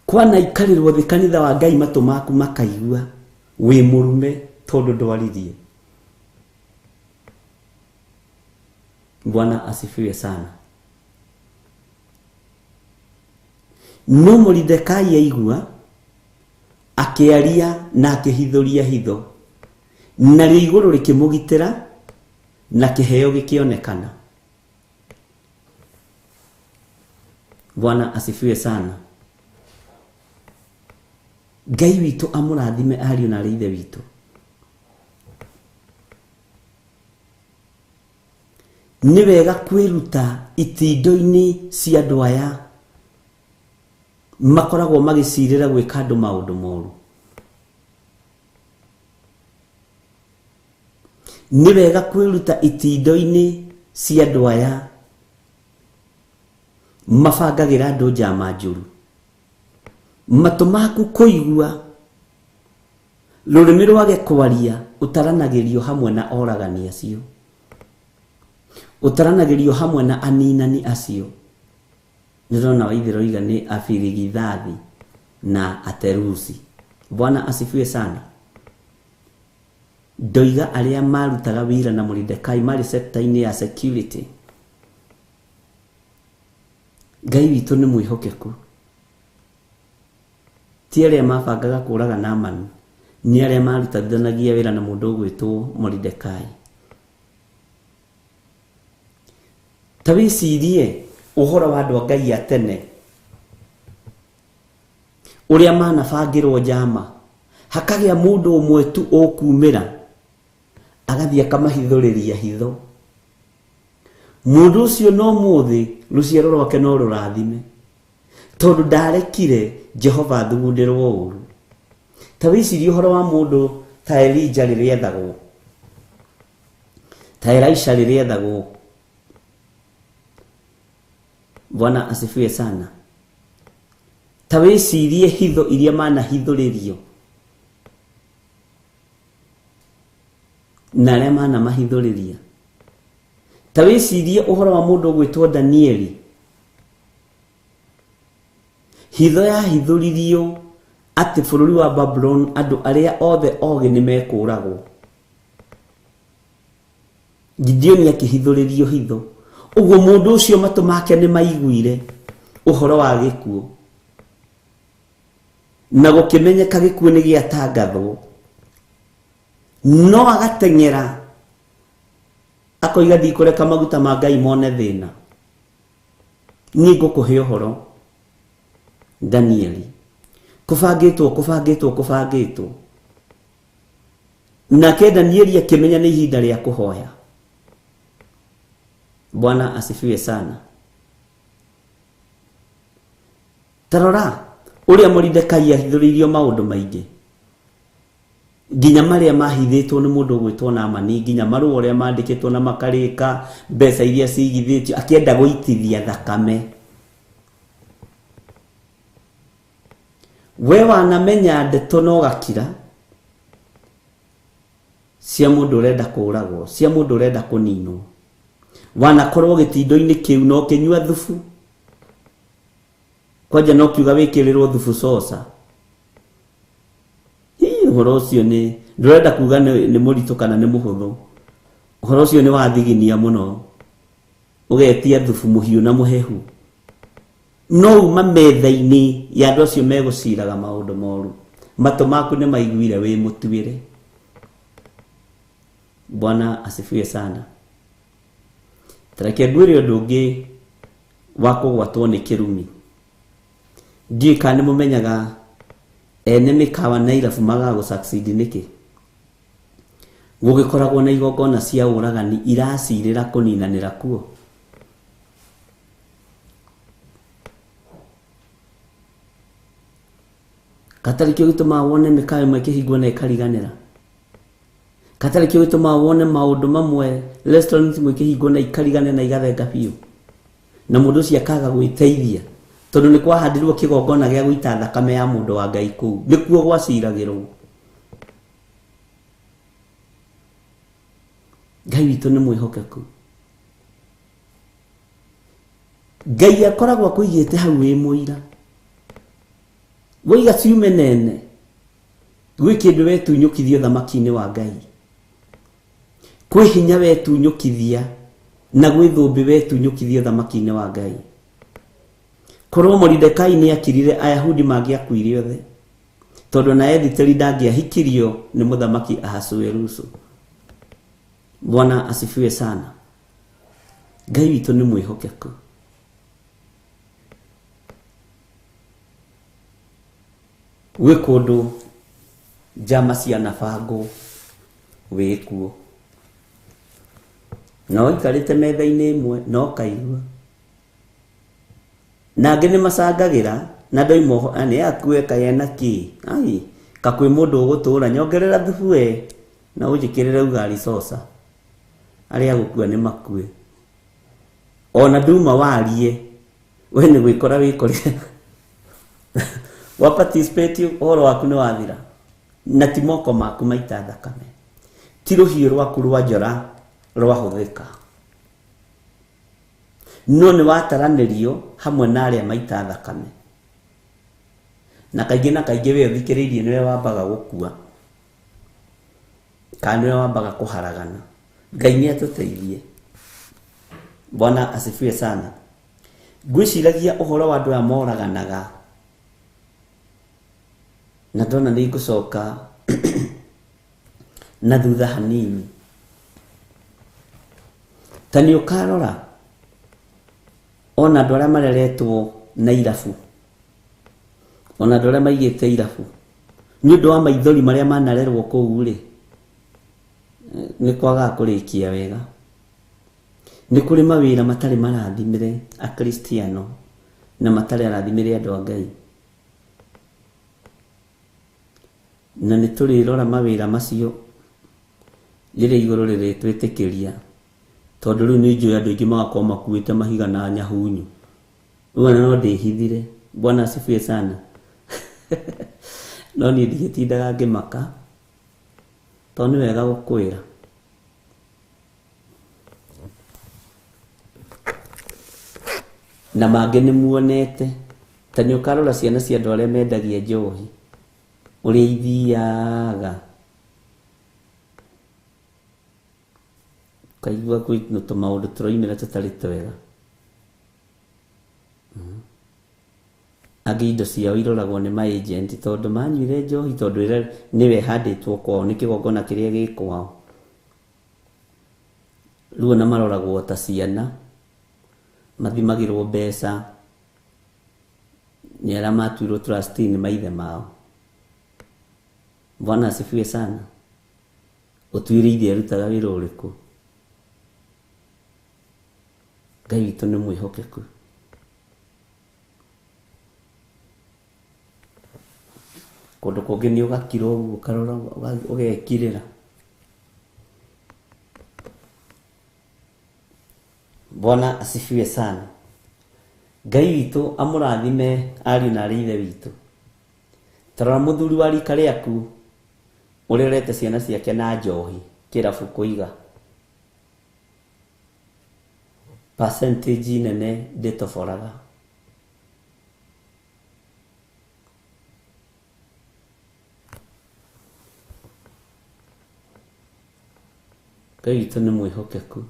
S5: Kwana ikarĩrwo thĩ kanitha wa Ngai matũ maku makaigua wĩ mũrume tondũ ndwaririe. Bwana asifiwe sana. No Moridekai aigua akĩaria na akĩhithũria hitho, narĩo igũrũ rĩkĩmũgitĩra na kĩheo gĩkĩonekana. Bwana asifiwe sana. Ngai witũ amũrathime ariũ na ithe witũ. Nĩ wega kwĩruta itindo-inĩ cia andũ aya makoragwo magĩcirĩra gwĩka andũ maũndũ moru. Nĩ wega kwĩruta itindo-inĩ cia andũ aya mabangagĩra andũ njama njũru. Matũ maku kũigua, rũrĩmĩ rwage kwaria, ũtaranagĩrio hamwe na oragani acio, ũtaranagĩrio hamwe na aninani acio. Nĩndĩrona waithĩroiga nĩ Afirigithathi na Aterusi. Bwana asifiwe sana. Ndoiga arĩa marutaga wĩra na Moridekai marĩ sector-inĩ ya security. Ngai witũ nĩ mwĩhokeku. Ti arĩa mabangaga kũraga Naamani, nĩ arĩa marutithanagia wĩra na mũndũ ũgwĩtwo Moridekai. Ta wĩcirie ũhoro wa andũ a Ngai a tene ũrĩa manabangĩrwo njama, hakagĩa mũndũ ũmwe tu ũkumĩra agathiĩ akamahithũrĩria hitho. Mũndũ ũcio no mũthĩ rũciaro rwake no rũrathime, tondũ ndarekire Jehova athugundĩrwo ũru. Ta wĩcirie ũhoro wa mũndũ ta Elija rĩrĩa ethagwo, ta Elisha rĩrĩa ethagwo. Bwana asifiwe sana. Ta wĩcirie hitho iria manahithũrĩrio na arĩa manamahithũrĩria. Ta wĩcirie ũhoro wa mũndũ ũgwĩtwo Danieli. Hitho yahithũririo atĩ bũrũri wa Babuloni andũ arĩa othe ogĩ nĩ mekũragwo. Gideoni akĩhithũrĩrio hitho. Ũguo mũndũ ũcio matũ make nĩ maiguire ũhoro wa gĩkuũ, na gũkĩmenyeka gĩkuũ nĩ gĩatangathwo, no agateng'era akoiga ndikũreka maguta ma Ngai mone thĩna, niĩ ngũkũhe ũhoro Danieli. Kũbangĩtwo kũbangĩtwo kũbangĩtwo. Nake Danieli akĩmenya nĩ ihinda rĩa kũhoya. Bwana asifiwe sana. Tarora ũrĩa Moridekai ahithũrĩirio maũndũ maingĩ, nginya marĩa mahithĩtwo nĩ mũndũ ũgwĩtwo Naamani, nginya marũa ũrĩa mandĩkĩtwo na makarĩka, mbeca iria cigithĩtio, akĩenda gũitithia thakame. We wanamenya ndeto no gakira cia mũndũ ũrenda kũragwo, cia mũndũ ũrenda kũninwo. Wanakorwo gĩtindo-inĩ kĩu no kĩnyua thubu, kwanja no kiuga wĩkĩrĩrwo thubu coca. Hihi ũhoro ũcio nĩ ndũrenda kuga nĩ mũritũ kana nĩ mũhũthũ. Ũhoro ũcio nĩ wathiginia mũno, ũgetia thubu mũhiũ na mũhehu. No uma metha-inĩ ya andũ acio megũciraga maũndũ moru, matũ maku nĩ maiguire wĩ mũtuĩre. Bwana asifiwe sana. Tareke ngwĩre ũndũ ũngĩ wa kũgwatwo nĩ kĩrumi. Ndiũĩ kana nĩ mũmenyaga ene mĩkawa na irabu magaga gũ succeed nĩkĩ. Gũgĩkoragwo na igongona cia ũragani iracirĩra kũninanĩra kuo. Katarĩ kĩo gĩtũmaga wone mĩkawa ĩmwe ĩkĩhingwo na ĩkariganĩra. Katarĩ kĩo gĩtũmaga wone maũndũ mamwe restaurant imwe ikĩhingwo na ikariganĩra na igathenga biũ, na mũndũ ũcio akaga gwĩteithia tondũ nĩ kwahandirwo kĩgongona gĩa gũita thakame ya mũndũ wa Ngai kũu, nĩkuo gwaciragĩrwo. Ngai witũ nĩ mwĩhokeku. Ngai akoragwo akũigĩte hau wĩ mũira. Woiga ciume nene, gwĩ kĩndũ wetunyũkithia ũthamaki-inĩ wa Ngai. Kwĩ hinya wetunyũkithia na gwĩ thũmbĩ wetunyũkithia ũthamaki-inĩ wa Ngai. Korwo Moridekai nĩ akirire, Ayahudi mangĩakuire othe, tondũ na Ethiteri ndangĩahikirio nĩ mũthamaki Ahasuerusu. Bwana asifiwe sana. Ngai witũ nĩ mwĩhokeku. Gwĩ kũndũ njama cianabangwo wĩkuo, na ũikarĩte metha-inĩ ĩmwe na ũkaigua. Na angĩ nĩ macangagĩra na ndoima oho, nĩ akue kaĩ ena kĩ? Ai, ka kwĩ mũndũ ũgũtũra, nyongerera thubu we na ũnjĩkĩrĩre ugali coca. Arĩa gũkua nĩ makue. Ona nduma warie, we nĩ gwĩkora wĩkorire. Wa participate ũhoro waku nĩ wathira. Na ti moko maku maita thakame. Ti rũhiũ rwaku rwa njora rwahũthĩka. No nĩ wataranĩrio hamwe na arĩa maita thakame. Na kaingĩ na kaingĩ we ũthikĩrĩirie nĩwe wambaga gũkua. Kana nĩwe wambaga kũharagana. Ngai nĩ atũteithie. Bwana asifiwe sana. Ngwĩciragia ũhoro wa andũ aya moraganaga. Na ndona nĩ ngũcoka na thutha hanini. Ta nĩ ũkarora ona andũ arĩa mareretwo na irabu, ona andũ arĩa maigĩte irabu, nĩ ũndũ wa maithori marĩa manarerwo kũu rĩ, nĩ kwagaga kũrĩkia wega. Nĩ kũrĩ mawĩra matarĩ marathimĩre Akristiano na matarĩ arathimĩre andũ a Ngai. Na nĩ tũrĩrora mawĩra macio rĩrĩa igũrũ rĩrĩtwĩtĩkĩria, tondũ rĩu nĩ njũĩ andũ aingĩ magakorwo makuĩte mahiga na nyahunyu. Rĩu ona no ndĩhithire. Bwana asifiwe sana. No niĩ ndigĩtindaga ngĩmaka, tondũ nĩ wega gũkwĩra. Na mangĩ nĩ muonete, ta nĩ ũkarora ciana cia andũ arĩa mendagia njohi, ũrĩa ithiaga. Ũkaigua kwĩ tũmaũndũ tũroimĩra tũtarĩ twega. Angĩ indo ciao iroragwo nĩ ma-agent tondũ manyuire njohi, tondũ nĩwe ĩhandĩtwo kwao, nĩ kĩgongona kĩrĩa gĩ kwao. Rĩu ona maroragwo ta ciana, mathimagĩrwo mbeca nĩ arĩa matuirwo trustee nĩ maithe mao. Bwana asifiwe sana. Ũtuĩre ithe arutaga wĩra ũrĩkũ? Ngai witũ nĩ mwĩhokeku. Kũndũ kũngĩ nĩ ũgakira ũguo, ũkarora, ũgekirĩra. Bwana asifiwe sana. Ngai witũ amũrathime ariũ na arĩ ithe witũ. Tarora mũthuri wa rika rĩaku ũrĩa ũrete ciana ciake na njohi kĩrabu kũiga. Percentage nene ndĩtoboraga. Ngai witũ nĩ mwĩhokeku.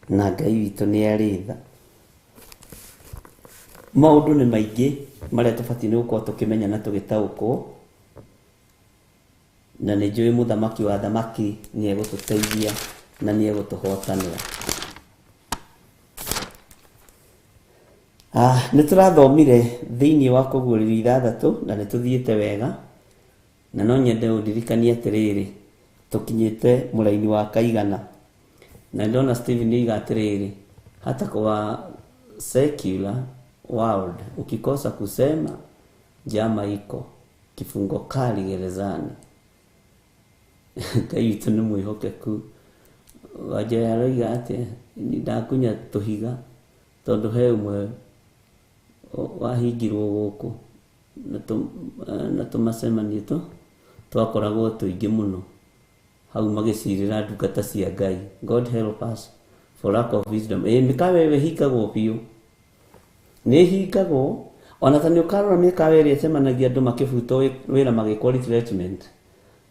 S5: Na Ngai witũ nĩ arĩ tha. Maũndũ nĩ maingĩ marĩa tũbatiĩ nĩ gũkorwo tũkĩmenya na tũgĩtaũkwo, na nĩ njũĩ mũthamaki wa thamaki nĩ egũtũteithia na nĩ egũtũhotanĩra. Nĩ tũrathomire thĩinĩ wa kũguũrĩrio 6 na nĩ tũthiĩte wega, na no nyende ũndirikanie atĩrĩrĩ, tũkinyĩte mũraini wa kaigana. Na ndona Stephen oiga atĩrĩrĩ, hata kwa secular world ukikosa kusema njama iko kifungo kali gerezani. Ngai witũ nĩ mwĩhokeku. Wanjoya aroiga atĩ ndakunya tũhiga tondũ he ũmwe wahingirwo gũkũ na tũmacemanie Twakoragwo tũingĩ mũno hau magĩcirĩra ndungata cia Ngai. God help us for lack of wisdom. Ĩ mĩkawa ĩyo ĩhingagwo biũ, nĩ ĩhingagwo. Ona ta nĩ ũkarora mĩkawa ĩrĩa ĩcemanagia andũ makĩbutwo wĩra magĩkwo retrenchment,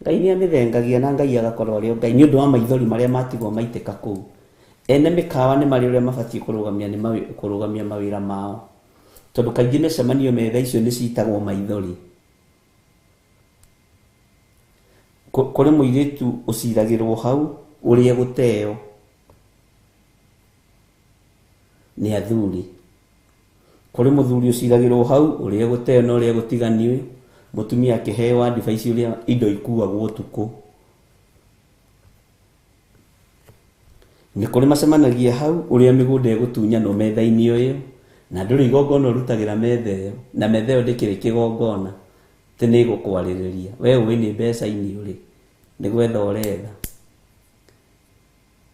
S5: Ngai nĩ amĩthengagia na Ngai agakorwo arĩ o Ngai nĩ ũndũ wa maithori marĩa matigwo maitĩka kũu. Ene mĩkawa nĩ marĩ ũrĩa mabatiĩ kũrũgamia nĩ kũrũgamia mawĩra mao, tondũ kaingĩ mĩcemanio metha icio nĩ citagwo maithori. Kũrĩ mũirĩtu ũciragĩrwo hau ũrĩa gũteo nĩ athuri, kũrĩ mũthuri ũciragĩrwo hau ũrĩa gũteo na ũrĩa gũtiganio, mũtumia akĩheo advice ũrĩa indo ikuagwo ũtukũ. Nĩ kũrĩ macemanagia hau ũrĩa mĩgũnda ĩgũtunyanwo metha-inĩ ĩyo, na ndũrĩ igongona ũrutagĩra metha ĩyo, na metha ĩyo ndĩkĩrĩ kĩgongona, atĩ nĩ ĩgũkwarĩrĩria. We ũĩ nĩ mbeca-inĩ ũrĩ, nĩ gwetha ũretha.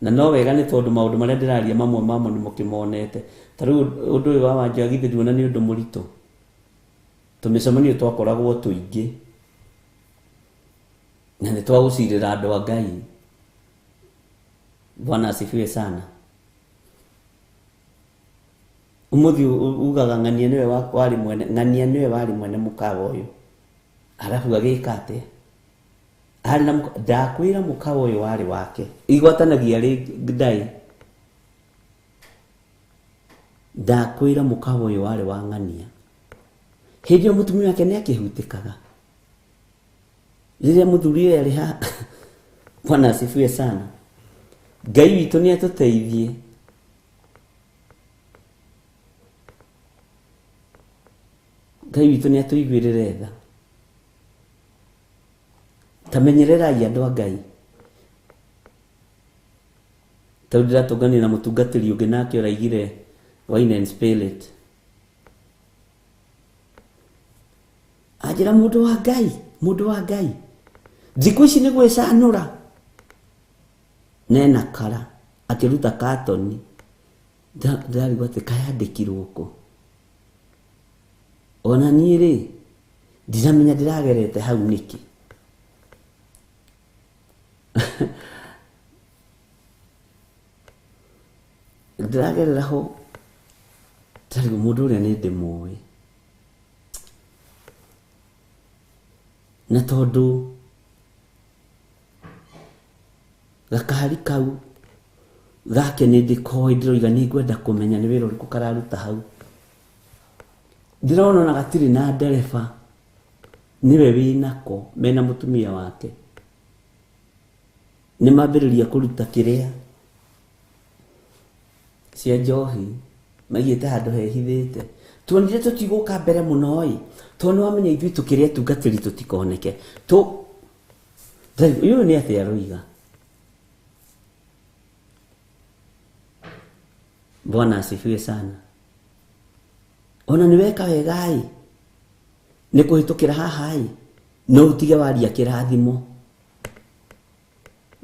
S5: Na no wega nĩ tondũ maũndũ marĩa ndĩraria mamwe mamo nĩ mũkĩmonete. Ta rĩu ũndũ ũyũ wa Wanjoya githĩ nduona nĩ ũndũ mũritũ. Tũmĩcemanio twakoragwo tũingĩ na nĩ twagũcirĩra andũ a Ngai. Bwana asifiwe sana. Ũmũthĩ ugaga ng'ania nĩwe warĩ mwene, ng'ania nĩwe warĩ mwene mũkawa ũyũ. Arabu agĩka atĩa? Arĩ na ndakwĩra mũkawa ũyũ warĩ wake. Igwatanagia rĩ ndai. Ndakwĩra mũkawa ũyũ warĩ wa ng'ania. Hĩndĩ ĩyo mũtumia wake nĩ akĩhutĩkaga. Rĩrĩa mũthuri ũyũ arĩ haha. Bwana asifiwe sana. Ngai witũ nĩ atũteithie. Ngai witũ nĩ atũiguĩrĩre tha. Ta menyererai andũ a Ngai. Tondũ ndĩratũnganire na mũtungatĩri ũngĩ nake ũraigire wine and spirit. Anjĩra mũndũ wa Ngai, mũndũ wa Ngai. Thikũ ici nĩ gwĩcanũra. Nena kara, akĩruta katoni. Ndĩrarigwo atĩ kayandĩkirwo kũ. Ona niĩ rĩ, ndiramenya ndĩragerete hau nĩkĩ. Ndĩragerera ho, ndarigwo mũndũ ũrĩa nĩ ndĩmũĩ. Na tondũ gakari kau gake nĩ ndĩkoĩ, ndĩroiga nĩ ngwenda kũmenya nĩ wĩra ũrĩkũ kararuta hau. Ndĩrona ona gatirĩ na ndereba, nĩwe wĩnako mena mũtumia wake. Nĩ mambĩrĩria kũruta kĩrĩa cia njohi, maigĩte handũ hehithĩte. Tuonire tũtigũka mbere mũno ĩ, tondũ nĩ wamenya ithuĩ tũkĩrĩ atungatĩri tũtikoneke. Ũyũ nĩ atĩa aroiga? Bwana asifiwe sana. Ona nĩ weka wega ĩ, nĩ kũhĩtũkĩra haha ĩ, no ũtige waria kĩrathimo.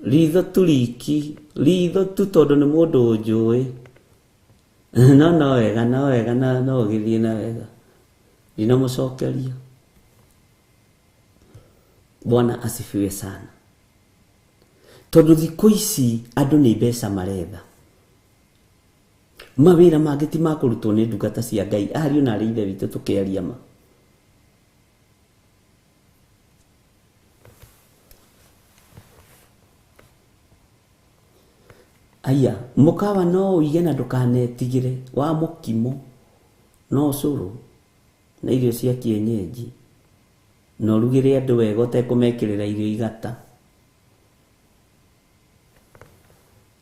S5: Ritho tu riki, ritho tu tondũ nĩ mũndũ ũnjũĩ. No no wega, no wega, no no ũgĩthiĩ na wega. Ndinamũcokeria. Bwana asifiwe sana. Tondũ thikũ ici andũ nĩ mbeca maretha. Mawĩra mangĩ ti ma kũrutwo nĩ ndungata cia Ngai, ariũ na arĩ ithe witũ tũkĩaria ma. Aya, mũkawa no ũige na ndũkanetigĩre wa mũkimo no ũcũrũ na irio cia kienyeji, na ũrugĩre andũ wega ũtekũmekĩrĩra irio igata,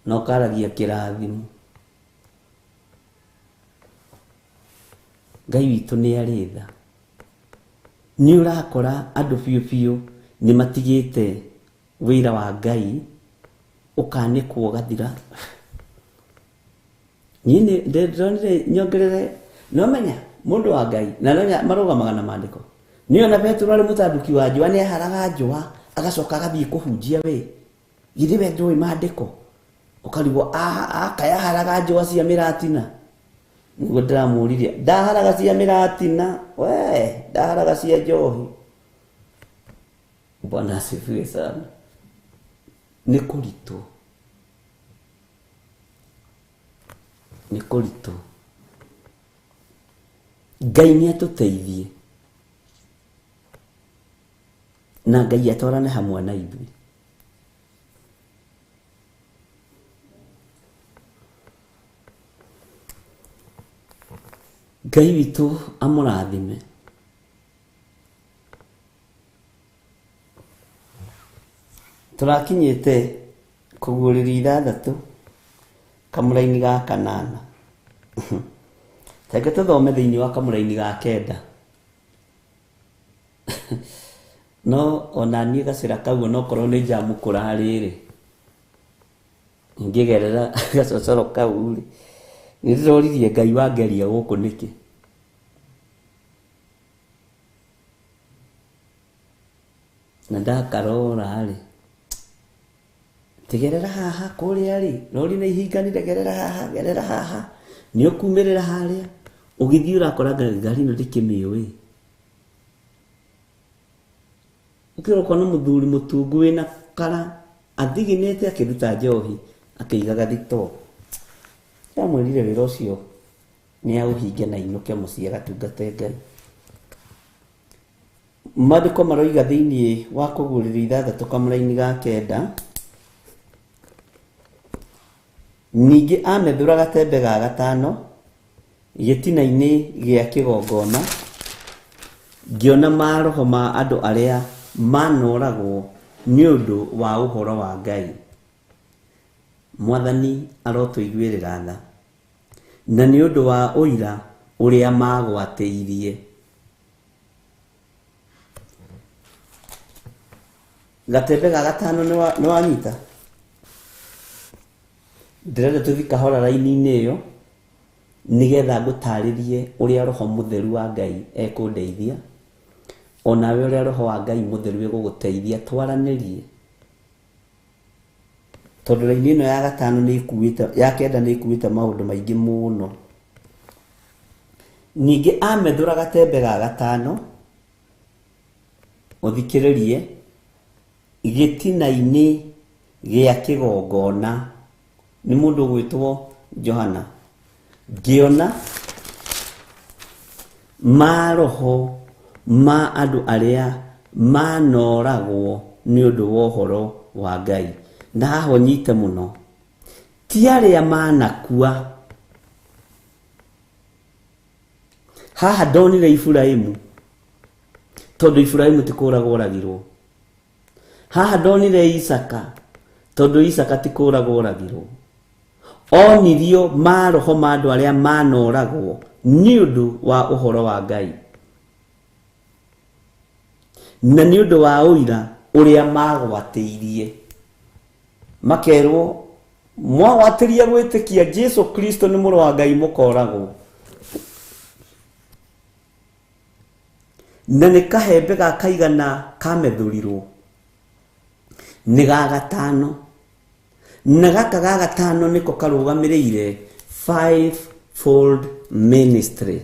S5: na ũkaragia kĩrathimo. Ngai witũ nĩ arĩ tha. Nĩ ũrakora andũ biũ biũ nĩ matigĩte wĩra wa Ngai ũkanĩkwo ũgathira. Niĩ nĩ ndĩronire nyongerere, no menya mũndũ wa Ngai na no marũgamaga na maandĩko. Nĩ ona Petero arĩ mũtanduki wa njũa, nĩ aharaga njũa agacoka agathiĩ kũhunjia we. Githĩ we ndũĩ maandĩko? Ũkarigwo akayaharaga njũa cia mĩratina. Nĩguo ndĩramũririe, ndaharaga cia mĩratina, we ndaharaga cia njohi. Bwana asifiwe sana. Nĩ kũritũ, nĩ kũritũ. Ngai nĩ atũteithie na Ngai atwarane hamwe na ithuĩ. Ngai witũ amũrathime. Tũrakinyĩte kũguũrĩria 6 kamũraini ga 8. Reke tũthome thĩinĩ wa kamũraini ga 9. No ona niĩ gacĩra kau onokorwo nĩ njamu kũrarĩ rĩ, ngĩgerera gacocoro kau rĩ, nĩ ndĩroririe Ngai wangeria gũkũ nĩkĩ. Na ndakarora rĩ, tigerera haha kũrĩa rĩ, rori nĩ ihinganire, gerera haha, gerera haha, nĩ ũkumĩrĩra harĩa, ũgĩthiĩ ũrakora ngari ĩno ndĩkĩmĩũĩ. Ũkĩrora ũkona mũthuri mũtungu wĩna kara athiginĩte akĩruta njohi akĩiga gathitoo. Ndamwĩrire wĩra ũcio nĩ aũhinge na ainũke mũciĩ agatungate Ngai. Maandĩko maroiga thĩinĩ wa kũguũrĩria 6 kamũraini ga 9, ningĩ amethũra gatembe ga 5 gĩtina-inĩ gĩa kĩgongona, ngĩona maroho ma andũ arĩa manoragwo nĩ ũndũ wa ũhoro wa Ngai. Mwathani arotũiguĩrĩra tha na nĩ ũndũ wa ũira ũrĩa magwatĩirie. Gatembe ga 5 nĩ wanyita? Ndĩrenda tũthiĩ kahora raini-inĩ ĩyo nĩgetha ngũtarĩrie ũrĩa Roho Mũtheru wa Ngai ekũndeithia, onawe ũrĩa Roho wa Ngai Mũtheru egũgũteithia twaranĩrie. Tondũ raini ĩno ya 5 nĩ ĩkuĩte, ya 9 nĩ ĩkuĩte maũndũ maingĩ mũno. Ningĩ amethũra gatembe ga 5, ũthikĩrĩrie, gĩtina-inĩ gĩa kĩgongona, nĩ mũndũ ũgwĩtwo Johana, ngĩona maroho ma andũ arĩa manoragwo nĩ ũndũ wa ũhoro wa Ngai. Na haha ũnyite mũno, ti arĩa manakua. Haha ndonire Iburahĩmu, tondũ Iburahĩmu ti kũragwo oragirwo. Haha ndonire Isaka, tondũ Isaka ti kũragwo oragirwo. Onirio maroho ma andũ arĩa manoragwo nĩ ũndũ wa ũhoro wa Ngai na nĩ ũndũ wa ũira ũrĩa magwatĩirie. Makerwo mwagwatĩria gwĩtĩkia Jesu Kristo nĩ mũrũ wa Ngai mũkoragwo. Na nĩ kahembe ga kaigana kamethũrirwo, nĩ ga 5, na gaka ga 5 nĩko karũgamĩrĩire fivefold ministry.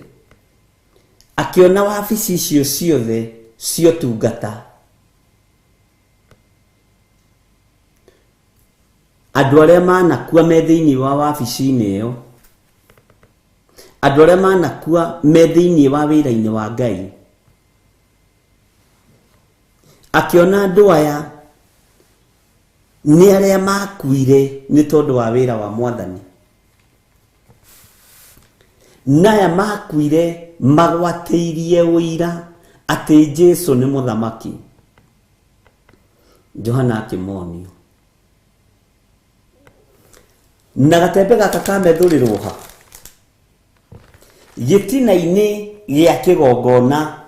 S5: Akĩona wabici icio ciothe ciotungata, andũ arĩa manakua me thĩinĩ wa wabici-inĩ ĩyo, andũ arĩa manakua me thĩinĩ wa wĩra-inĩ wa Ngai. Akĩona andũ aya nĩ arĩa makuire nĩ tondũ wa wĩra wa Mwathani, na aya makuire magwatĩirie ũira atĩ Jesu nĩ mũthamaki. Johana akĩmonio. Na gatembe gaka kamethũrĩrwo ha? Gĩtina-inĩ gĩa kĩgongona.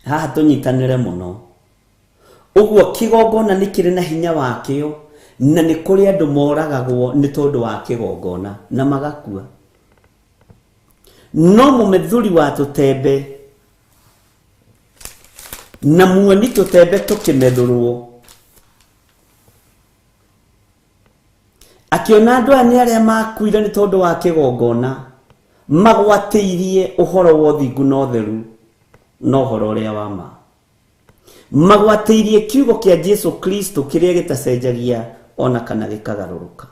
S5: Haha tũnyitanĩre mũno. Ũguo kĩgongona nĩ kĩrĩ na hinya wakĩo, na nĩ kũrĩ andũ moragagwo nĩ tondũ wa kĩgongona na magakua. No mũmethũri wa tũtembe na muoni tũtembe tũkĩmethũrwo, akĩona andũ aya nĩ arĩa makuire nĩ tondũ wa kĩgongona, Magwatĩirie ũhoro wa ũthingu na ũtheru na ũhoro ũrĩa wa ma. Magwatĩirie kiugo kĩa Jesu Kristo kĩrĩa gĩtacenjagia ona kana gĩkagarũrũka.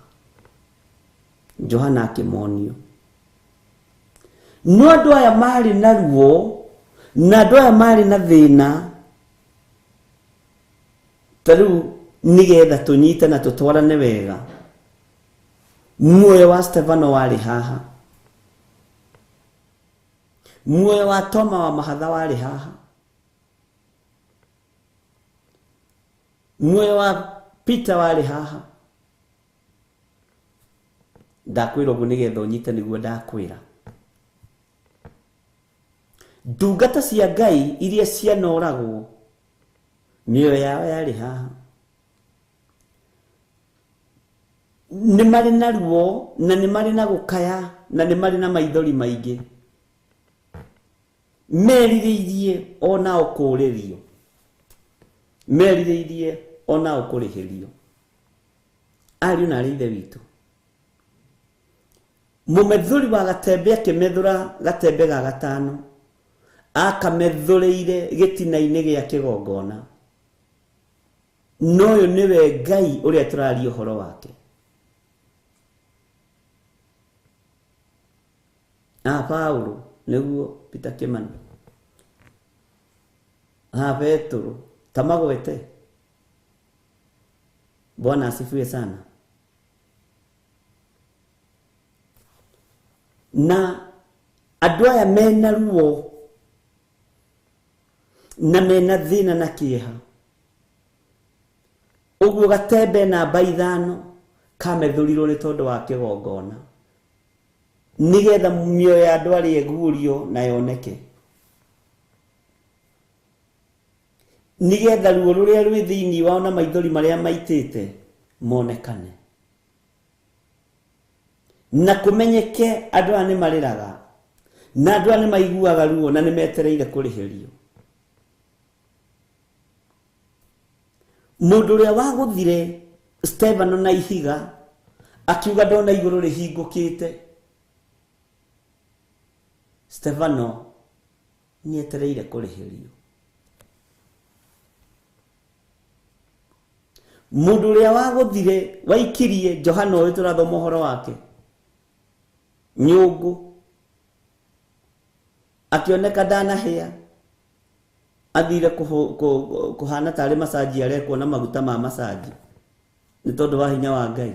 S5: Johana akĩmonio. No andũ aya marĩ na ruo na andũ aya marĩ na thĩna, ta rĩu nĩgetha tũnyite na tũtwarane wega, muoyo wa Stefano warĩ haha, muoyo wa Toma wa Mahatha warĩ haha, muoyo wa Peter warĩ haha. Ndakwĩra ũguo nĩgetha ũnyite nĩguo ndakwĩra. Ndungata cia Ngai iria cianoragwo mĩoyo yao yarĩ haha. Nĩ marĩ na ruo na nĩ marĩ na gũkaya na nĩ marĩ na maithori maingĩ. Merirĩirie onao kũũrĩrio, merirĩirie onao kũrĩhĩrio. Ariũ na arĩ ithe witũ, mũmethũri wa gatembe akĩmethũra gatembe ga gatano, akamethũrĩire gĩtina-inĩ gĩa kĩgongona. No ũyũ nĩwe Ngai ũrĩa tũraria ũhoro wake. Paulo nĩguo Peter Kimani, Petro tamagwete. Bwana asifiwe sana. Na andũ aya mena ruo na mena thĩna na kĩeha, ũguo gatembe namba 5 kamethũrirwo nĩ tondũ wa kĩgongona, nĩgetha mĩoyo ya andũ arĩa ĩguũrio na yoneke, nĩgetha ruo rũrĩa rwĩ thĩinĩ wao na maithori marĩa maitĩte monekane, na kũmenyeke andũ aya nĩ marĩraga na andũ aya nĩ maiguaga ruo na nĩ metereire kũrĩhĩrio. Mũndũ ũrĩa wagũthire Stefano na ihiga akiuga ndona igũrũ rĩhingũkĩte, Stefano nĩetereire kũrĩhĩrio. Mũndũ ũrĩa wagũthire waikirie Johana ũyũ tũrathoma ũhoro wake nyũngũ, akĩoneka ndanahĩa, athire kũhana tarĩ macaji arekwo na maguta ma macaji nĩ tondũ wa hinya wa Ngai,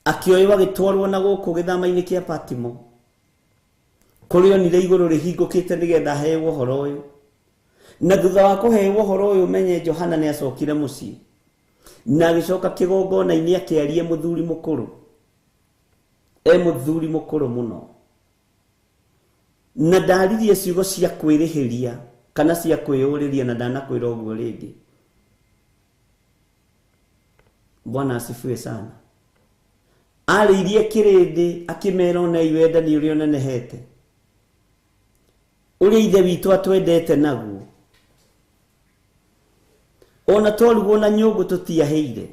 S5: akĩoywo agĩtwarwo na gũkũ gĩthama-inĩ kĩa Patimo, kũrĩa onire igũrũ rĩhingũkĩte nĩgetha aheo ũhoro ũyũ. Na thutha wa kũheo ũhoro ũyũ, menye Johana nĩ acokire mũciĩ na agĩcoka kĩgongona-inĩ akĩaria mũthuri mũkũrũ, mũthuri mũkũrũ mũno, na ndaririe ciugo cia kwĩrĩhĩria kana cia kwĩyũrĩria, na ndanakwĩra ũguo rĩngĩ. Bwana asifiwe sana. Arĩirie kĩrĩndĩ akĩmera onei wendani ũrĩa ũnenehete, ũrĩa ithe witũ atwendete naguo, ona twarugwo na nyũngũ tũtiahĩire,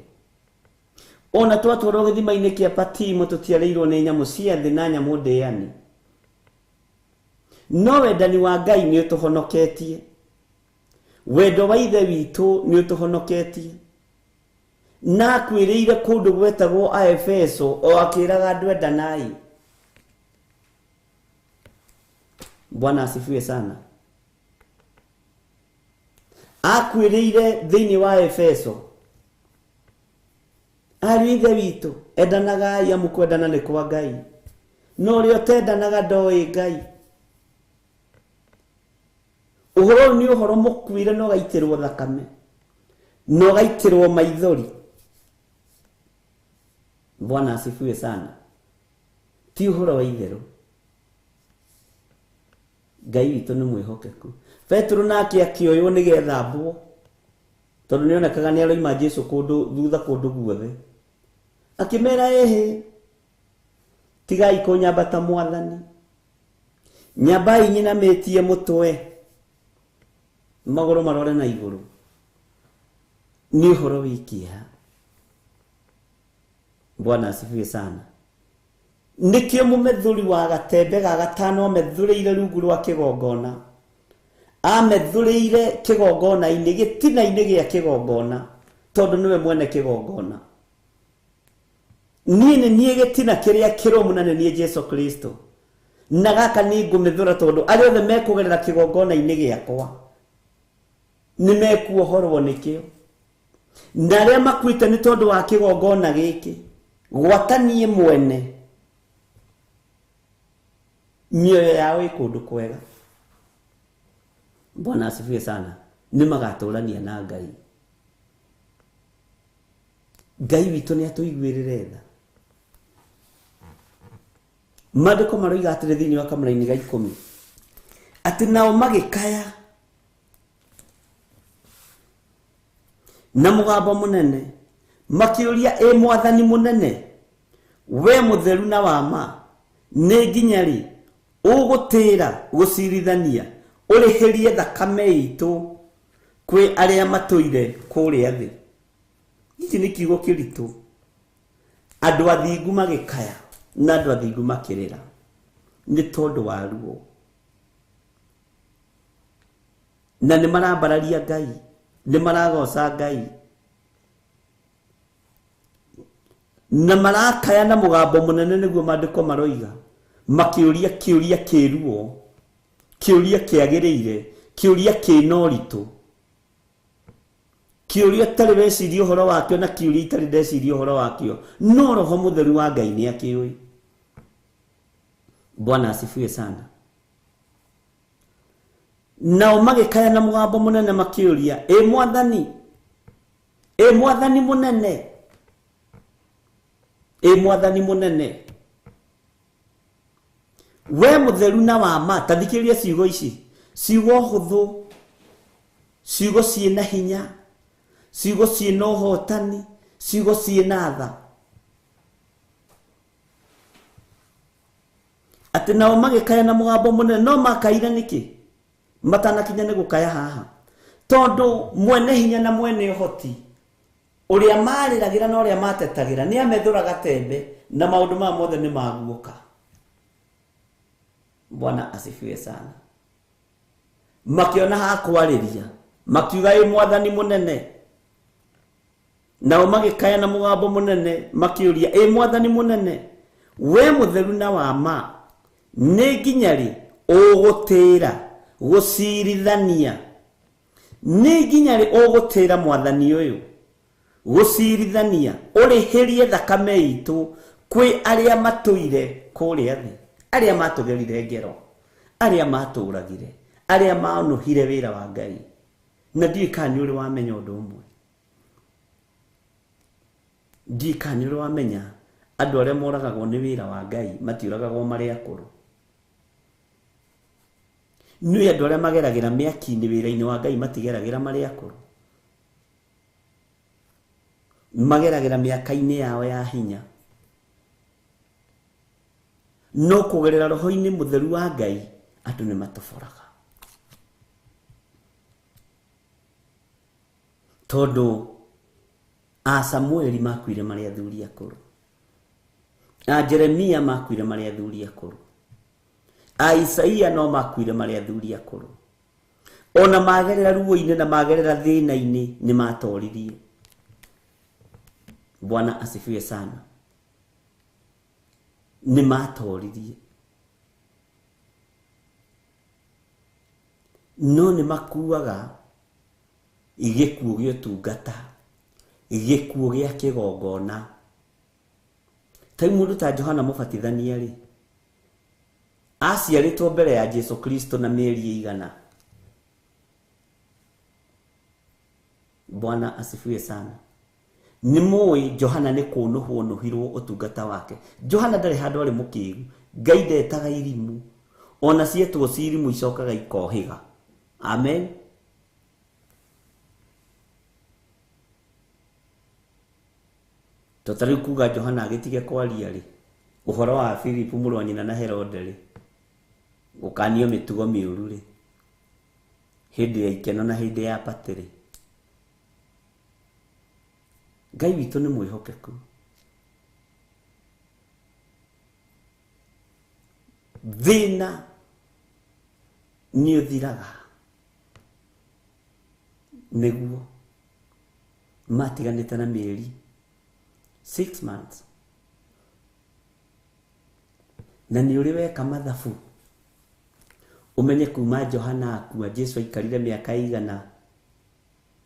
S5: ona twatwarwo gĩthima-inĩ kĩa Patimo tũtiarĩirwo nĩ nyamũ cia thĩ na nyamũ ndĩani. No wendani wa Ngai nĩ ũtũhonoketie, wendo wa ithe witũ nĩ ũtũhonoketie. Na akwĩrĩire kũndũ gwetagwo Aefeso o akĩraga andũ endanai. Bwana asifiwe sana. Akwĩrĩire thĩinĩ wa Efeso, ariũ ithe witũ endanagai, amu kwendana nĩ kwa Ngai, no ũrĩa ũtendanaga ndoĩ Ngai. Ũhoro ũyũ nĩ ũhoro mũkuire na ũgaitĩrwo thakame na ũgaitĩrwo maithori. Bwana asifiwe sana. Ti ũhoro wa itherũ. Ngai witũ nĩ mwĩhokeku. Petero nake akĩoywo nĩgetha ambwo, tondũ nĩonekaga nĩ aroima Jesu kũndũ thutha kũndũ guothe. Akĩmera ĩhĩ, tigai kũnyamba ta mwathani, nyambai nyinamĩtie mũtwe, magũrũ marore na igũrũ. Nĩ ũhoro wĩ kĩeha. Bwana asifiwe sana. Nĩkĩo mũmethũri wa gatembe ga gatano amethũrĩire rungu rwa kĩgongona, amethũrĩire kĩgongona-inĩ, gĩtina-inĩ gĩa kĩgongona, tondũ nĩwe mwene kĩgongona. Niĩ nĩ niĩ gĩtina kĩrĩa kĩrũmu na nĩ niĩ Jesu Kristo, na gaka nĩ ngũmĩthũra tondũ arĩa othe mekũgerera kĩgongona-inĩ gĩakwa nĩ mekuohorwo nĩkĩo, na arĩa makuĩte nĩ tondũ wa kĩgongona gĩkĩ gwata niĩ mwene, mĩoyo yao ĩ kũndũ kwega. Bwana asifiwe sana. Nĩ magatũrania na Ngai. Ngai witũ nĩ atũiguĩrĩre tha. Maandĩko maroiga atĩrĩ thĩinĩ wa kamũraini ga 10 atĩ nao magĩkaya na mũgambo mũnene makĩũria, ĩ mwathani mũnene, we mũtheru na wa ma, nĩ nginya rĩ ũgũtĩra gũcirithania ũrĩhĩrie thakame itũ kwĩ arĩa matũire kũrĩa thĩ? Gĩkĩ nĩ kiugo kĩritũ. Andũ athingu magĩkaya na andũ athingu makĩrĩra nĩ tondũ wa ruo, na nĩ marambararia Ngai, nĩ maragoca Ngai, na marakaya na mũgambo mũnene, nĩguo maandĩko maroiga, makĩũria kĩũria kĩruo, kĩũria kĩagĩrĩire, kĩũria kĩna ũritũ, kĩũria ũtarĩ weciria ũhoro wakĩo na kĩũria itarĩ ndeciria ũhoro wakĩo, no Roho Mũtheru wa Ngai nĩ akĩũĩ. Bwana asifiwe sana. Nao magĩkaya na mũgambo mũnene makĩũria, ĩ mwathani, ĩ mwathani mũnene, ĩ mwathani mũnene, we mũtheru na wa ma. Ta thikĩrĩria ciugo ici, ciugo hũthũ, ciugo ciĩna hinya, ciugo ciĩna ũhotani, ciugo ciĩna tha. Atĩ nao magĩkaya na mũgambo mũnene. No makaire nĩkĩ matanakinya nĩ gũkaya haha? Tondũ mwene hinya na mwene ũhoti ũrĩa marĩragĩra na ũrĩa matetagĩra nĩ amethũra gatembe, na maũndũ maya mothe nĩ maguũka. Bwana asifiwe sana. Makĩona ha kwarĩria, makiuga, ĩ mwathani mũnene. Nao magĩkaya na mũgambo mũnene makĩũria, ĩ mwathani mũnene, we mũtheru na wa ma, nĩ nginya rĩ ũgũtĩra gũcirithania? Nĩ nginya rĩ ũgũtĩra mwathani ũyũ gũcirithania ũrĩhĩrie thakame itũ kwĩ arĩa matũire kũrĩa thĩ, arĩa matũgerire ngero, arĩa matũragire, arĩa manũhire wĩra wa Ngai? Na ndiũĩ kana nĩ ũrĩ wamenya ũndũ ũmwe, ndiũĩ kana nĩ ũrĩ wamenya andũ arĩa moragagwo nĩ wĩra wa Ngai matiũragagwo marĩ akũrũ. Nĩ andũ arĩa mageragĩra mĩaki-inĩ wĩra-inĩ wa Ngai matigeragĩra marĩ akũrũ, mageragĩra mĩaka-inĩ yao ya hinya. No kũgerera roho-inĩ mũtheru wa Ngai andũ nĩ matoboraga, tondũ a Samueli makuire marĩ athuri akũrũ, a Jeremia makuire marĩ athuri akũrũ, a Isaia no makuire marĩ athuri akũrũ. Ona magerera ruo-inĩ na magerera thĩna-inĩ nĩ matoririe. Bwana asifiwe sana. Nĩ matoririe, no nĩ makuaga gĩkuũ gĩa ũtungata, gĩkuũ gĩa kĩgongona. Ta mũndũ ta Johana Mũbatithania rĩ, aciarĩtwo mbere ya Jesu Kristo na mĩeri ĩigana? Bwana asifiwe sana. Nĩ mũĩ Johana nĩ kũnũhwo nũhirwo ũtungata wake. Johana ndarĩ handũ arĩ mũkĩgu. Ngai ndetaga irimũ, ona cietwo ci irimũ icokaga ikohĩga. Amen. To ta rĩu kuga Johana agĩtige kwaria rĩ, ũhoro wa Filipu mũrũ wa nyina na Herode rĩ, gũkanio mĩtugo mĩũru rĩ, hĩndĩ ya ikeno na hĩndĩ ya patĩ rĩ. Ngai witũ nĩ mwĩhokeku. Thĩna nĩ ũthiraga. Nĩguo matiganĩte na mĩeri 6 months. Na nĩ ũrĩ weka mathabu ũmenye kuma Johana akua Jesu aikarire mĩaka igana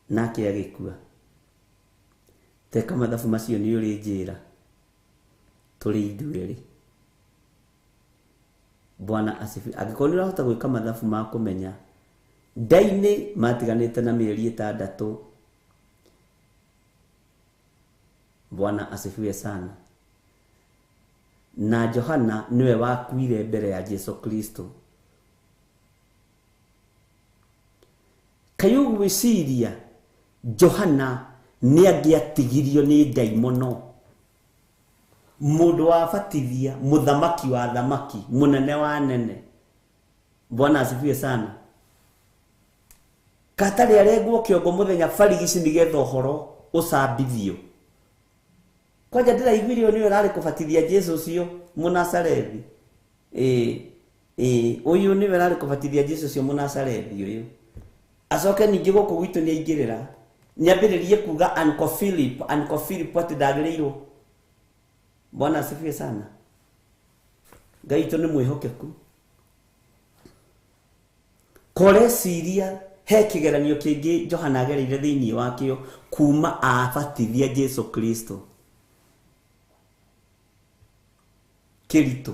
S5: nake agĩkua. Teka mathabu macio nĩ ũrĩ njĩra tũrĩ ithuerĩ. Bwana asifiwe. Angĩkorwo nĩ ũrahota gwĩka mathabu ma kũmenya ndainĩ matiganĩte na mĩeri 6. Bwana asifiwe sana. Na Johana niwe wakuire mbere ya Jesu Kristo. Kaĩ ũgwĩciria Johana nĩ angĩatigirio nĩ ndaimono? Mũndũ wabatithia, mũthamaki wa thamaki, mũnene wa nene. Bwana asifiwe sana. Katarĩ arengwo kĩongo mũthenya barigici nĩgetha ũhoro ũcambithio. Kwanja ndĩraiguire ũyũ nĩwe ũrarĩ kũbatithia Jesu ũcio Mũnazarethi. Ũyũ nĩwe ũrarĩ kũbatithia Jesu ũcio Mũnazarethi ũyũ. Acoke ningĩ gũkũ gwitũ nĩaingĩrĩra. Nĩambĩrĩrie kuga Uncle Philip, Uncle Philip atĩ ndagĩrĩirwo. Bwana asifiwe sana. Ngai witũ nĩ mwĩhokeku. Koreciria he kĩgeranio kĩngĩ Johana agereire thĩinĩ wakĩo kuma abatithia Jesu Kristo. Kĩritũ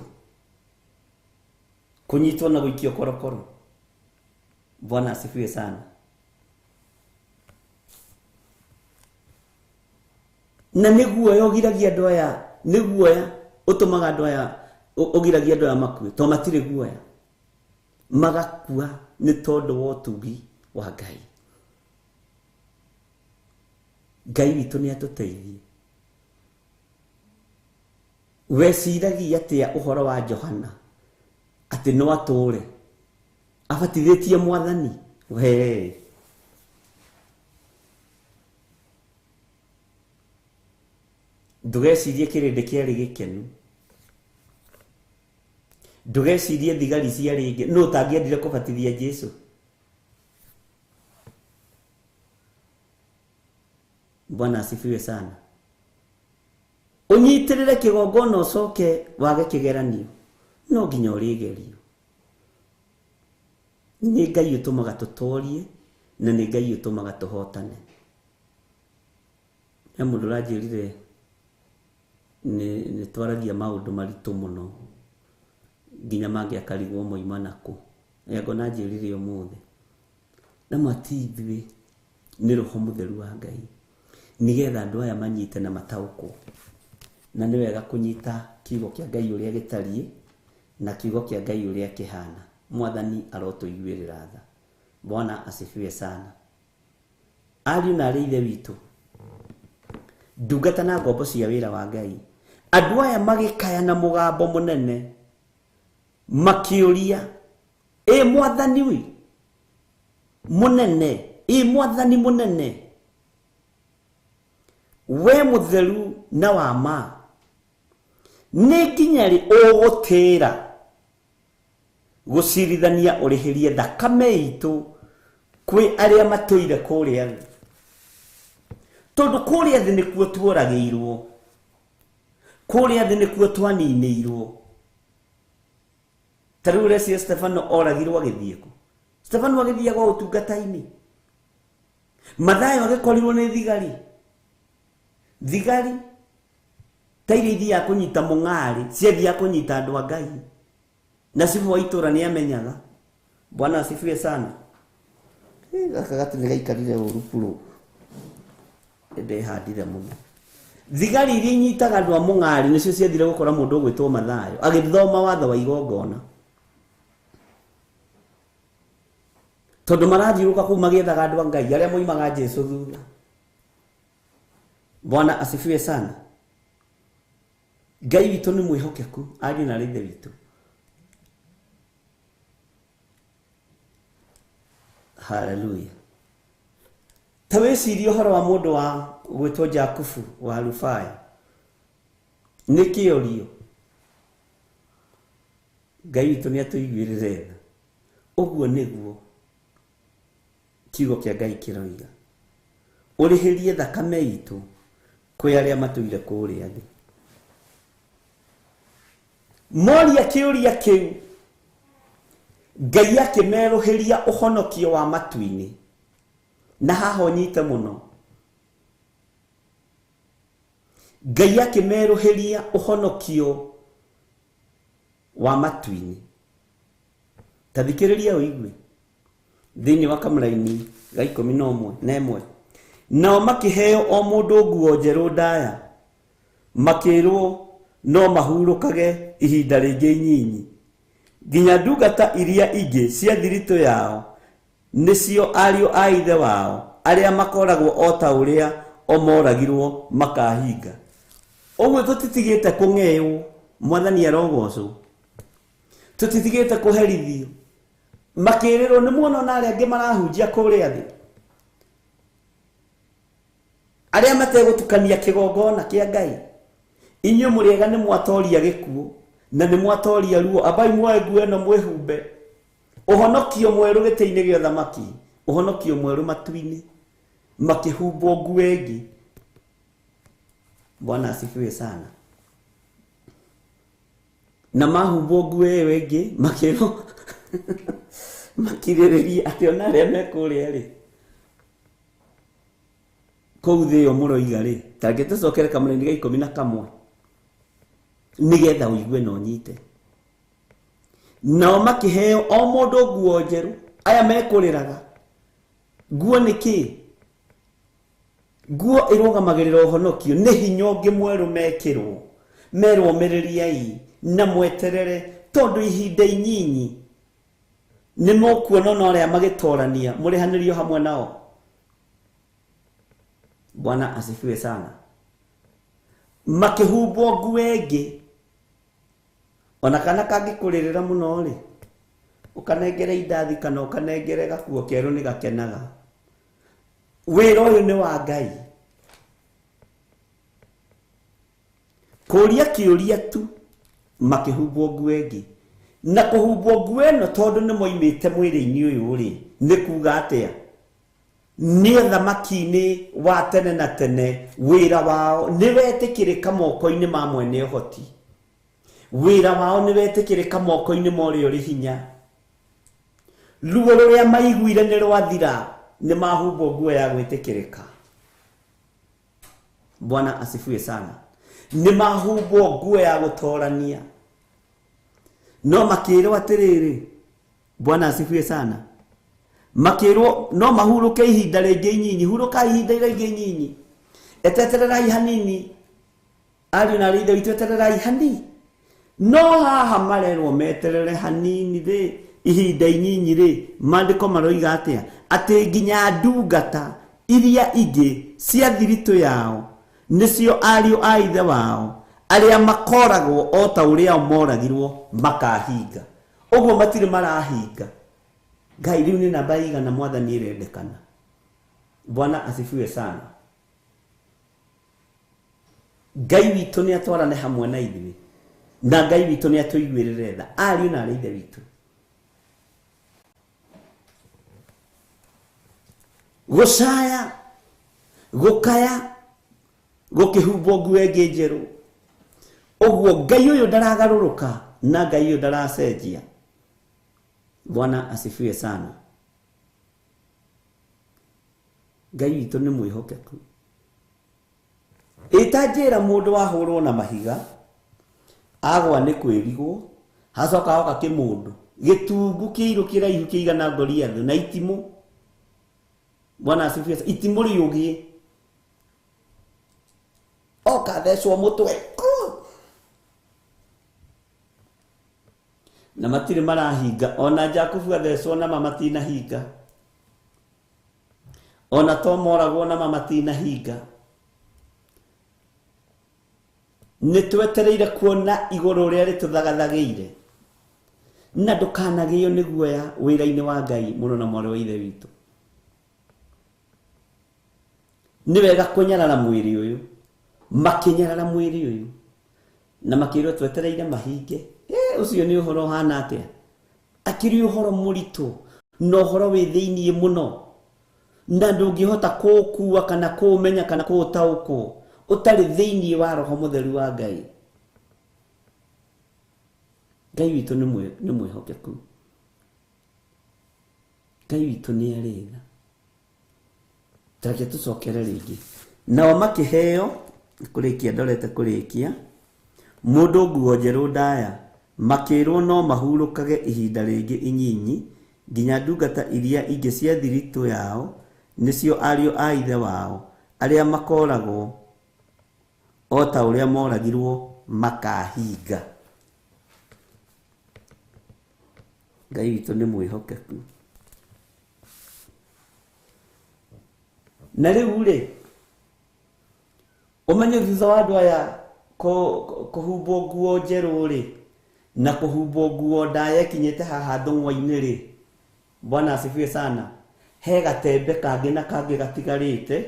S5: kũnyitwo na gũikio korokoro. Bwana asifiwe sana. Na nĩ guoya ũgiragia andũ aya, nĩ guoya ũtũmaga andũ aya, ũgiragia andũ aya makue, to matirĩ guoya. Magakua nĩ tondũ wa ũtugi wa Ngai. Ngai witũ nĩ atũteithie. Weciragia atĩa ũhoro wa Johana atĩ no atũre abatithĩtie mwathani? We ndũgecirie kĩrĩndĩ kĩarĩ gĩkenu, ndũgecirie thigari ciarĩ ngenu. Nũ ũtangĩendire kũbatithia Jesu? Bwana asifiwe sana. Ũnyitĩrĩre kĩgongona ũcoke wage kĩgeranio, no nginya ũrĩgerio. Nĩ Ngai ũtũmaga tũtorie na nĩ Ngai ũtũmaga tũhotane. He mũndũ ũranjĩrire nĩ twaragia maũndũ maritũ mũno nginya mangĩakarigwo moima nakũ. Ngona anjĩrire ũmũthĩ na ma ti ithuĩ, nĩ Roho Mũtheru wa Ngai, nĩgetha andũ aya manyite na mataũkwo. Na nĩ wega kũnyita kiugo kĩa Ngai ũrĩa gĩtariĩ na kiugo kĩa Ngai ũrĩa kĩhana. Mwathani arotũiguĩrĩra tha. Bwana asifiwe sana. Ariũ na arĩ ithe witũ, ndungata na ngombo cia wĩra wa Ngai, andũ aya magĩkaya na mũgambo mũnene makĩũria, ĩ mwathani wi mũnene, ĩ mwathani mũnene, we mũtheru na wa ma, nĩ nginya rĩ ũgũtĩĩra gũcirithania ũrĩhĩrie thakame itũ kwĩ arĩa matũire kũrĩa thĩ? Tondũ kũrĩa thĩ nĩkuo tuoragĩirwo, kũrĩa thĩ nĩkuo twaninĩirwo. Ta rĩu ũreciria Stefano oragirwo agĩthiĩ kũ? Stefano agĩthiaga ũtungata-inĩ. Mathayo agĩkorirwo nĩ thigari. Thigari ta iria ithiaga kũnyita mũng'arĩ, ciathiaga kũnyita andũ a Ngai. Na cibũ wa itũra nĩ amenyaga. Bwana asifiwe sana. Gaka gati nĩ gaikarire ũru buru. Ndehandire mũno. Thigari iria inyitaga andũ a mũng'arĩ nĩcio ciathire gũkora mũndũ ũgwĩtwo Mathayo agĩthoma watho wa igongona. Tondũ marathiũrũrũka kũu magĩethaga andũ a Ngai arĩa moimaga Jesu thutha. Bwana asifiwe sana. Ngai witũ nĩ mwĩhokeku, ariũ na arĩ ithe witũ. Hallelujah. Ta wĩcirie ũhoro wa mũndũ wa gwĩtwo Jakubu wa Rufai. Nĩ kĩorio. Ngai witũ nĩ atũiguĩrĩre tha. Ũguo nĩguo kiugo kĩa Ngai kĩroiga. Ũrĩhĩrie thakame itũ kwĩ arĩa matũire kũrĩa thĩ. Moria kĩũria kĩu, Ngai akĩmerũhĩria ũhonokio wa matu-inĩ. Na haha ũnyite mũno. Ngai akĩmerũhĩria ũhonokio wa matu-inĩ. Ta thikĩrĩria ũigue. Thĩinĩ wa kamũraini ga 11. Nao makĩheo o mũndũ nguo njerũ ndaya, makĩrwo no mahurũkage ihinda rĩngĩ inyinyi, nginya ndungata iria ingĩ cia thiritũ yao, nĩcio ariũ a ithe wao, arĩa makoragwo o ta ũrĩa o moragirwo makahinga. Ũguo tũtitigĩte kũng'eyo, Mwathani arogocwo. Tũtitigĩte kũherithio. Makĩrĩrwo nĩ muona na arĩa angĩ marahunjia kũrĩa thĩ. Arĩa mategũtukania kĩgongona kĩa Ngai. Inyuĩ mũrĩega nĩ mwatoria gĩkuũ na nĩ mwatoria ruo. Ambai muoe nguo ĩno mwĩhumbe. Ũhonokio mwerũ gĩtĩ-inĩ gĩa ũthamaki, ũhonokio mwerũ matu-inĩ, makĩhumbwo nguo ĩngĩ. Bwana asifiwe sana. Na mahumbwo nguo ĩyo ĩngĩ, makĩrwo makirĩrĩrie atĩ ona arĩa me kũrĩa rĩ, kũu thĩ ĩyo mũroiga rĩ, ta reke tũcokere kamũraini ga 11 nĩgetha ũigue na ũnyite. Nao makĩheo o mũndũ nguo njerũ. Aya mekũrĩraga. Nguo nĩ kĩ? Nguo ĩrũgamagĩrĩra ũhonokio. Nĩ hinya ũngĩ mwerũ mekĩrwo. Merwo mĩrĩriai na mweterere, tondũ ihinda inyinyi nĩ mũkuona ona arĩa magĩtorania mũrĩhanĩrio hamwe nao. Bwana asifiwe sana. Makĩhumbwo nguo ĩngĩ. Ona kana kangĩkũrĩrĩra mũno rĩ, ũkanengere indathi kana ũkanengere gakuo kerũ nĩ gakenaga. Wĩra ũyũ nĩ wa Ngai. Kũria kĩũria tu, makĩhumbwo nguo ĩngĩ. Na kũhumbwo nguo ĩno tondũ nĩ moimĩte mwĩrĩ-inĩ ũyũ rĩ, nĩ kuga atĩa? Nĩ ũthamaki-inĩ wa tene na tene, wĩra wao nĩ wetĩkĩrĩka moko-inĩ ma mwene ũhoti. Wĩra wao nĩ wetĩkĩrĩka moko-inĩ ma ũrĩa ũrĩ hinya. Ruo rũrĩa maiguire nĩ rwathira, nĩ mahumbwo nguo ya gwĩtĩkĩrĩka. Bwana asifiwe sana. Nĩ mahumbwo nguo ya gũtorania. No makĩrwo atĩrĩrĩ, Bwana asifiwe sana. Makĩrwo no mahurũke ihinda rĩngĩ inyinyi, hurũka ihinda rĩngĩ inyinyi. Etetererai hanini. Ariũ na aarĩ a Ithe witũ, etererai hanini. No haha marerwo meterere hanini rĩ, ihinda inyinyi rĩ, maandĩko maroiga atĩa? Atĩ nginya ndungata iria ingĩ cia thiritũ yao, nĩcio ariũ a ithe wao, arĩa makoragwo o ta ũrĩa moragirwo makahinga. Ũguo matirĩ marahinga. Ngai, rĩu nĩ namba igana Mwathani ĩrendekana. Bwana asifiwe sana. Ngai witũ nĩ atwarane hamwe na ithuĩ, na Ngai witũ nĩ atũiguĩrĩre tha, ariũ na aarĩ a Ithe witũ. Gũcaya, gũkaya, gũkĩhumbwo nguo ĩngĩ njerũ. Ũguo Ngai ũyũ ndaragarũrũka na Ngai ũyũ ndaracenjia. Bwana asifiwe sana. Ngai witũ nĩ mwĩhokeku. Ĩta njĩra mũndũ wahũrwo na mahiga, agwa nĩ kwĩrigwo, hacoka oka kĩmũndũ gĩtungu kĩirũ kĩraihu kĩigana Goliath na itimũ. Bwana asifiwe sana. Itimũ rĩũgĩ. Oka thecwo mũtwe. Na matirĩ marahinga. Ona Jakubu athecwo na ma matinahinga. Ona to moragwo na ma matinahinga. Nĩ twetereire kuona igũrũ rĩrĩa rĩtũthagathagĩire. Na ndũkanagĩo nĩ guoya wĩra-inĩ wa Ngai mũno na mwarĩ wa Ithe witũ. Nĩ wega kũnyarara mwĩrĩ ũyũ. Makĩnyarara mwĩrĩ ũyũ. Na makĩrwo twetereire mahinge. Ũcio nĩ ũhoro ũhana atĩa? Akĩrĩ ũhoro mũritũ na ũhoro wĩ thĩiniĩ mũno, na ndũngĩhota kũũkua kana kũũmenya kana kũũtaũkwo ũtarĩ thĩiniĩ wa Roho Mũtheru wa Ngai. Ngai witũ nĩ mwĩhokeku. Ngai witũ nĩ arĩ tha. Tareke tũcokere rĩngĩ. Nao makĩheo, kũrĩkia ndorete kũrĩkia, mũndũ nguo njerũ ndaya, makĩrwo no mahurũkage ihinda rĩngĩ inyinyi nginya ndungata iria ingĩ cia thiritũ yao, nĩcio ariũ a ithe wao, arĩa makoragwo o ta ũrĩa moragirwo makahinga. Ngai witũ nĩ mwĩhokeku. Na rĩu rĩ, ũmenye thutha wa andũ aya kũhumbwo nguo njerũ rĩ, na kũhumbwo nguo ndaya ĩkinyĩte haha thũng'wa-inĩ rĩ, Bwana asifiwe sana, he gatembe kangĩ na kangĩ gatigarĩte,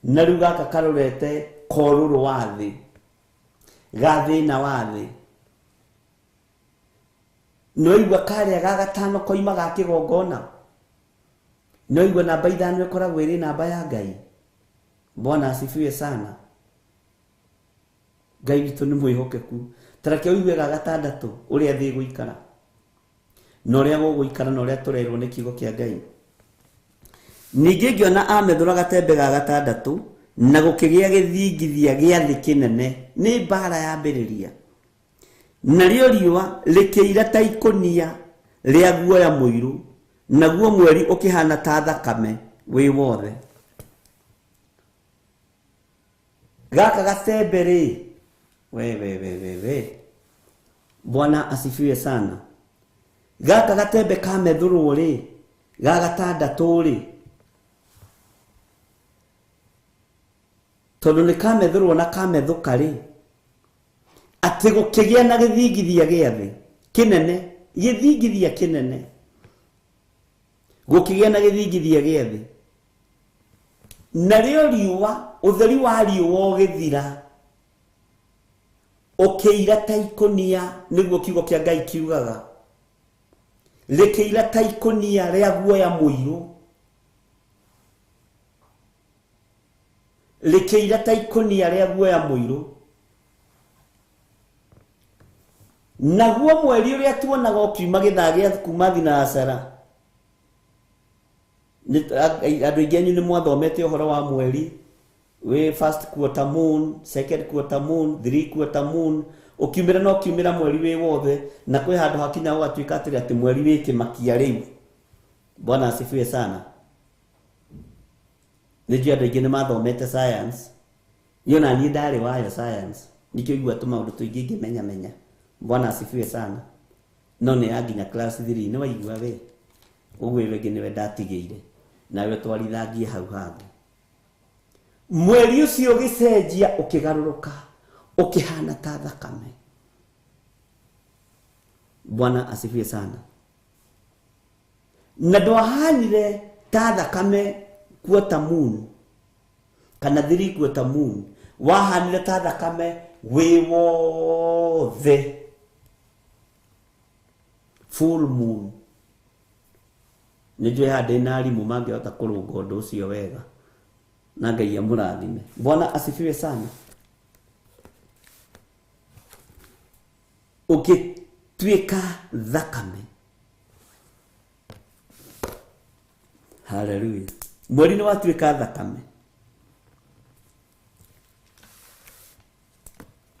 S5: na rĩu gaka karorete korũrũ wa thĩ, ga thĩna wa thĩ. Nĩwaigua karĩa ga gatano koima ga kĩgongona? Nĩwaigua namba 5 ĩkoragwo ĩrĩ namba ya Ngai? Bwana asifiwe sana. Ngai witũ nĩ mwĩhokeku. Tareke ũigue ga gatandatũ ũrĩa thĩ ĩgũikara, na ũrĩa gũgũikara, na ũrĩa tũrerwo nĩ kiugo kĩa Ngai. Ningĩ ngĩona amethũra gatembe ga gatandatũ, na gũkĩgĩa gĩthingithia gĩa thĩ kĩnene, nĩ mbara yambĩrĩria. Narĩo riũa rĩkĩira ta ikũnia rĩa guoya mũirũ, naguo mweri ũkĩhana ta thakame wĩ wothe. Gaka gatembe rĩ, we we we we we, Bwana asifiwe sana. Gaka gatembe kamethũrwo rĩ, ga gatandatũ rĩ, tondũ nĩ kamethũrwo na kamethũka rĩ, atĩ gũkĩgĩa na gĩthingithia gĩa thĩ kĩnene, gĩthingithia kĩnene, gũkĩgĩa na gĩthingithia gĩa thĩ. Narĩo riũa, ũtheri wa riũa ũgĩthira, ũkĩira ta ikũnia, nĩguo kiugo kĩa Ngai kiugaga, rĩkĩira ta ikũnia rĩa guoya mũirũ, rĩkĩira ta ikũnia rĩa guoya mũirũ. Naguo mweri ũrĩa tuonaga ũkiuma gĩthaa gĩa kuma thinacara, andũ aingĩ anyu nĩ mwathomete ũhoro wa mweri, wĩ first quarter moon, second quarter moon, three quarter moon, ũkiumĩra na ũkiumĩra mweri wĩ wothe, na kwĩ handũ hakinya gũgatuĩka atĩrĩ atĩ mweri wĩ kĩmakia rĩu. Bwana asifiwe sana. Nĩ njũĩ andũ aingĩ nĩ mathomete science, niĩ ona niĩ ndarĩ wayo science, nĩkĩo igua tũmaũndũ tũingĩ ingĩmenyamenya. Bwana asifiwe sana. No nĩ ya nginya class 3, nĩ waigua we, ũguo ĩyo ĩngĩ nĩwe ndatigĩire, nawe twarithangie hau hangĩ. Mweri ũcio ũgĩcenjia, ũkĩgarũrũka, ũkĩhana ta thakame. Bwana asifiwe sana. Na ndwahanire ta thakame quarter moon kana three quarter moon, wahanire ta thakame wĩ wothe, full moon. Nĩ njũĩ haha ndĩna arimũ mangĩhota kũrũnga ũndũ ũcio wega, na Ngai amũrathime. Bwana asifiwe sana. Ũgĩtuĩka thakame. Hallelujah. Mweri nĩ watuĩka thakame.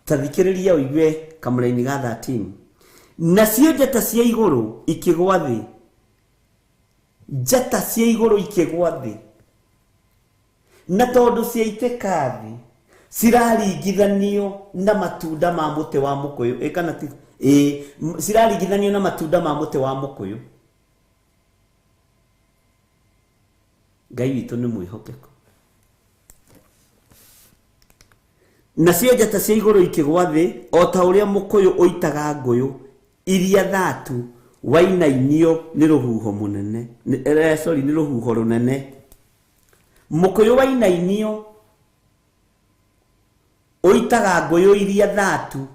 S5: Ta thikĩrĩria ũigue kamũraini ga 13. Nacio njata cia igũrũ ikĩgwa thĩ, njata cia igũrũ ikĩgwa thĩ, na tondũ ciaitĩka thĩ ciraringithanio na matunda ma mũtĩ wa mũkũyũ. Ĩ kana ti? Ĩ, ciraringithanio na matunda ma mũtĩ wa mũkũyũ. Ngai witũ nĩ mwĩhokeku. Nacio njata cia igũrũ ikĩgwa thĩ o ta ũrĩa mũkũyũ ũitaga ngũyũ iria thatu wainainio nĩ rũhuho mũnene. Sorry, nĩ rũhuho rũnene. Mũkũyũ wainainio ũitaga ngũyũ iria thatu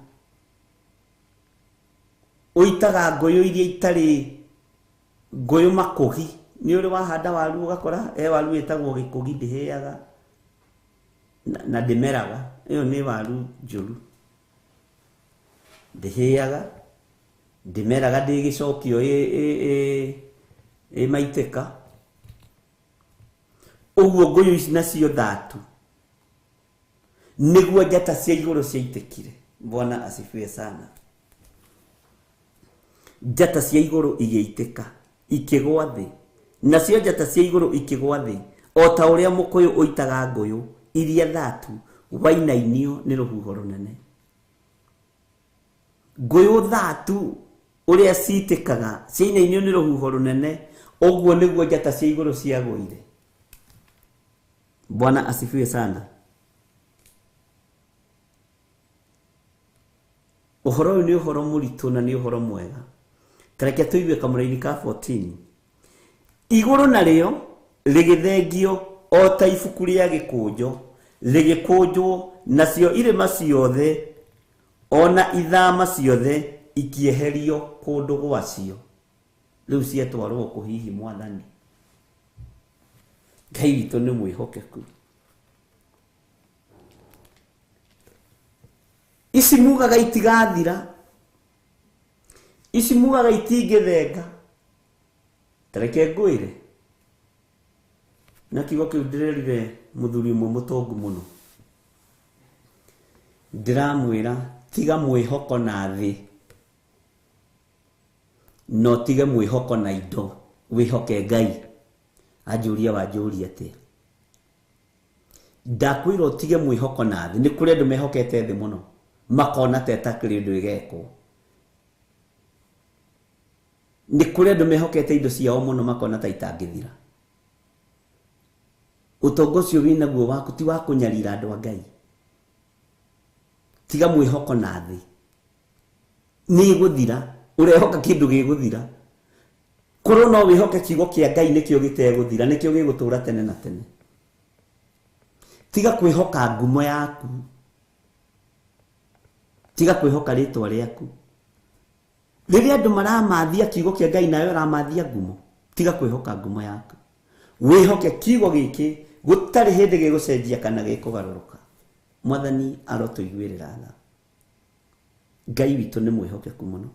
S5: Ũitaga ngũyũ iria itarĩ ngũyũ makũgi. Nĩ ũrĩ wahanda waru ũgakora he waru ĩtagwo gĩkũgi ndĩhĩaga na ndĩmeraga. Ĩyo nĩ waru njũru. Ndĩhĩaga, ndĩmeraga ndĩgĩcokio ĩ maitĩka. Ũguo ngũyũ ici nacio thatu nĩguo njata cia igũrũ ciaitĩkire. Bwana asifiwe sana. Njata cia igũrũ igĩitĩka ikĩgwa thĩ, nacio njata cia igũrũ ikĩgwa thĩ o ta ũrĩa mũkũyũ ũitaga ngũyũ iria thatu wainainio nĩ rũhuho rũnene. Ngũyũ thatu ũrĩa citĩkaga ciainainio nĩ rũhuho rũnene, ũguo nĩguo njata cia igũrũ ciagũire. Bwana asifiwe sana. Ũhoro ũyũ nĩ ũhoro mũritũ na nĩ ũhoro mwega. Tareke tũigue kamũraini ka 14. Igũrũ narĩo rĩgĩthengio o ta ibuku rĩa gĩkũnjo, rĩgĩkũnjwo, nacio irĩma ciothe ona ithama ciothe ikĩeherio kũndũ gwacio. Rĩu ciatwarwo kũ hihi Mwathani? Ngai witũ nĩ mwĩhokeku. Ici mugaga itigathira, ici mugaga itingĩthenga. Tareke ngwĩre na kiugo kĩu ndĩrerire mũthuri ũmwe mũtongu mũno, ndĩramwĩra tiga mwĩhoko na thĩ no tige mwĩhoko na indo, wĩhoke Ngai. Anjũria wanjũria atĩa? Ndakwĩra ũtige mwĩhoko na thĩ. Nĩ kũrĩ andũ mehokete thĩ mũno makona ta ĩtakĩrĩ ũndũ ĩgekwo. Nĩ kũrĩ andũ mehokete indo ciao mũno makona ta itangĩthira. Ũtonga ũcio wĩnaguo waku ti wa kũnyarira andũ a Ngai. Tiga mwĩhoko na thĩ, nĩ ĩgũthira. Ũrehoka kĩndũ gĩgũthira. Korwo no wĩhoke kiugo kĩa Ngai nĩkĩo gĩtegũthira, nĩkĩo gĩgũtũra tene na tene. Tiga kwĩhoka ngumo yaku, tiga kwĩhoka rĩtwa rĩaku. Rĩrĩa andũ maramathia kiugo kĩa Ngai nawe ũramathia ngumo, tiga kwĩhoka ngumo yaku. Wĩhoke kiugo gĩkĩ gũtarĩ hĩndĩ gĩgũcenjia kana gĩkũgarũrũka. Mwathani arotũiguĩrĩra tha. Ngai witũ nĩ mwĩhokeku mũno.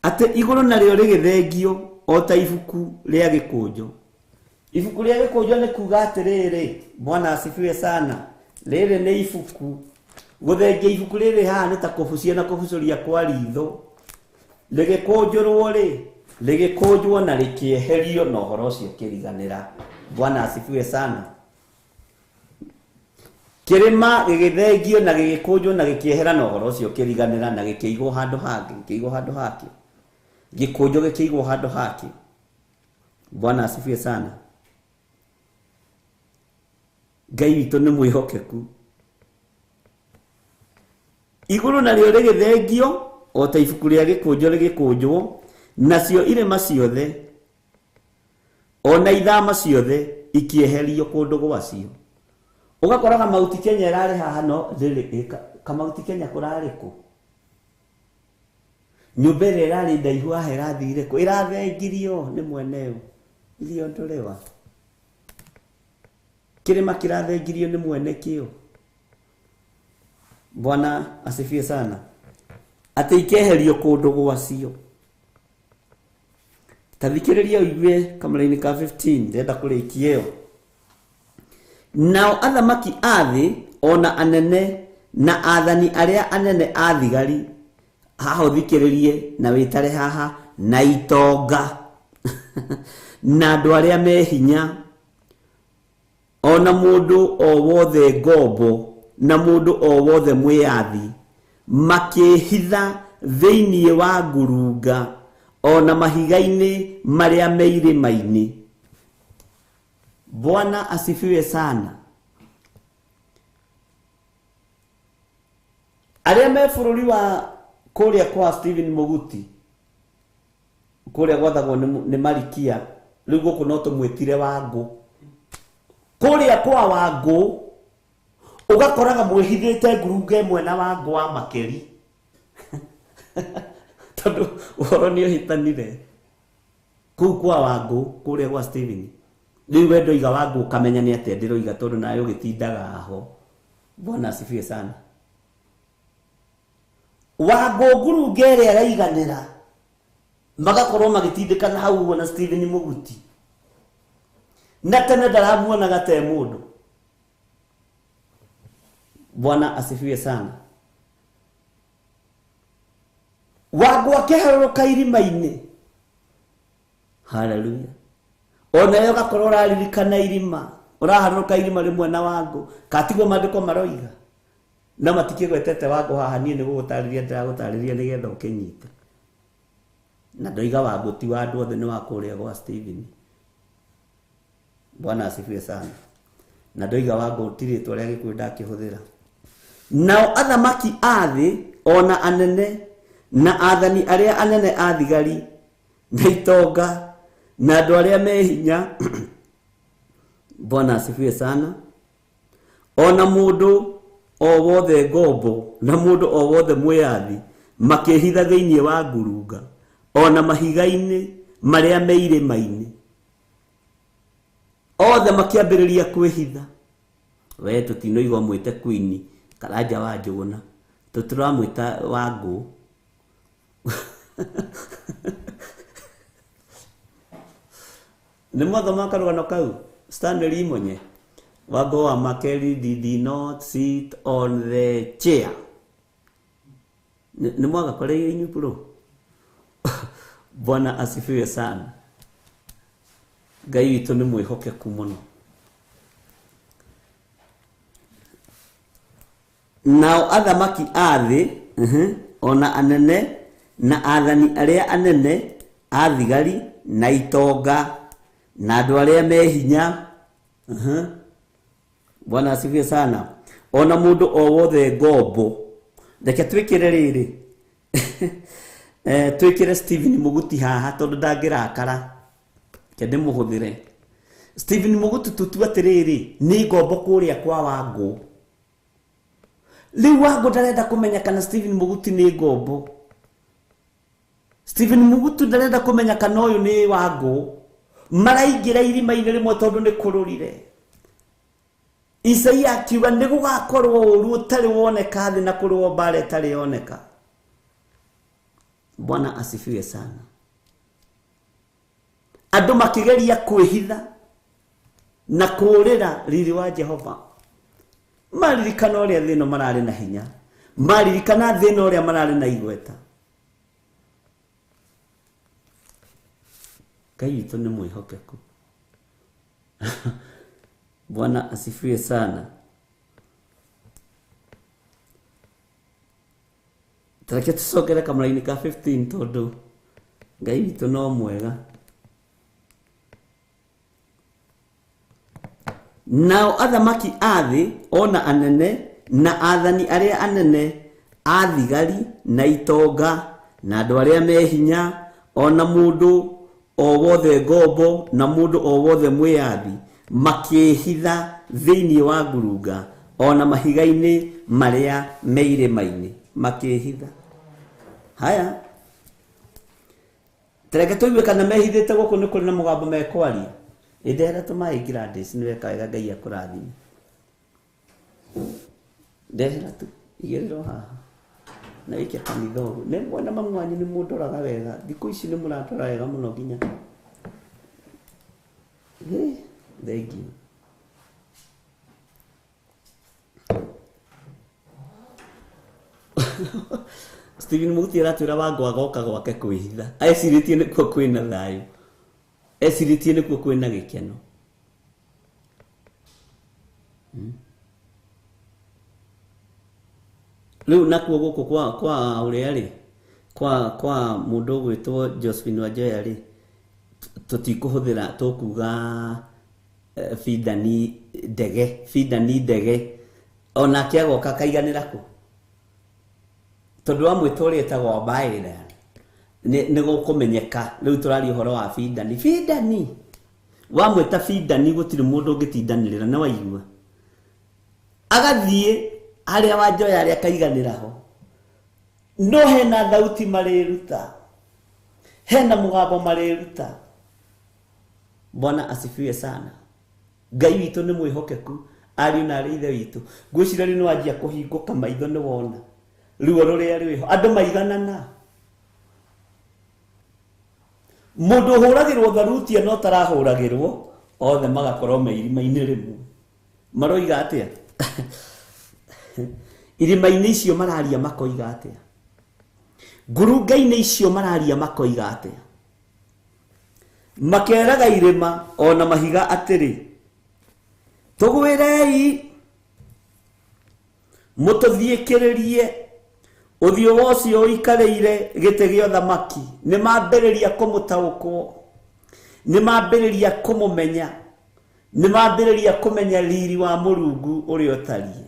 S5: Atĩ igũrũ narĩo rĩgĩthengio o ta ibuku rĩa gĩkũnjo. Ibuku rĩa gĩkũnjo nĩ kuga atĩrĩrĩ, Bwana asifiwe sana. Rĩrĩ nĩ ibuku. Gũthengia ibuku rĩrĩ haha nĩ ta kũbucia na kũbucũria kwa ritho. Rĩgĩkũnjũrwo rĩ, rĩgĩkũnjwo na rĩkĩeherio na ũhoro ũcio ũkĩriganĩra. Bwana asifiwe sana. Kĩrĩma gĩgĩthengio na gĩgĩkũnjwo na gĩkĩehera na ũhoro ũcio ũkĩriganĩra na gĩkĩigwo handũ hangĩ, gĩkĩigwo handũ hakĩo. Gĩkũnjo gĩkĩigwo handũ hakĩo. Bwana asifiwe sana. Ngai witũ nĩ mwĩhokeku. Igũrũ narĩo rĩgĩthengio o ta ibuku rĩa gĩkũnjo rĩgĩkũnjwo, nacio irĩma ciothe ona ithama ciothe ikĩeherio kũndũ gwacio. Ũgakoraga Mount Kenya ĩrarĩ haha no rĩrĩ Kamauti Kenya kũrarĩ kũ? Nyũmba ĩrĩa ĩrarĩ ndaihu haha ĩrathire kũ? Ĩrathengirio nĩ mweneyo. Iliondolewa. Kĩrĩma kĩrathengirio nĩ mwene kĩo. Bwana asifiwe sana. Atĩ ikeherio kũndũ gwacio. Ta thikĩrĩria ũigue kamũraini ka 15, ndĩrenda kũrĩkia ĩyo. Nao athamaki a thĩ ona anene na athani arĩa anene a thigari, haha ũthikĩrĩrie na wĩtare haha, na itonga na andũ arĩa me hinya, ona mũndũ o wothe ngombo na mũndũ o wothe mwĩyathi, makĩhitha thĩinĩ wa ngurunga ona mahiga-inĩ marĩa me irĩma-inĩ. Bwana asifiwe sana. Arĩa me bũrũri wa kũrĩa kwa Stephen Muguti, kũrĩa gwathagwo nĩ Marikia, rĩu gũkũ no tũmwĩtire Wangũ. Kũrĩa kwa Wangũ ũgakoraga mwĩhithĩte ngurunga ĩmwe na Wangũ wa Makeri. Tondu uhoro ni uhitanire kuu kwa Wangũ kuria gwa Stephen. Riu we ndoiga Wangũ ukamenya ni atia ndiroiga tondu nawe ugitindaga aho. Bwana asifiwe sana. Wangũ ngurunga ĩrĩa araiganĩra magakorwo magĩtindĩkana hau ũguo na Stephen Mũguti, na tene ndaramuonaga te mũndũ. Bwana asifiwe sana. Wangũ akĩharũrũka irima-inĩ. Haleluya. Ona yo gakorwo ũraririkana irima, ũraharũrũka irima rĩmwe na Wangũ, katigwo maandĩko maroiga na matikĩgwetete Wangũ haha, niĩ nĩ gũgũtarĩria ndĩragũtarĩria nĩgetha ũkĩnyite. Na ndoiga Wangũ ti wa andũ othe, nĩ wa kũrĩa gwa Stephen. Bwana asifiwe sana. Na ndoiga Wangũ ti rĩtwa rĩa Gĩkũyũ ndakĩhũthĩra. Nao athamaki a thĩ ona anene na athani arĩa anene a thigari na itonga na andũ arĩa me hinya. Bwana asifiwe sana. Ona mũndũ o wothe ngombo na mũndũ o wothe mwĩyathi makĩhitha thĩinĩ wa ngurunga ona mahiga-inĩ marĩa me irĩma-inĩ, othe makĩambĩrĩria kwĩhitha. We tũtinoigwo mwĩte Queen Karanja wa Njũgũna, tũtũramwĩta Wangũ. Nĩ mwathoma karũgano kau Stanley Imonye. Wangũ wa Makeri did not sit on the chair. Nĩ mwagakoreire inyuĩ bro. Bwana asifiwe sana. Ngai witũ nĩ mwĩhokeku mũno. Nao athamaki a thĩ ona anene na athani arĩa anene a thigari na itonga na andũ arĩa me hinya. Bwana asifiwe sana. Ona mũndũ o wothe ngombo. Reke twĩkĩre rĩrĩ twĩkĩre Stephen Mũguti haha tondũ ndangĩrakara, reke ndĩmũhũthĩre. Stephen Mũguti tũtue atĩrĩrĩ nĩ ngombo kũrĩa kwa Wangũ. Rĩu Wangũ ndarenda kũmenya kana Stephen Mũguti nĩ ngombo. Stephen Mũguti ndarenda kũmenya kana ũyũ nĩ Wangũ. Maraingĩra irima-inĩ rĩmwe tondũ nĩ kũrũrire. Isaia akiuga nĩ gũgakorwo ũru ũtarĩ woneka thĩ na kũrũo mbara ĩtarĩ yoneka. Bwana asifiwe sana. Andũ makĩgeria kwĩhitha na kũũrĩra riri wa Jehova. Maririkana ũrĩa thĩ ĩno mararĩ na hinya, maririkana thĩ ĩno ũrĩa mararĩ na igweta. Ngai witũ nĩ mwĩhokeku. Bwana asifiwe sana. Tareke tũcokere kamũraini ka 15 tondũ Ngai witũ no mwega. Nao athamaki a thĩ ona anene na athani arĩa anene a thigari na itonga na andũ arĩa me hinya ona mũndũ o wothe ngombo na mũndũ o wothe mwĩyathi makĩhitha thĩinĩ wa ngurunga ona mahiga-inĩ marĩa me irĩma-inĩ, makĩhitha. Haya, tareke tũigue kana mehithĩte gũkũ nĩ kũrĩ na mũgambo mekwaria. Ndehera tũmaĩ Gladys, nĩ weka wega, Ngai akũrathime. Ndehera tu igĩrĩrwo haha na wĩke kanitha ũguo. Nĩ mwena mamu wanyu nĩ mũndoraga wega thikũ ici, nĩ mũrandora wega mũno nginya. Thank you. Stephen Mũguti aratwĩra Wangũ agoka gwake kwĩhitha, ecirĩtie nĩkuo kwĩna thayũ, ecirĩtie nĩkuo kwĩna gĩkeno. Rĩu nakuo gũkũ kwa ũrĩa rĩ, kwa mũndũ ũgwĩtwo Josephine Wanjoya rĩ, tũtikũhũthĩra, tũkuga Bidani ndege, Bidani ndege onake agoka kaiganĩra kũ tondũ wamwĩta ũrĩa etagwo Mbaĩra nĩ gũkũmenyeka. Rĩu tũraria ũhoro wa Bidani. Bidani wamwĩta Bidani gũtirĩ mũndũ ũngĩtindanĩrĩra, nĩ waigua. Agathiĩ harĩa Wanjoya arĩa akaiganĩra ho. No hena thauti marĩruta, hena mũgambo marĩruta. Bwana asifiwe sana. Ngai witũ nĩ mwĩhokeku, ariũ na arĩ ithe witũ. Ngwĩciria rĩu nĩwanjia kũhingũka maitho nĩ wona ruo rũrĩa rwĩho. Andũ maiganana, mũndũ ũhũragĩrwo tharuti ĩno ũtarahũragĩrwo, othe magakorwo me irima-inĩ rĩmwe. Maroiga atĩa? Irima-inĩ icio mararia makoiga atĩa? Ngurunga-inĩ icio mararia makoiga atĩa? Makeraga irĩma ona mahiga atĩrĩ, tũgwĩrei mũtũthiĩkĩrĩrie ũthiũ wa ũcio ũikarĩire gĩtĩ gĩa ũthamaki. Nĩ mambĩrĩria kũmũtaũkwo, nĩ mambĩrĩria kũmũmenya, nĩ mambĩrĩria kũmenya riri wa Mũrungu ũrĩa ũtariĩ.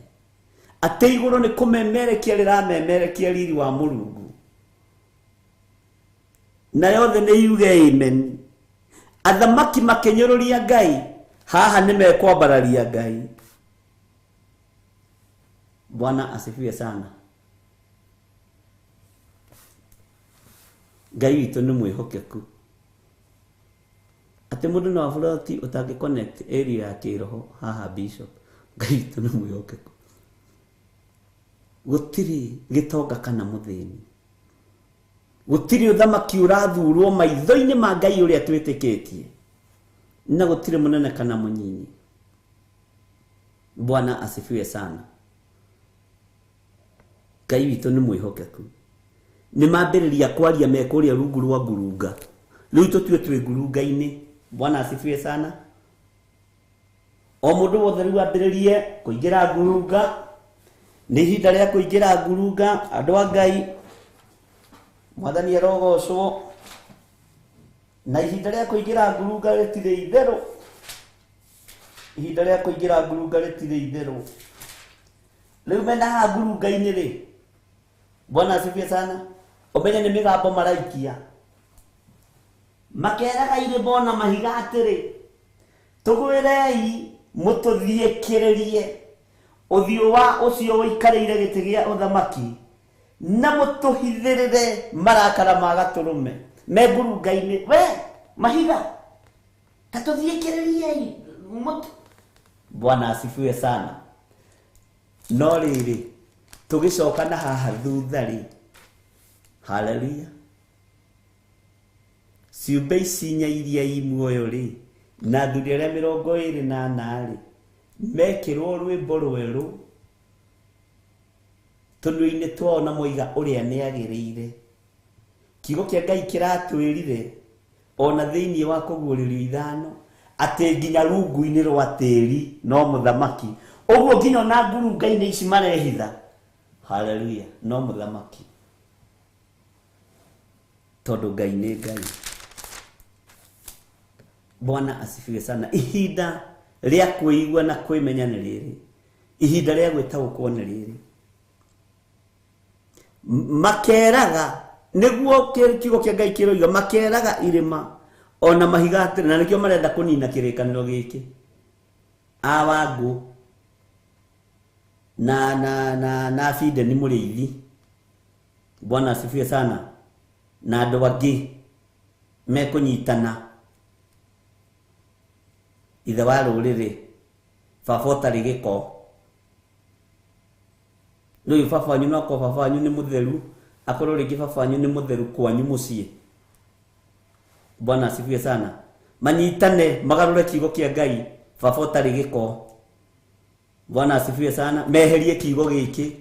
S5: Atĩ igũrũ nĩ kũmemerekia rĩramemerekia riri wa Mũrungu, na yothe nĩ yuge amen. Athamaki makĩnyũrũria Ngai, haha nĩ mekwambararia Ngai. Bwana asifiwe sana. Ngai witũ nĩ mwĩhokeku. Atĩ mũndũ no aburoti ũtangĩ connect area ya kĩroho haha bishop. Ngai witũ nĩ mwĩhokeku. Gũtirĩ gĩtonga kana mũthĩni, gũtirĩ ũthamaki ũrathurwo maitho-inĩ ma Ngai ũrĩa twĩtĩkĩtie, na gũtirĩ mũnene kana mũnyinyi. Bwana asifiwe sana. Ngai witũ nĩ mwĩhokeku. Nĩ mambĩrĩria kwaria me kũrĩa rungu rwa ngurunga. Rĩu tũtue twĩ ngurunga-inĩ. Bwana asifiwe sana. O mũndũ wothe rĩu ambĩrĩrie kũingĩra ngurunga. Nĩ ihinda rĩa kũingĩra ngurunga, andũ a Ngai. Mwathani arogocwo. Na ihinda rĩa kũingĩra ngurunga rĩtirĩ itherũ. Ihinda rĩa kũingĩra ngurunga rĩtirĩ itherũ. Rĩu mena haha ngurunga-inĩ rĩ, Bwana asifiwe sana, ũmenye nĩ mĩgambo maraikia. Makeraga irĩma ona mahiga atĩrĩ, tũgwĩrei mũtũthiĩkĩrĩrie ũthiũ wa ũcio ũikarĩire gĩtĩ gĩa ũthamaki, na mũtũhithĩrĩre marakara ma gatũrũme. Me ngurunga-inĩ, we mahiga ta tũthiĩkĩrĩriei. Bwana asifiwe sana. No rĩrĩ, tũgĩcoka na haha thutha rĩ, haleluya, ciũmbe ici inya iria i muoyo rĩ, na athuri arĩa 24 rĩ, mekĩrwo rwĩmbo rwerũ tũnua-inĩ twao na moiga ũrĩa nĩagĩrĩire. Kiugo kĩa Ngai kĩratwĩrire ona thĩinĩ wa kũguũrĩrio 5 atĩ nginya rungu-inĩ rwa tĩri no mũthamaki. Ũguo nginya ona ngurunga-inĩ ici marehitha, haleluya, no mũthamaki, tondũ Ngai nĩ Ngai. Bwana asifiwe sana. Ihinda rĩa kwĩigua na kwĩmenya nĩ rĩrĩ, ihinda rĩa gwĩtaũkwo nĩ rĩrĩ. Makeraga, nĩguo kiugo kĩa Ngai kĩroiga, makeraga irĩma ona mahiga atĩrĩ, na nĩkĩo marenda kũnina kĩrĩkanĩro gĩkĩ. Awangũ na na na na Bide nĩ mũrĩithi. Bwana asifiwe sana. Na andũ angĩ mekũnyitana, ithe wa rũrĩrĩ, baba ũtarĩ gĩko. Rĩu baba wanyu no akorwo baba wanyu nĩ mũtheru, akorwo rĩngĩ baba wanyu nĩ mũtheru kwanyu mũciĩ. Bwana asifiwe sana. Manyitane magarũre kiugo kĩa Ngai, baba ũtarĩ gĩko. Bwana asifiwe sana. Meherie kiugo gĩkĩ,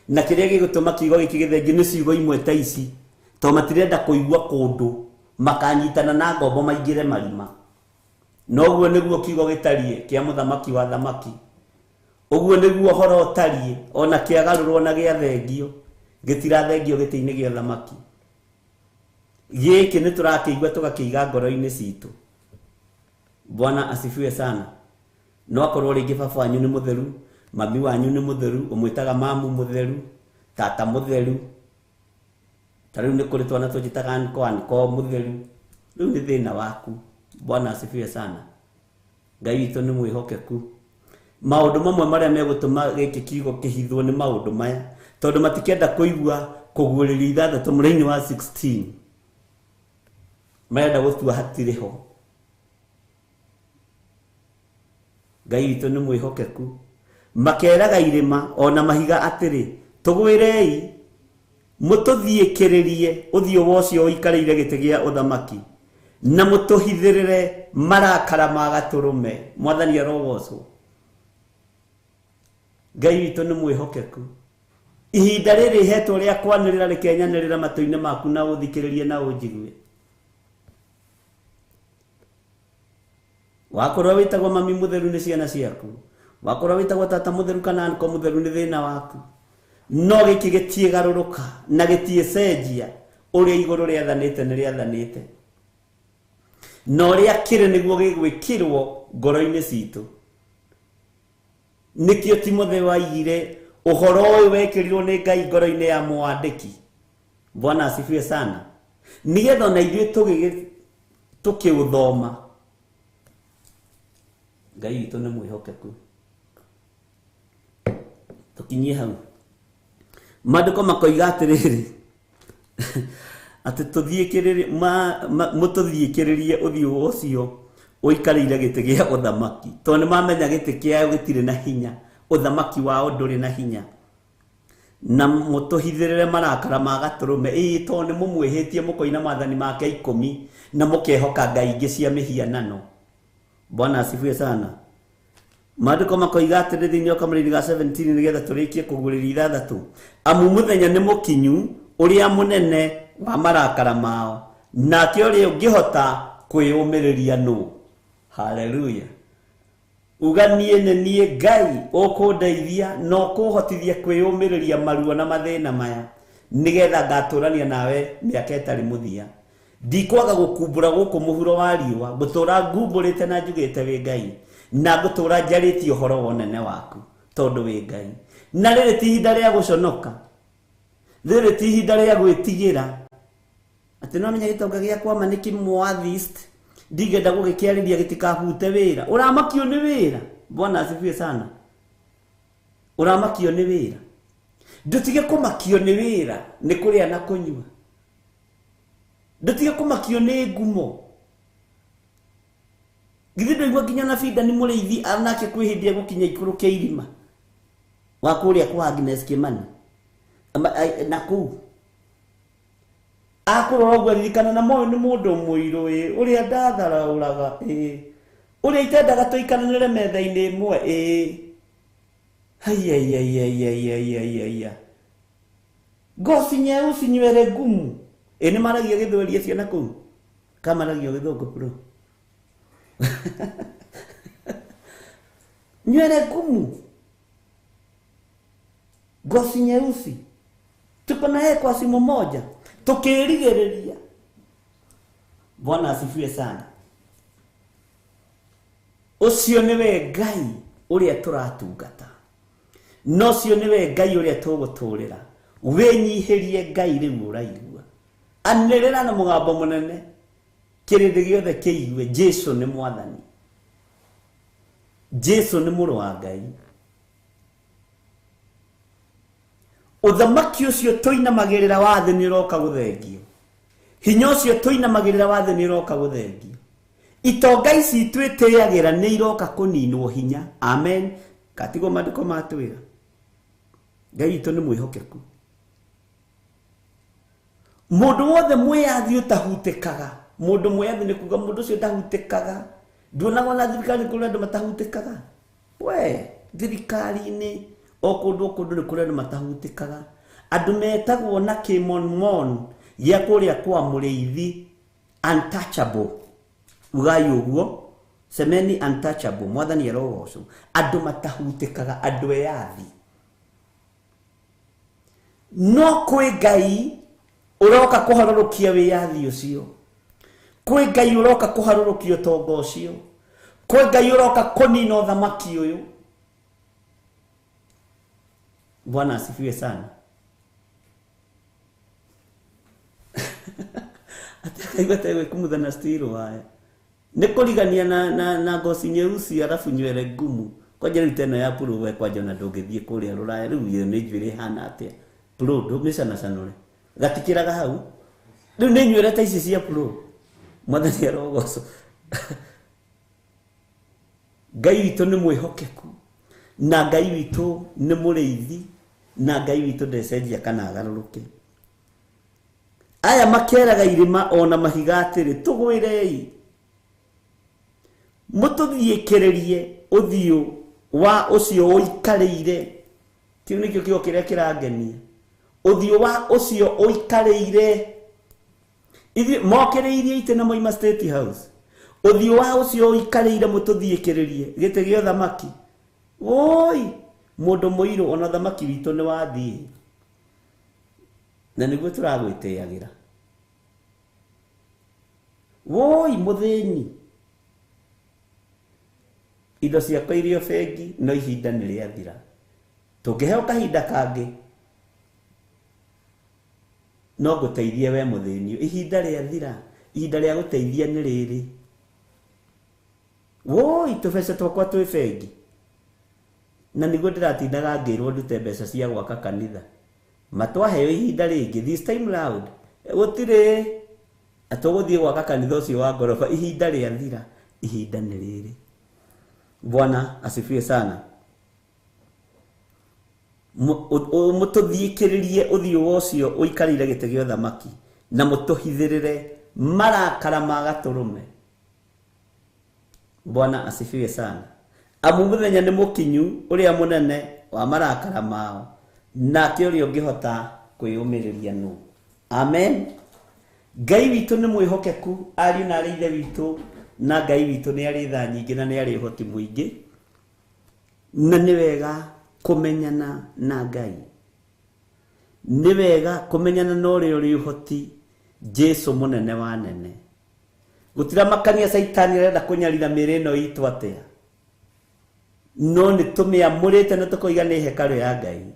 S5: na kĩrĩa gĩgũtũma kiugo gĩkĩ gĩthengio nĩ ciugo imwe ta ici, tondũ matirenda kũigua kũndũ makanyitana na ngombo maingĩre marima. Noguo nĩguo kiugo gĩtariĩ kĩa mũthamaki wa thamaki. Ũguo nĩguo ũhoro ũtariĩ, ona kĩagarũrwo na gĩathengio, gĩtirathengio gĩtĩ-inĩ gĩa thamaki. Gĩkĩ nĩ tũrakĩigua tũgakĩiga ngoro-inĩ citũ. Bwana asifiwe sana. No akorwo rĩngĩ baba wanyu nĩ mũtheru, mami wanyu nĩ mũtheru, ũmwĩtaga mamu mũtheru, tata mũtheru. Ta rĩu nĩ kũrĩ twana tũnjĩtaga anko, anko mũtheru. Rĩu nĩ thĩna waku. Bwana asifiwe sana. Ngai witũ nĩ mwĩhokeku. Maũndũ mamwe marĩa megũtũma gĩkĩ kiugo kĩhithwo nĩ maũndũ maya, tondũ matikenda kũigua kũguũrĩria ithathatũ mũraini wa 16 marenda gũtua hatirĩ ho. Ngai witũ nĩ mwĩhokeku. Makeraga irĩma ona mahiga atĩrĩ, tũgwĩrei mũtũthiĩkĩrĩrie ũthiũ wa ũcio ũikarĩire gĩtĩ gĩa ũthamaki na mũtũhithĩrĩre marakara ma gatũrũme. Mwathani arogocwo. Ngai witũ nĩ mwĩhokeku. Ihinda rĩrĩ hetwo rĩa kwanĩrĩra rĩkenyanĩrĩra matũ-inĩ maku na ũthikĩrĩrie na ũnjigue. Wakorwo wĩtagwo mami mũtheru nĩ ciana ciaku, wakorwo wĩtagwo tata mũtheru kana anko mũtheru nĩ thĩna waku, no gĩkĩ gĩtiĩgarũrũka na gĩtiĩcenjia. Ũrĩa igũrũ rĩathanĩte nĩ rĩathanĩte, na ũrĩa kĩrĩ nĩguo gĩgwĩkĩrwo ngoro-inĩ citũ. Nĩkĩo Timothy waigire ũhoro ũyũ wekĩrirwo nĩ Ngai ngoro-inĩ ya mwandĩki. Bwana asifiwe sana. Nĩgetha ona ithuĩ tũkĩũthoma. Ngai witũ nĩ mwĩhokeku. Tũkinyie hau. Maandĩko makoiga atĩrĩrĩ, atĩ tũthiĩkĩrĩrie mũtũthiĩkĩrĩrie ũthiũ ũcio ũikarĩire gĩtĩ gĩa ũthamaki, tondũ nĩ mamenya gĩtĩ kĩao gĩtirĩ na hinya, ũthamaki wao ndũrĩ na hinya, na mũtũhithĩrĩre marakara ma gatũrũme. Ĩĩ, tondũ nĩ mũmwĩhĩtie mũkoina maathani make 10 na mũkehoka ngai ingĩ cia mĩhianano. Bwana asifiwe sana. Maandĩko makoiga atĩrĩ thĩinĩ wa kamũraini ga 17 nĩgetha tũrĩkie kũguũrĩria ithathatũ, amu mũthenya nĩ mũkinyu ũrĩa mũnene wa marakara mao, nake ũrĩa ũngĩhota kwĩyũmĩrĩria nũ. Haleluya. Uga niĩ nĩ niĩ Ngai ũkũndeithia na ũkũhotithia kwĩyũmĩrĩria maruo na mathĩna maya, nĩgetha ngatũrania nawe mĩaka ĩtarĩ mũthia. Ndikwaga gũkumbũra gũkũ mũhuro wa riũa, ngũtũra ngumbũrĩte na njugĩte wĩ Ngai, na ngũtũra njarĩtie ũhoro wa ũnene waku tondũ wĩ Ngai. Na rĩrĩ ti ihinda rĩa gũconoka, rĩrĩ ti ihinda rĩa gwĩtigĩra atĩ no menya gĩtonga gĩakwa ma nĩ kĩmwathist, ndingĩenda gũgĩkĩarĩria gĩtikahute wĩra. Ũramakio nĩ wĩra. Bwana asifiwe sana. Ũramakio nĩ wĩra. Ndũtige kũmakio nĩ wĩra nĩ kũrĩa na kũnyua. Ndũtige kũmakio nĩ ngumo. Githĩ ndũigua nginya na Binda nĩ mũrĩithi anake kwĩ hĩndĩ egũkinya ikũrũke irima wa kũrĩa kwa Agnes Kimani na kũu akũrora ũguo aririkana na moyo nĩ mũndũ mũirũ ĩ, ũrĩa ndatharaũraga ĩ, ũrĩa itendaga tũikaranĩre metha-inĩ ĩmwe ĩ. Haiya, ngoci nyeusi nywere ngumu. Ĩ, nĩ maragia gĩthweri acio na kũu kamaragia gĩthũngũ bro. Nywere ngumu, ngoci nyeusi, tuko na yeye kwa simu moja tukirigĩrĩria. Bwana asifiwe sana. Ũcio nĩwe Ngai ũrĩa tũratungata, na ũcio nĩwe Ngai ũrĩa tũgũtũrĩra. Wĩnyihĩrie Ngai rĩu ũraigua, anĩrĩra na mũgambo mũnene kĩrĩndĩ gĩothe kĩigue, Jesu nĩ Mwathani, Jesu nĩ mũrũ wa Ngai. Ũthamaki ũcio tũinamagĩrĩra wa thĩ nĩ ũroka gũthengio, hinya ũcio tũinamagĩrĩra wa thĩ nĩ ũroka gũthengio, itonga ici twĩtĩagĩra nĩ iroka kũninwo hinya. Amen. Katigwo maandĩko matwĩra Ngai witũ nĩ mwĩhokeku. Mũndũ wothe mwĩyathi ũtahutĩkaga, mũndũ mwĩyathi nĩ kuga mũndũ ũcio ndahutĩkaga. Nduonaga ona thirikari kũrĩ andũ matahutĩkaga. We thirikari-inĩ o kũndũ o kũndũ nĩ kũrĩ andũ matahutĩkaga, andũ metagwo na kĩmonmon gĩa kũrĩa kwa mũrĩithi, untouchable. Ugai ũguo, semeni untouchable. Mwathani arogocwo. Andũ matahutĩkaga, andũ eyathi. No kwĩ Ngai ũroka kũharũrũkia wĩyathi ũcio, kwĩ Ngai ũroka kũharũrũkia ũtonga ũcio, kwĩ Ngai ũroka kũnina ũthamaki ũyũ. Bwana asifiwe sana. Atakaigua tegwĩkumutha na stilo waya nĩ kũrigania na ngoci nyeusi arabu nywere ngumu. Kwanja rĩu teno ya puru we kwanja ona ndũngĩthiĩ kũrĩa rũraya rĩu ĩyo nĩ njuĩrĩ ĩhana atĩa. Pro ndũmĩcanacanũre gatikĩraga hau rĩu nĩ nywĩre ta ici cia pro. Mwathani arogocwo. Ngai witũ nĩ mwĩhokeku na Ngai witũ nĩ mũrĩithi na Ngai witũ ndecenjia kana agarũrũke. Aya makeraga irĩma ona mahiga atĩrĩ, tũgwĩrei mũtũthiĩkĩrĩrie ũthiũ wa ũcio ũikarĩire. Kĩu nĩkĩo kiugo kĩrĩa kĩrangenia, ũthiũ wa ũcio ũikarĩire. Ithuĩ mokĩrĩirie itĩ na moima State House. Ũthiũ wa ũcio ũikarĩire mũtũthiĩkĩrĩrie gĩtĩ gĩa ũthamaki. Woi, mũndũ mũirũ ona ũthamaki witũ nĩ wathiĩ, na nĩguo tũragwĩtĩagĩra. Woi mũthĩni, indo ciakwa irio bengi no ihinda nĩ rĩathira. Tũngĩheo kahinda kangĩ no ngũteithie we mũthĩni. Ihinda rĩathira, ihinda rĩa gũteithia nĩ rĩrĩ. Woi, tũbeca twakwa twĩ bengi na nĩguo ndĩratindaga ngĩrwo ndute mbeca cia gwaka kanitha. Matwaheo ihinda rĩngĩ this time round gũtirĩ atũgũthiĩ gwaka kanitha ũcio wa ngoroba. Ihinda rĩathira, ihinda nĩ rĩrĩ. Bwana asifiwe sana. Mũtũthiĩkĩrĩrie ũthiũ wa ũcio ũikarĩire gĩtĩ gĩa ũthamaki na mũtũhithĩrĩre marakara ma gatũrũme. Bwana asifiwe sana. Amu mũthenya nĩ mũkinyu ũrĩa mũnene wa marakara mao, nake ũrĩa ũngĩhota kwĩyũmĩrĩria nũ. Amen. Ngai witũ nĩ mwĩhokeku, ariũ na arĩ ithe witũ, na Ngai witũ nĩ arĩ tha nyingĩ na nĩ arĩ ũhoti mũingĩ, na nĩ wega kũmenyana na Ngai. Nĩ wega kũmenyana na ũrĩa ũrĩ ũhoti, Jesu mũnene wa nene. Gũtiramakania Caitani arenda kũnyarira mĩĩrĩ ĩno itũ atĩa, no nĩ tũmĩamũrĩte na tũkoiga nĩ hekarũ ya Ngai,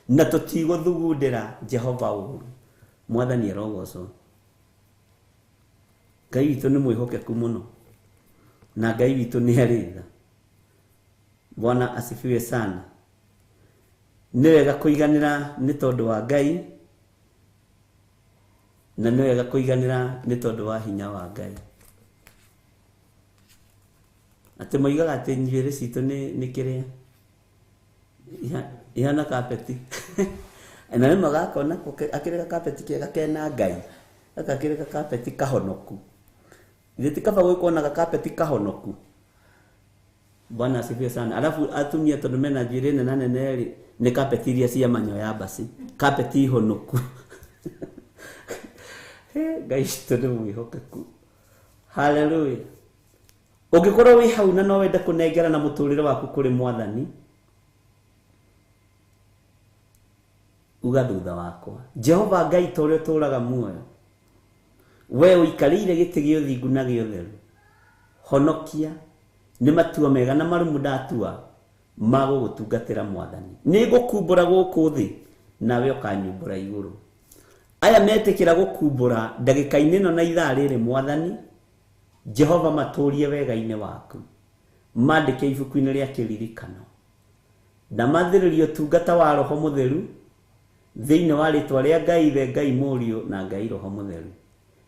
S5: na tũtigũthugundĩra Jehova ũũru. Mwathani arogocwo. Ngai witũ nĩ mwĩhokeku mũno na Ngai witũ nĩ arĩ tha. Bwana asifiwe sana. Nĩ wega kũiganĩra nĩ tondũ wa Ngai, na nĩ wega kũiganĩra nĩ tondũ wa hinya wa Ngai. Atĩ moigaga atĩ njuĩrĩ citũ nĩ kĩrĩa ihana kapeti. Na nĩ magakona akĩrĩ gakapeti kega kena Ngai, gaka kĩrĩ gakapeti kahonoku. Ithe ti kaba gwĩkwo na gakapeti kahonoku. Bwana asifiwe sana. Alafu atumia tondũ mena njuĩrĩ nene nene rĩ, nĩ kapeti iria cia manyoya basi, kapeti honoku. Ngai witũ nĩ mwĩhokeku. Haleluya. Ũngĩkorwo wĩ hau na no wende kũnengera na mũtũrĩre waku kũrĩ Mwathani, uga thutha wakwa, Jehova Ngai ta ũrĩa ũtũũraga muoyo, we ũikarĩire gĩtĩ gĩa ũthingu na gĩa ũtheru, honokia nĩ matua mega na marũmu ndatua ma gũgũtungatĩra Mwathani. Nĩ ngũkumbũra gũkũ thĩ nawe ũkanyumbũra igũrũ. Aya metĩkĩra gũkumbũra ndagĩka-inĩ ĩno na ithaa rĩrĩ, Mwathani Jehova matũrie wega-inĩ waku, mandĩke ibuku-inĩ rĩa kĩririkano, na mathĩrĩrie ũtungata wa Roho Mũtheru thĩinĩ wa rĩtwa rĩa Ngai Ithe, Ngai Mũriũ na Ngai Roho Mũtheru,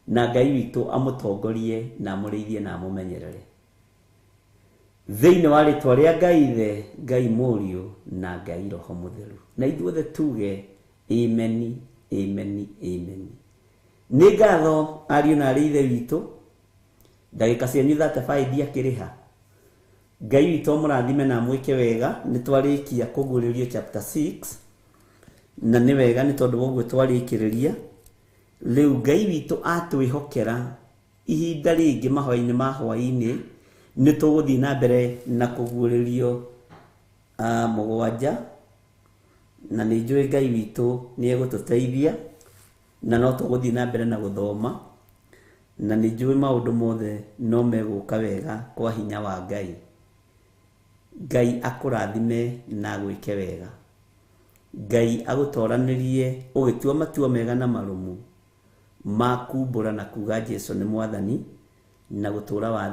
S5: na Ngai witũ amũtongorie na amũrĩithie na amũmenyerere thĩinĩ wa rĩtwa rĩa Ngai Ithe, Ngai Mũriũ na Ngai Roho Mũtheru. Na ithuothe tuge ameni, ameni, ameni. Nĩ ngatho ariũ na arĩ ithe witũ, ndagĩka cianyu 35 ndiakĩrĩha. Ngai witũ amũrathime na amwĩke wega. Nĩ twarĩkia kũguũrĩrio chapter 6 na nĩ wega nĩ tondũ wa ũguo twarĩkĩrĩria. Rĩu Ngai witũ atwĩhokera ihinda rĩngĩ mahoya-inĩ ma hwaĩ-inĩ, nĩ tũgũthiĩ na mbere na kũguũrĩrio 7, na nĩ njũĩ Ngai witũ nĩ egũtũteithia na no tũgũthiĩ na mbere na gũthoma, na nĩ njũĩ maũndũ mothe no megũka wega kwa hinya wa Ngai. Ngai akũrathime na agwĩke wega. Ngai agũtoranĩrie ũgĩtua matua mega na marũmu ma kumbũra na kuga Jesu nĩ Mwathani, na gũtũũra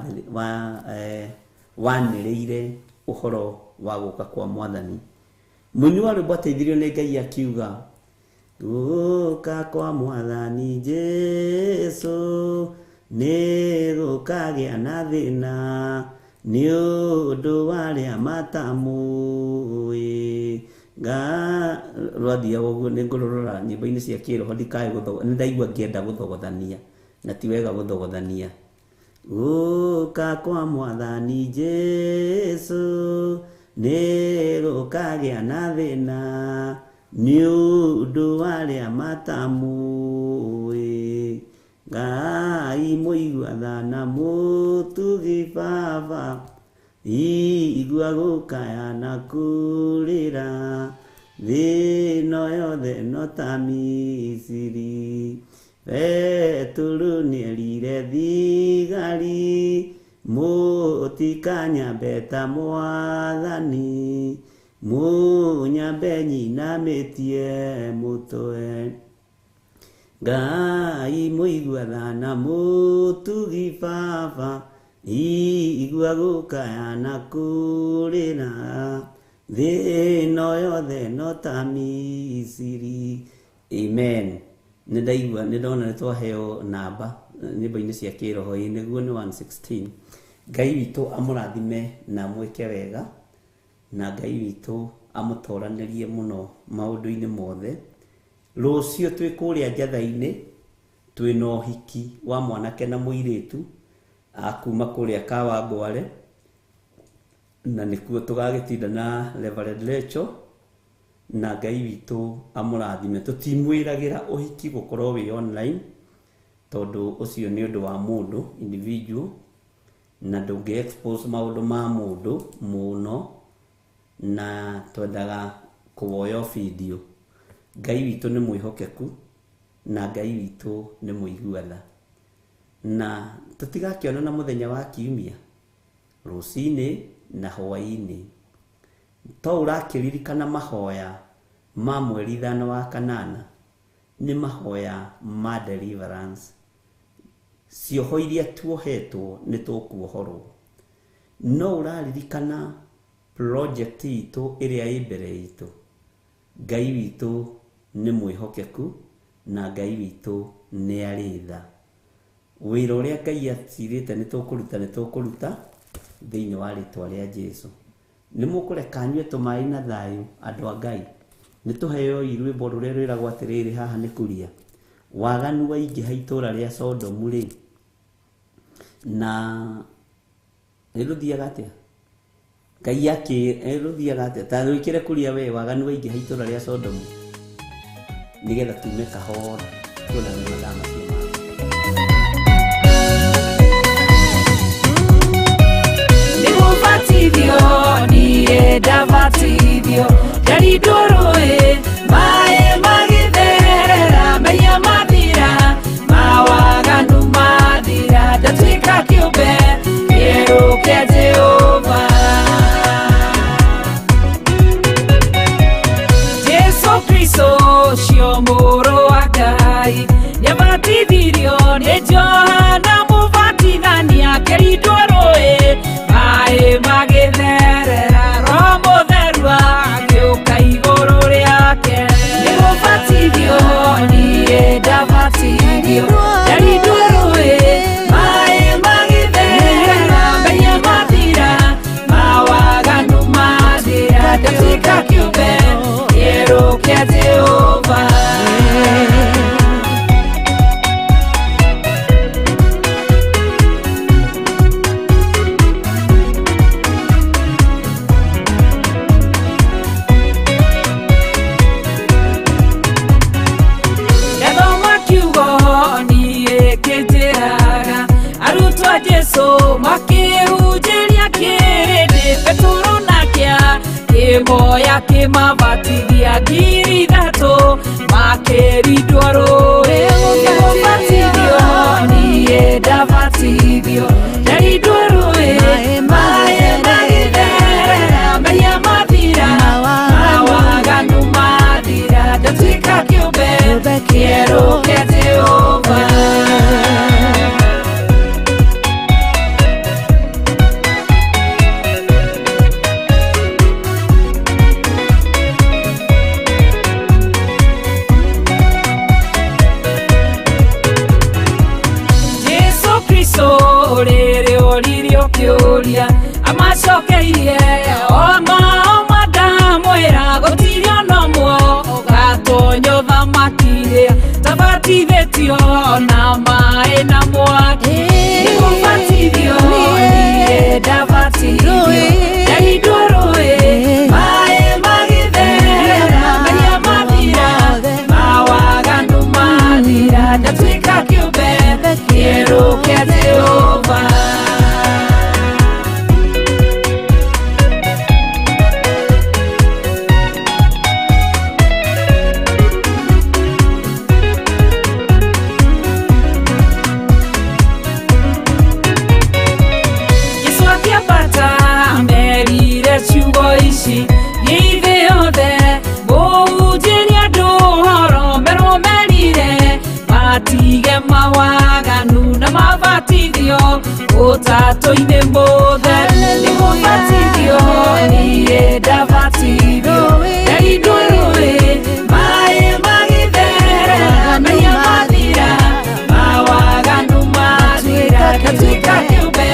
S5: wanĩrĩire ũhoro wa gũka kwa Mwathani. Mũini wa rwĩmbo ateithirio nĩ Ngai akiuga, Gũka kwa mwathani Jesu nĩ gũkagĩa na thĩna nĩ ũndũ wa arĩa matamũĩ. Nga rwathiaga ũguo nĩ ngũrũrora nyĩmbo-inĩ cia kĩroho ndikae gũthogo nĩ ndaigua ngĩenda gũthogothania na ti wega gũthogothania. Gũka kwa mwathani Jesu nĩ gũkagĩa na thĩna nĩ ũndũ wa arĩa matamũĩ. Ngai mũigua tha na mũtugi baba igua gũkaya na kũrĩra thĩ ĩno yothe no ta Misiri. Petũrũ nĩerire thigari mũtikanyambe ta mwathani mũnyambe nyinamĩtie mũtwe. Ngai mũigua tha na mũtugi baba igua gũkaya na kũrĩra thĩ ĩno yothe no ta Misiri. Amen. Nĩ ndaigua nĩ ndona nĩ twaheo namba nyĩmbo-inĩ cia kĩroho ĩ nĩguo nĩ 116. Ngai witũ amũrathime na amwĩke wega na Ngai witũ amũtoranĩrie mũno maũndũ-inĩ mothe. Rũciũ twĩ kũrĩa Njatha-inĩ twĩna ũhiki wa mwanake na mũirĩtu akuma kũrĩa Kawangware na nĩkuo tũgagĩtinda na Reverend Rachel na Ngai witũ amũrathime. Tũtimwĩragĩra ũhiki gũkorwo wĩ online tondũ ũcio nĩ ũndũ wa mũndũ individual na ndũngĩ expose maũndũ ma mũndũ mũno na twendaga kũwoya video. Ngai witũ nĩ mwĩhokeku na Ngai witũ nĩ mũigua tha na tũtigakĩonana mũthenya wa kiumia rũcinĩ na hwaĩ-inĩ. To ũrakĩririkana mahoya ma mweri 5 wa kanana nĩ mahoya ma deliverance. Cioho iria tuohetwo nĩ tũkuohorwo. No ũraririkana project itũ ĩrĩa ĩ mbere itũ. Ngai witũ nĩ mwĩhokeku na Ngai witũ nĩ arĩ tha. Wĩra ũrĩa Ngai acirĩte nĩ tũkũruta thĩinĩ wa rĩtwa rĩa Jesu. Nĩ mũkũreka nyue tũmaĩ na thayũ andũ a Ngai. Nĩ tũheo rwĩmbo rũrĩa rwĩragwo atĩrĩrĩ haha nĩ kuria. Waganu waingĩha itũra rĩa Sodomu rĩ na nĩ rũthiaga atĩa? Ngai akĩ rũthiaga atĩa? Ta rwĩkĩre kuria we waganu waingĩha itũra rĩa Sodomu nĩgetha tume kahora tuonane mathaa macio mangĩ.
S6: Nĩgũbatithio niĩ ndabatithio ndarindwo rũĩ maĩ magĩtherera mehia mathira mawaganu mathira ndatuĩka kĩũmbe kĩerũ kĩa Jehova. Jesu Kristo ũcio mũrũ wa Ngai nĩabatithirio nĩ Johana Mũbatithania akĩrindwo rũĩ maĩ magĩtherera Roho Mũtheru agĩũka igũrũ rĩake. Nĩgũbatithio niĩ ndabatithio ndarindwo rũĩ maĩ magĩtherera mehia mathira mawaganu mathira ndatuĩka kĩũmbe kĩerũ kĩa Jehova. Ndathoma kiugo niĩ kĩnjĩraga arutwo a Jesu makĩhunjĩria kĩrĩndĩ Petũrũ nake akĩmoya akĩmabatithia 3,000 makĩrindwo rũĩ. Nĩgũbatithio niĩ ndabatithio ndarindwo rũĩ maĩ magĩtherera mehia mathira mawaganu mathira ndatuĩka kĩũmbe kĩerũ kĩa Jehova. Ũtatũ-inĩ mũtheru. Nĩ kũbatithio niĩ ndabatithio, ndarindwo rũĩ maĩ magĩtherera, mehia mathira, mawaganu mathira, ngatuĩka kĩũmbe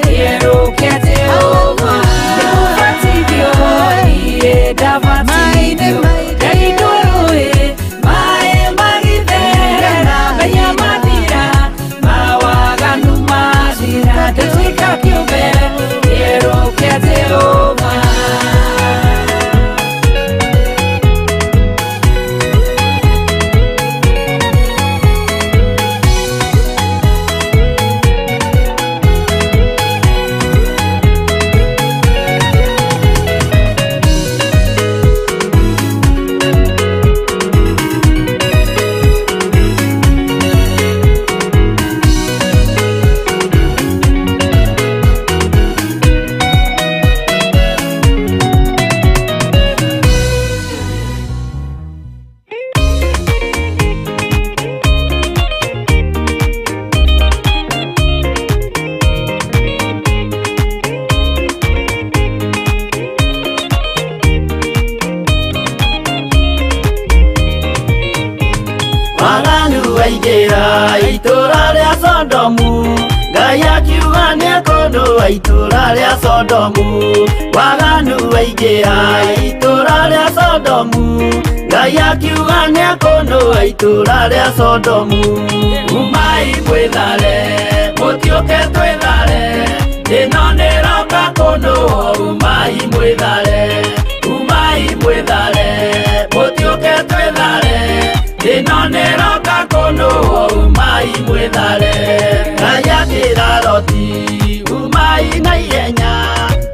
S6: kĩerũ kĩa Jehova. Nĩ kũbatithio niĩ ndabatithio, ndarindwo rũĩ maĩ magĩtherera, mehia mathira, mawaganu mathira, ngatuĩka kĩũmbe kĩerũ kĩa Jehova.
S4: Waganu waingĩra itũra rĩa Sodomu, Ngai akiuga nĩekũnũa itũra rĩa Sodomu. Waganu waingĩra itũra rĩa Sodomu, Ngai akiuga nĩekũnũa itũra rĩa Sodomu. Umai mwĩthare, mũtiũke twĩthare, ĩno nĩroka kũnũo. Umai mwĩthare, umai mwĩthare, mũtiũke twĩthare, ĩno nĩroka kũnũo. Umai mwĩthare. Ngai akĩra Loti, umai na ihenya,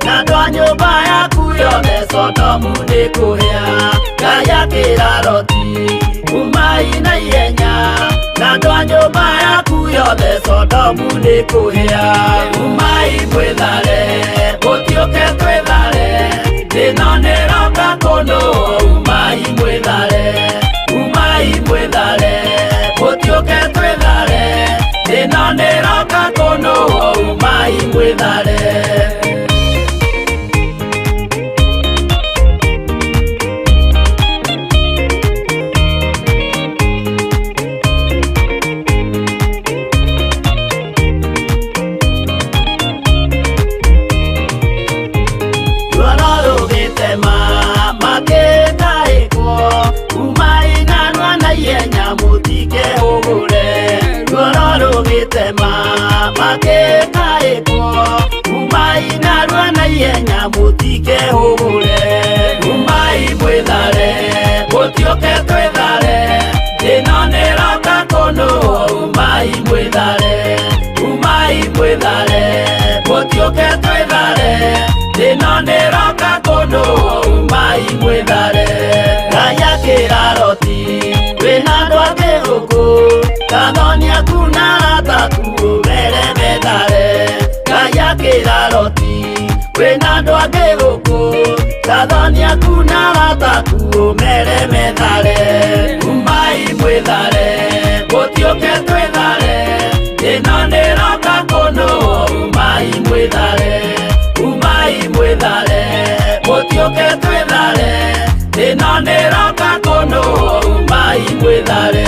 S4: na andũ a nyũmba yaku yothe, Sodomu nĩkũhĩa. Ngai akĩra Loti, umai na ihenya, na andũ a nyũmba yaku yothe, Sodomu nĩkũhĩa. Umai mwĩthare, mũtiũke twĩthare, ĩno nĩroka kũnũo. Umai mwĩthare, umai mwĩthare, mũtiũke twĩthare, ĩno nĩroka kũnũo. Umai mwĩthare. Ruoro rũgĩtema makĩtaĩkwo, umai narua na ihenya mũtikehũgũre. Ruoro rũgĩtema makĩtaĩkwo, umai narua na ihenya mũtikehũgũre. Umai mwĩthare, mũtiũke twĩthare, ĩno nĩroka kũnũo. Umai mwĩthare, umai mwĩthare, mũtiũke twĩthare, ĩno nĩroka kũnũo. Umai mwĩthare. Ngai akĩra Loti, wĩna andũ angĩ gũkũ, kathoni aku na arata aku ũmere methare. Ngai akĩra Loti, wĩna andũ angĩ gũkũ, kathoni aku na arata aku ũmere methare. Umai mwĩthare, mũtiũke twĩthare, ĩno nĩroka kũnũo. Umai mwĩthare, umai mwĩthare, mũtiũke twĩthare, ĩno nĩroka kũnũo. Umai mwĩthare.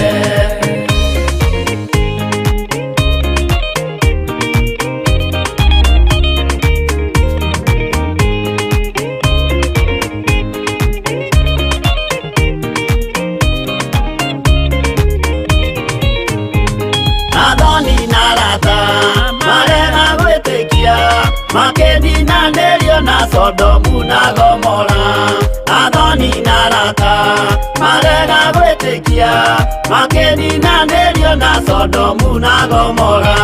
S4: Athoni na arata marega gwĩtĩkia, makĩninanĩrio na Sodomu na Gomora. Athoni na arata marega gwĩtĩkia, makĩninanĩrio na Sodomu na Gomora.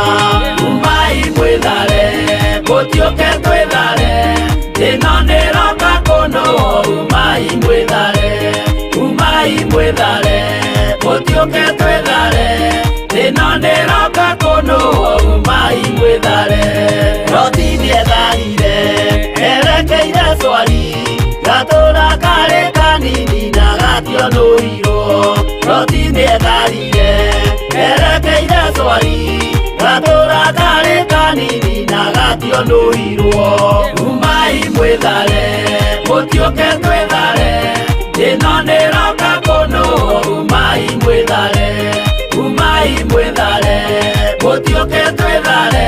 S4: Umai mwĩthare, mũtiũke twĩthare, ĩno nĩroka kũnũo. Umai mwĩthare, umai mwĩthare, mũtiũke twĩthare, ĩno nĩroka kũnũo. Umai mwĩthare. Loti nĩetharire erekeire Swari, gatũra karĩ kanini na gationũirwo. Loti nĩetharire erekeire Swari, gatũra karĩ kanini. Ĩninaga tionũirwo. Umai mwĩthare, mũtiũke twĩthare, ĩno nĩroka kũnũhwo. Umai mwĩthare, umai mwĩthare, mũtiũke twĩthare,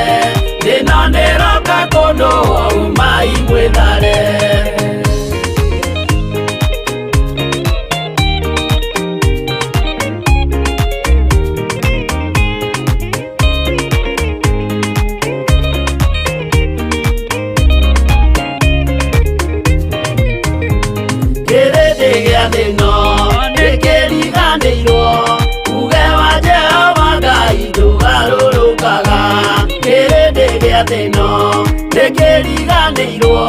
S4: ĩno nĩroka kũnũhwo. Umai mwĩthare. Kĩrĩndĩ gĩa thĩ no nĩkĩriganĩirwo, uge wa Jehova Ngai ndũgarũrũkaga. Kĩrĩndĩ gĩa thĩ no nĩkĩriganĩirwo,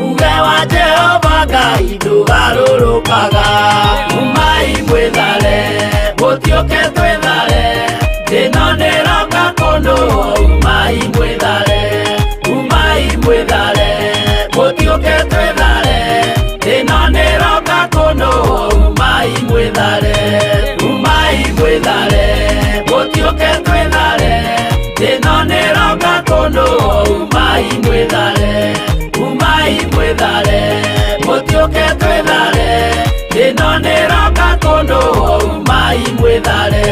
S4: uge wa Jehova Ngai ndũgarũrũkaga. Umai mwĩthare, mũtiũke twĩthare, ĩno nĩroka kũnũhwo. Umai mwĩthare, umai mwĩthare, mũtiũke twĩthare, ĩno nĩroka kũnũhwo. Umai mwĩthare, umai mwĩthare, mũtiũke twĩthare, ĩno nĩroka kũnũhwo. Umai mwĩthare, umai mwĩthare, mũtiũke twĩthare, ĩno nĩroka kũnũhwo. Umai mwĩthare.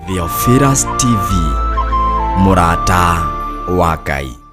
S1: Theophilus TV, mũrata wa Ngai.